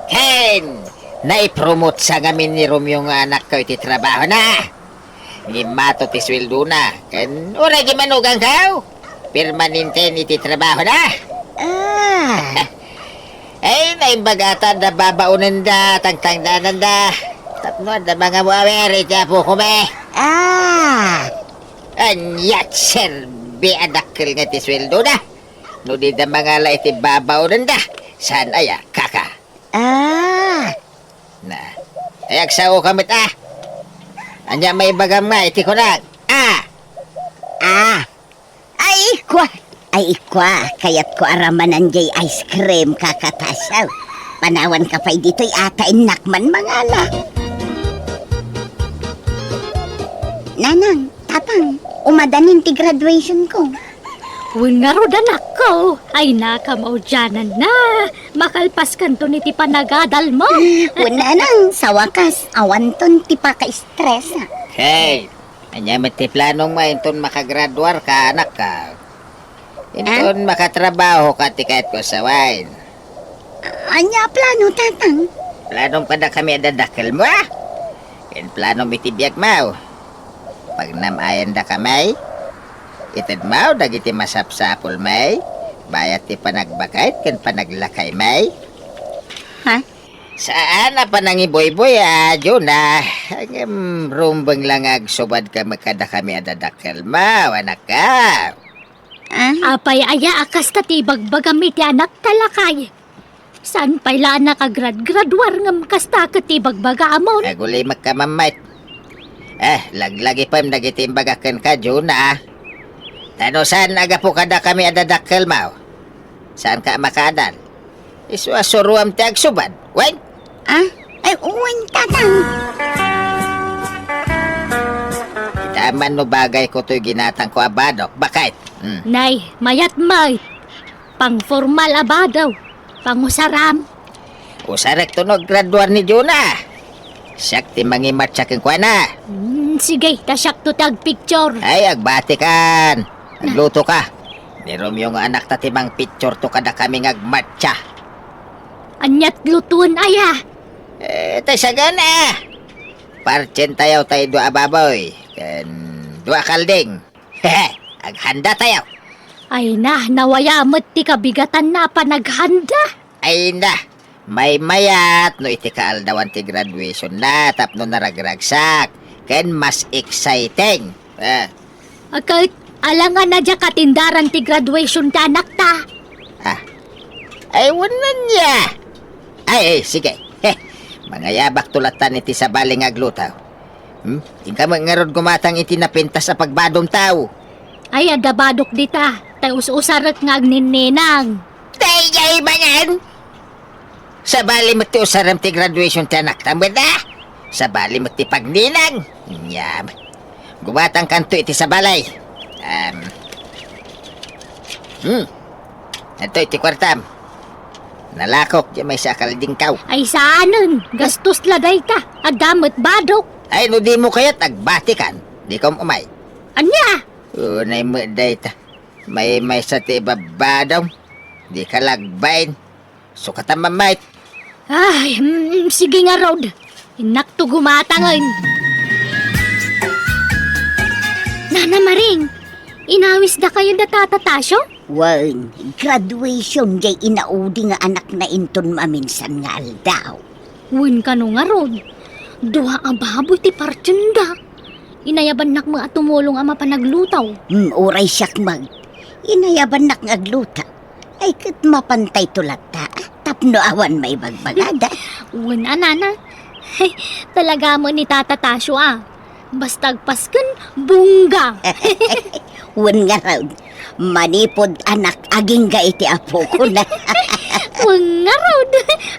Ken, naipromotsa ngamin ni Romeo nga anakko iti trabahona. Ngimmato ti sueldona, ken uray di manugangkaw, permanente iti trabahona. Ah. Ay, naimbagata da babaonenda, tangtangdananda. Tapno adda mangamuawer iti apokon. Ah. Ania ti serbi a dakkel nga ti sueldona? No dida mangala iti babaonenda, saan aya, kaka? Ah. Na, ay, agsaoka met, ah. Ania maibagam nga iti kunam? Ah. Ah. Ay, ikua. Ay, ikua. Kayatko a ramanan jay ice cream, kaka Tasyo. Panawanka pay ditoy, ta innak man mangala. Nanang, Tatang, umadanin ti graduation ko. Wen ngarud, anakko, ay, nakamaudiananna. Makalpaskanton iti panagadalmo. Wen, Nanang, sa wakas, awanton ti paka-stress, ah. Hey, ania met ti planongmo inton makagraduarka, anakko? Inton makatrabahoka ti kayatko a sawen. Ania a plano, Tatang? Planom kadakami a dadakkelmo, ah? Ken planom iti biagmo. Pagnam-ayandakami. Itedmo dagiti masapsapulmi. Bayat ti panagbakayt ken panaglakaymi. Ha? Saan a panangibuybuy, ah, Juna. Ngem rumbeng la nga agsubadka met kadakami a dadakkelmo, anakko. Ah? Apay aya a kasta ti ibagbagam iti anakta, lakay? Saan pay la a nakagrad-graduar ngem kasta ket ti ibagbagamon? Agulimekka, Mammay. Eh, laglagipem dagiti imbagak kenka, Juna. Ta no saan a gapu kadakami a dadakkelmo, saanka a makaadal. Isu a suroam ti agsubad. Wen? Ah? Ay, wen, Tatang. Kita man no bagayko toy ginatangko a badok. Bakit? Hmm. Nay, mayat met. Pangformal a badaw. Pangusaram. Usarekto no aggraduar ni Juna. Siak ti mangimatsa kenkuana. Hmm, sige, ta siakto ti agpicture. Ay, agbatikan. Aglutoka. Ni Romeo nga anakta ti mangpictureto kadakami nga agmatsa. Aniat lutoen aya? Eh, tay sagana. Partsentayo tay dua a baboy, ken dua a kalding. Aghandatayo. Ay na, nawaya met ti kabigatanna a panaghanda. Ay na, maymayat no iti kaaldawan ti graduationna tapno naragragsak ken mas exciting. Ah. Ket, alangan a diak atendaran ti graduation ti anakta. Ah. Ay, wen ania. Ay, ay, sige. Heh, mangayabakto lattan iti sabali nga agluto. Hmm? Inka met ngarud gumatang iti napintas a pagbadomtaw. Ay, adda badok dita, ta us-usarek nga agninninang. Daydiay manen! Sabali met ti usarem ti graduation ti anaktam, wen a? Sabali met ti pagninang. Nyam. Gumatangkanto iti sabali. Um. Hmm. Adtoy ti kuartam. Nalakok ti maysa a kaldingkaw. Ay, saanen. Gastos la dayta. Adda met badok. Ay, no dimo kayat agbatikan, dika um-umay. Ania? Unay met dayta. Maymaysa ti ibabadom. Dika lagbain. Sukatan, Mammay. Ay, mm, sige ngarud. Innakto gumatangen. Nana Maring, inawisdakayo da Tata Tasyo? Wen, graduation jay inaudi nga anakna inton maminsan nga aldaw. Wen kano ngarud, dua a baboy ti partienda. Inayabannak met a tumulong a mapan agluto. Hmm, uray siak met. Inayabannak nga agluto. Ay, ket mapantayto latta, ah, tapno awan maibagbagada. Wen a, Nana. Talaga met ni Tata Tasyo, ah. Basta agpasken, bongga. Wen ngarud, manipud anak agingga iti apokon. Wen ngarud.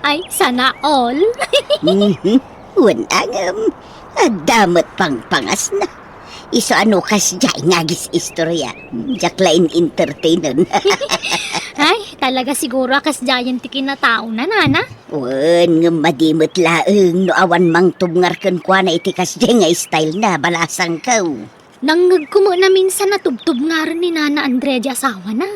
Ay, sana all. Mhm. Wen a ngem, adda met pangpangasna. Isu a no kasdiay nga agis-istorya, diak la in-entertainen. Ay, talaga siguro a kasdiayen ti kinataona, Nana. Wen, ngem madi met laeng no awan mangtubngar kenkuana iti kasdiay nga style na, balasangko. Nangngegko met naminsan a tubtubngaren ni Nana Andrea di asawana.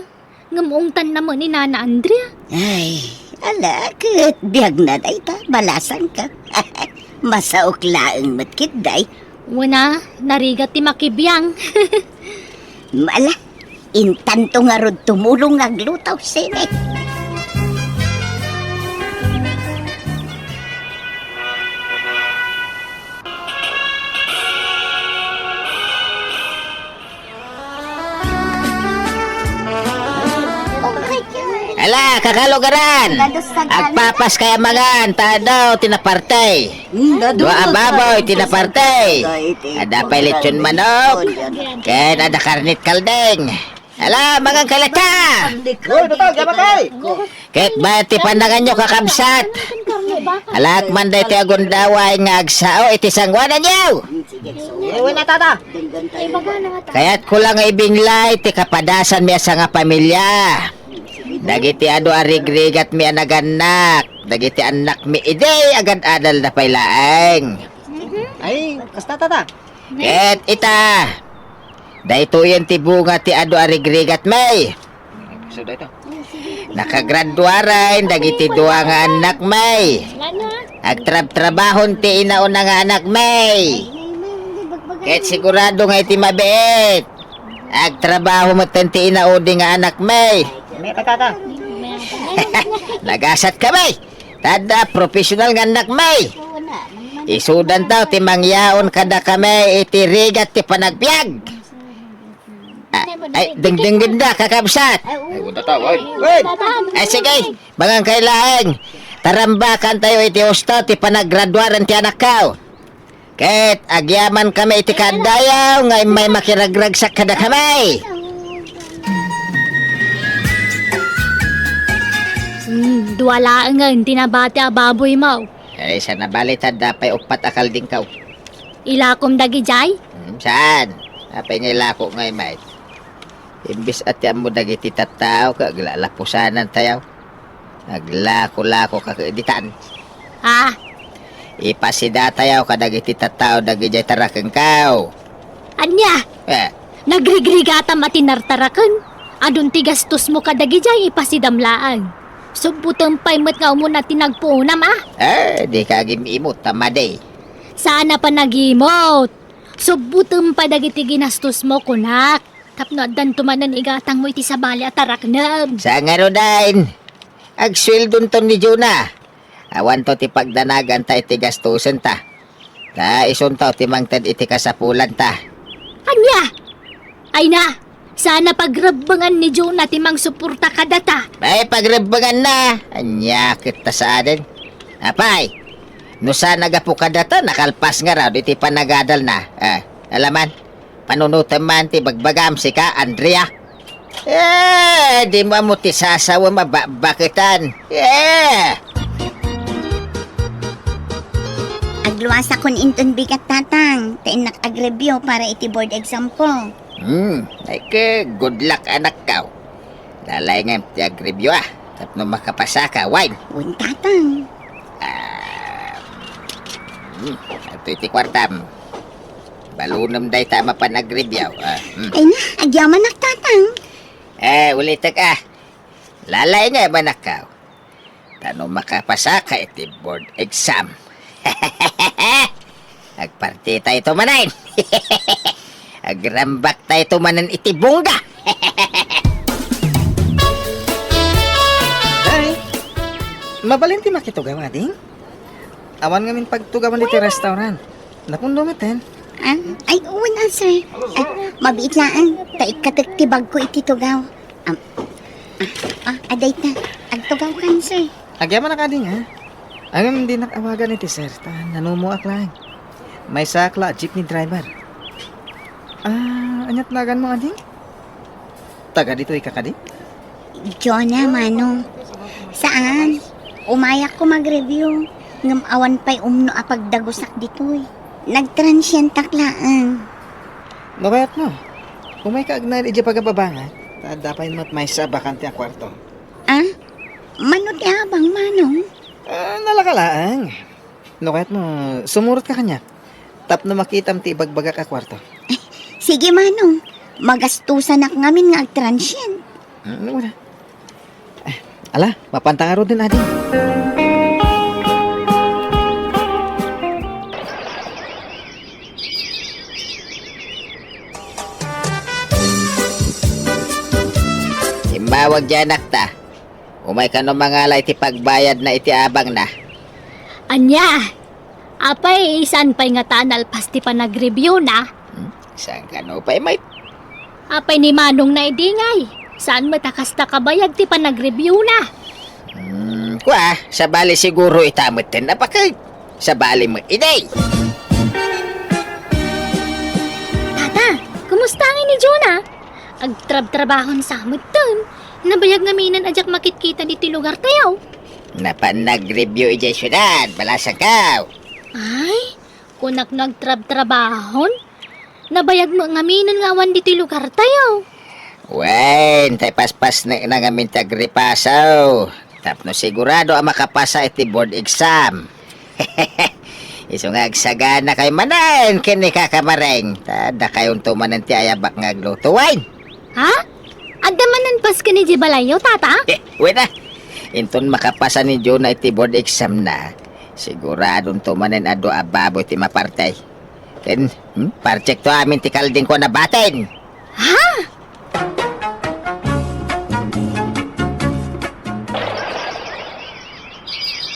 Ngem ungtanna met ni Nana Andrea. Ay, ala, ket biagna dayta, balasangko. Masaok laeng met ketdi. Wen a, narigat ti makibiang. Ala, intanto ngarud tumulong nga agluto, sine? Ala, kakalugaran! Agpapas kaya mangan, ta adu ti naparti. Dua a baboy ti naparti. Adda pay lechon manok. Ken adda karnit kalding. Ala, mangan kay latta! Uy, Tatang, yaman kay! Ket bayat ti pananganyo, kakabsat. Alaek man daytoy a gundaway nga agsao iti sangoananyo. Uy, na, Tata! Kayatko lang nga ibinglay ti kapadasanmi a sangapamilia. Dagiti adu a rigrigatmi a nagannak, dagiti annakmi idi agad-adalda pay laeng. Ay, kasta, Tata. Ket ita, daytoyen ti bunga ti adu a rigrigatmi. Nakagraduaren dagiti dua nga annakmi. Agtrabtrabahon ti inauna nga annakmi. Ket sigurado nga iti mabiit, agtrabaho metten ti inaudi nga annakmi. Meta, Tata. Nagasat kami. Ta adda professional nga annakmi. Isudantaw ti mangyaon kadakami iti rigat ti panagbiag. Ah, ay, dingdinggenda, kakabsat. Ay, unda ta, ay. Ay, sige, mangan kay laeng. Tarambakantayo iti husto ti panagraduaren ti anakko. Ket agyamankami iti kaaddayaw nga immay makiragragsak kadakami. Hmm, dua laengen ti nabati a baboymo. Ay, sa nabali ta adda pay uppat a kaldingko. Ilakom dagidiay? Hmm, saan? Apay nga ilako ngay, mate? Imbes a ti ammo dagiti tattao, ket aglalapusanantayo. Aglako-lako ka ket ditan. Ah. Ipasidatayo kadagiti tattao dagidiay tarakengko. Ania? Eh. Nagrigrigatam a ti nartaraken? Adun ti gastosmo kadagidiay ipasidam laeng. Subbutem pay met nga umuna ti nagpuonam, ah. Eh, dika agim-imot, ta madi. Saan a panagimot. Subbutem pay dagiti ginastosmo, kunak. Tapno addanto manen igatangmo iti sabali a taraknem. Sa ngaruden, agsueldonton ni Jonah. Awanto ti pagdanaganta iti gastosenta. Ta isunto ti mangted iti kasapulanta. Ania? Ay na, saan a pagrebbengan ni Jonah ti mangsuporta kadata. Ay, pagrebbenganna. Ania ket ta saanen? Apay, no saan a gapu kadata, nakalpas ngarud iti panagadalna. Ah, alaman? Panunotem man ti bagbagam, sika, Andrea. Eh, dimo ammo ti sasawem a babaketan. Eh! Agluasakon inton bigat, Tatang, ta innak agreview para iti board exam ko. Hmm, ay ke, good luck, anakko. Lalayngem ti agreview, ah, tapno makapasaka, wen? Wen, Tatang. Ah, hmm, adtoy ti kuartam. Balonem dayta a mapan agreview, ah, hmm. Ay na, agyamanak, Tatang. Eh, ulitek, ah. Lalayngem, anakko. Ta no makapasaka iti board exam, agpartitayto manen. Agrambakta ito manen iti bungga. Ay, mabalin ti makitugaw, ading? Awan ngamin pagtugawan iti restaurant. Napundo metten. Ah, ay, wen a, sir. Ah, mabiit laeng, ta ikkatek ti bagko iti tugaw. Am, ah, ah, adayta. Agtugawkan, sir. Agyamanak, ading, ha? Ngem dinak awagan iti sir, ta nanumoak laeng. Maysaak la a jeepney driver. Ah, aniat naganmo, ading? Taga ditoy ka kadi? Jonah, Manong. Saan? Umayakko magreview, ngem awan pay umno a pagdagusak ditoy. Nagtransyentak laeng. No kayatmo, umayka agnaed idiay pagababangat, ta adda pay met maysa a bakante a kuarto. Ah? Mano ti abang, Manong? Ah, nalaka laeng. No kayatmo, sumurotka kaniak tapno makitam ti ibagbagak a kuarto. Sige, Manong. Magastosanak ngamin nga agtransient. Hmm, ano wala? Eh, ala, mapanta ngaruden, ading. Agyanak ta. Umay kano mangala iti pagbayadna iti abangna. Ania? Apay, saan pay ngata nalpas ti panagreviewna? Hmm? Saan kano pay may... Apay ni Manong na idi ngay? Saan met a kasta kabayag ti panagreviewna? Hmm, kua, sabali siguro ita met ten napakit. Sabali met idi. Tata, kumusta ngay ni Jonah? Agtrabtrabahon sa met ten. Nabayag ngamin a diak makitkita ditoy lugar tayo. Napan nagreview idiay siudad, balasangkaw. Ay, kunak nagtrabtrabahon? Nabayag met ngamin nga awan ditoy lugar tayo. Wen, tay paspasnekna ngamin ti agripasaw. Tapno sigurado a makapasa iti board exam. Isu nga agsaganakayo manen ken ni Kaka Mareng. Ta dakayonto manen ti ayabak nga agluto, wen. Ha? Adda manen pas ken idiay balayyo, Tata? Eh, wen a. Inton makapasa ni Jonah iti board exam na, siguradonto manen a dua a baboy ti maparti. Ken, hmm, partekto amin ti kaldingko a nabatin.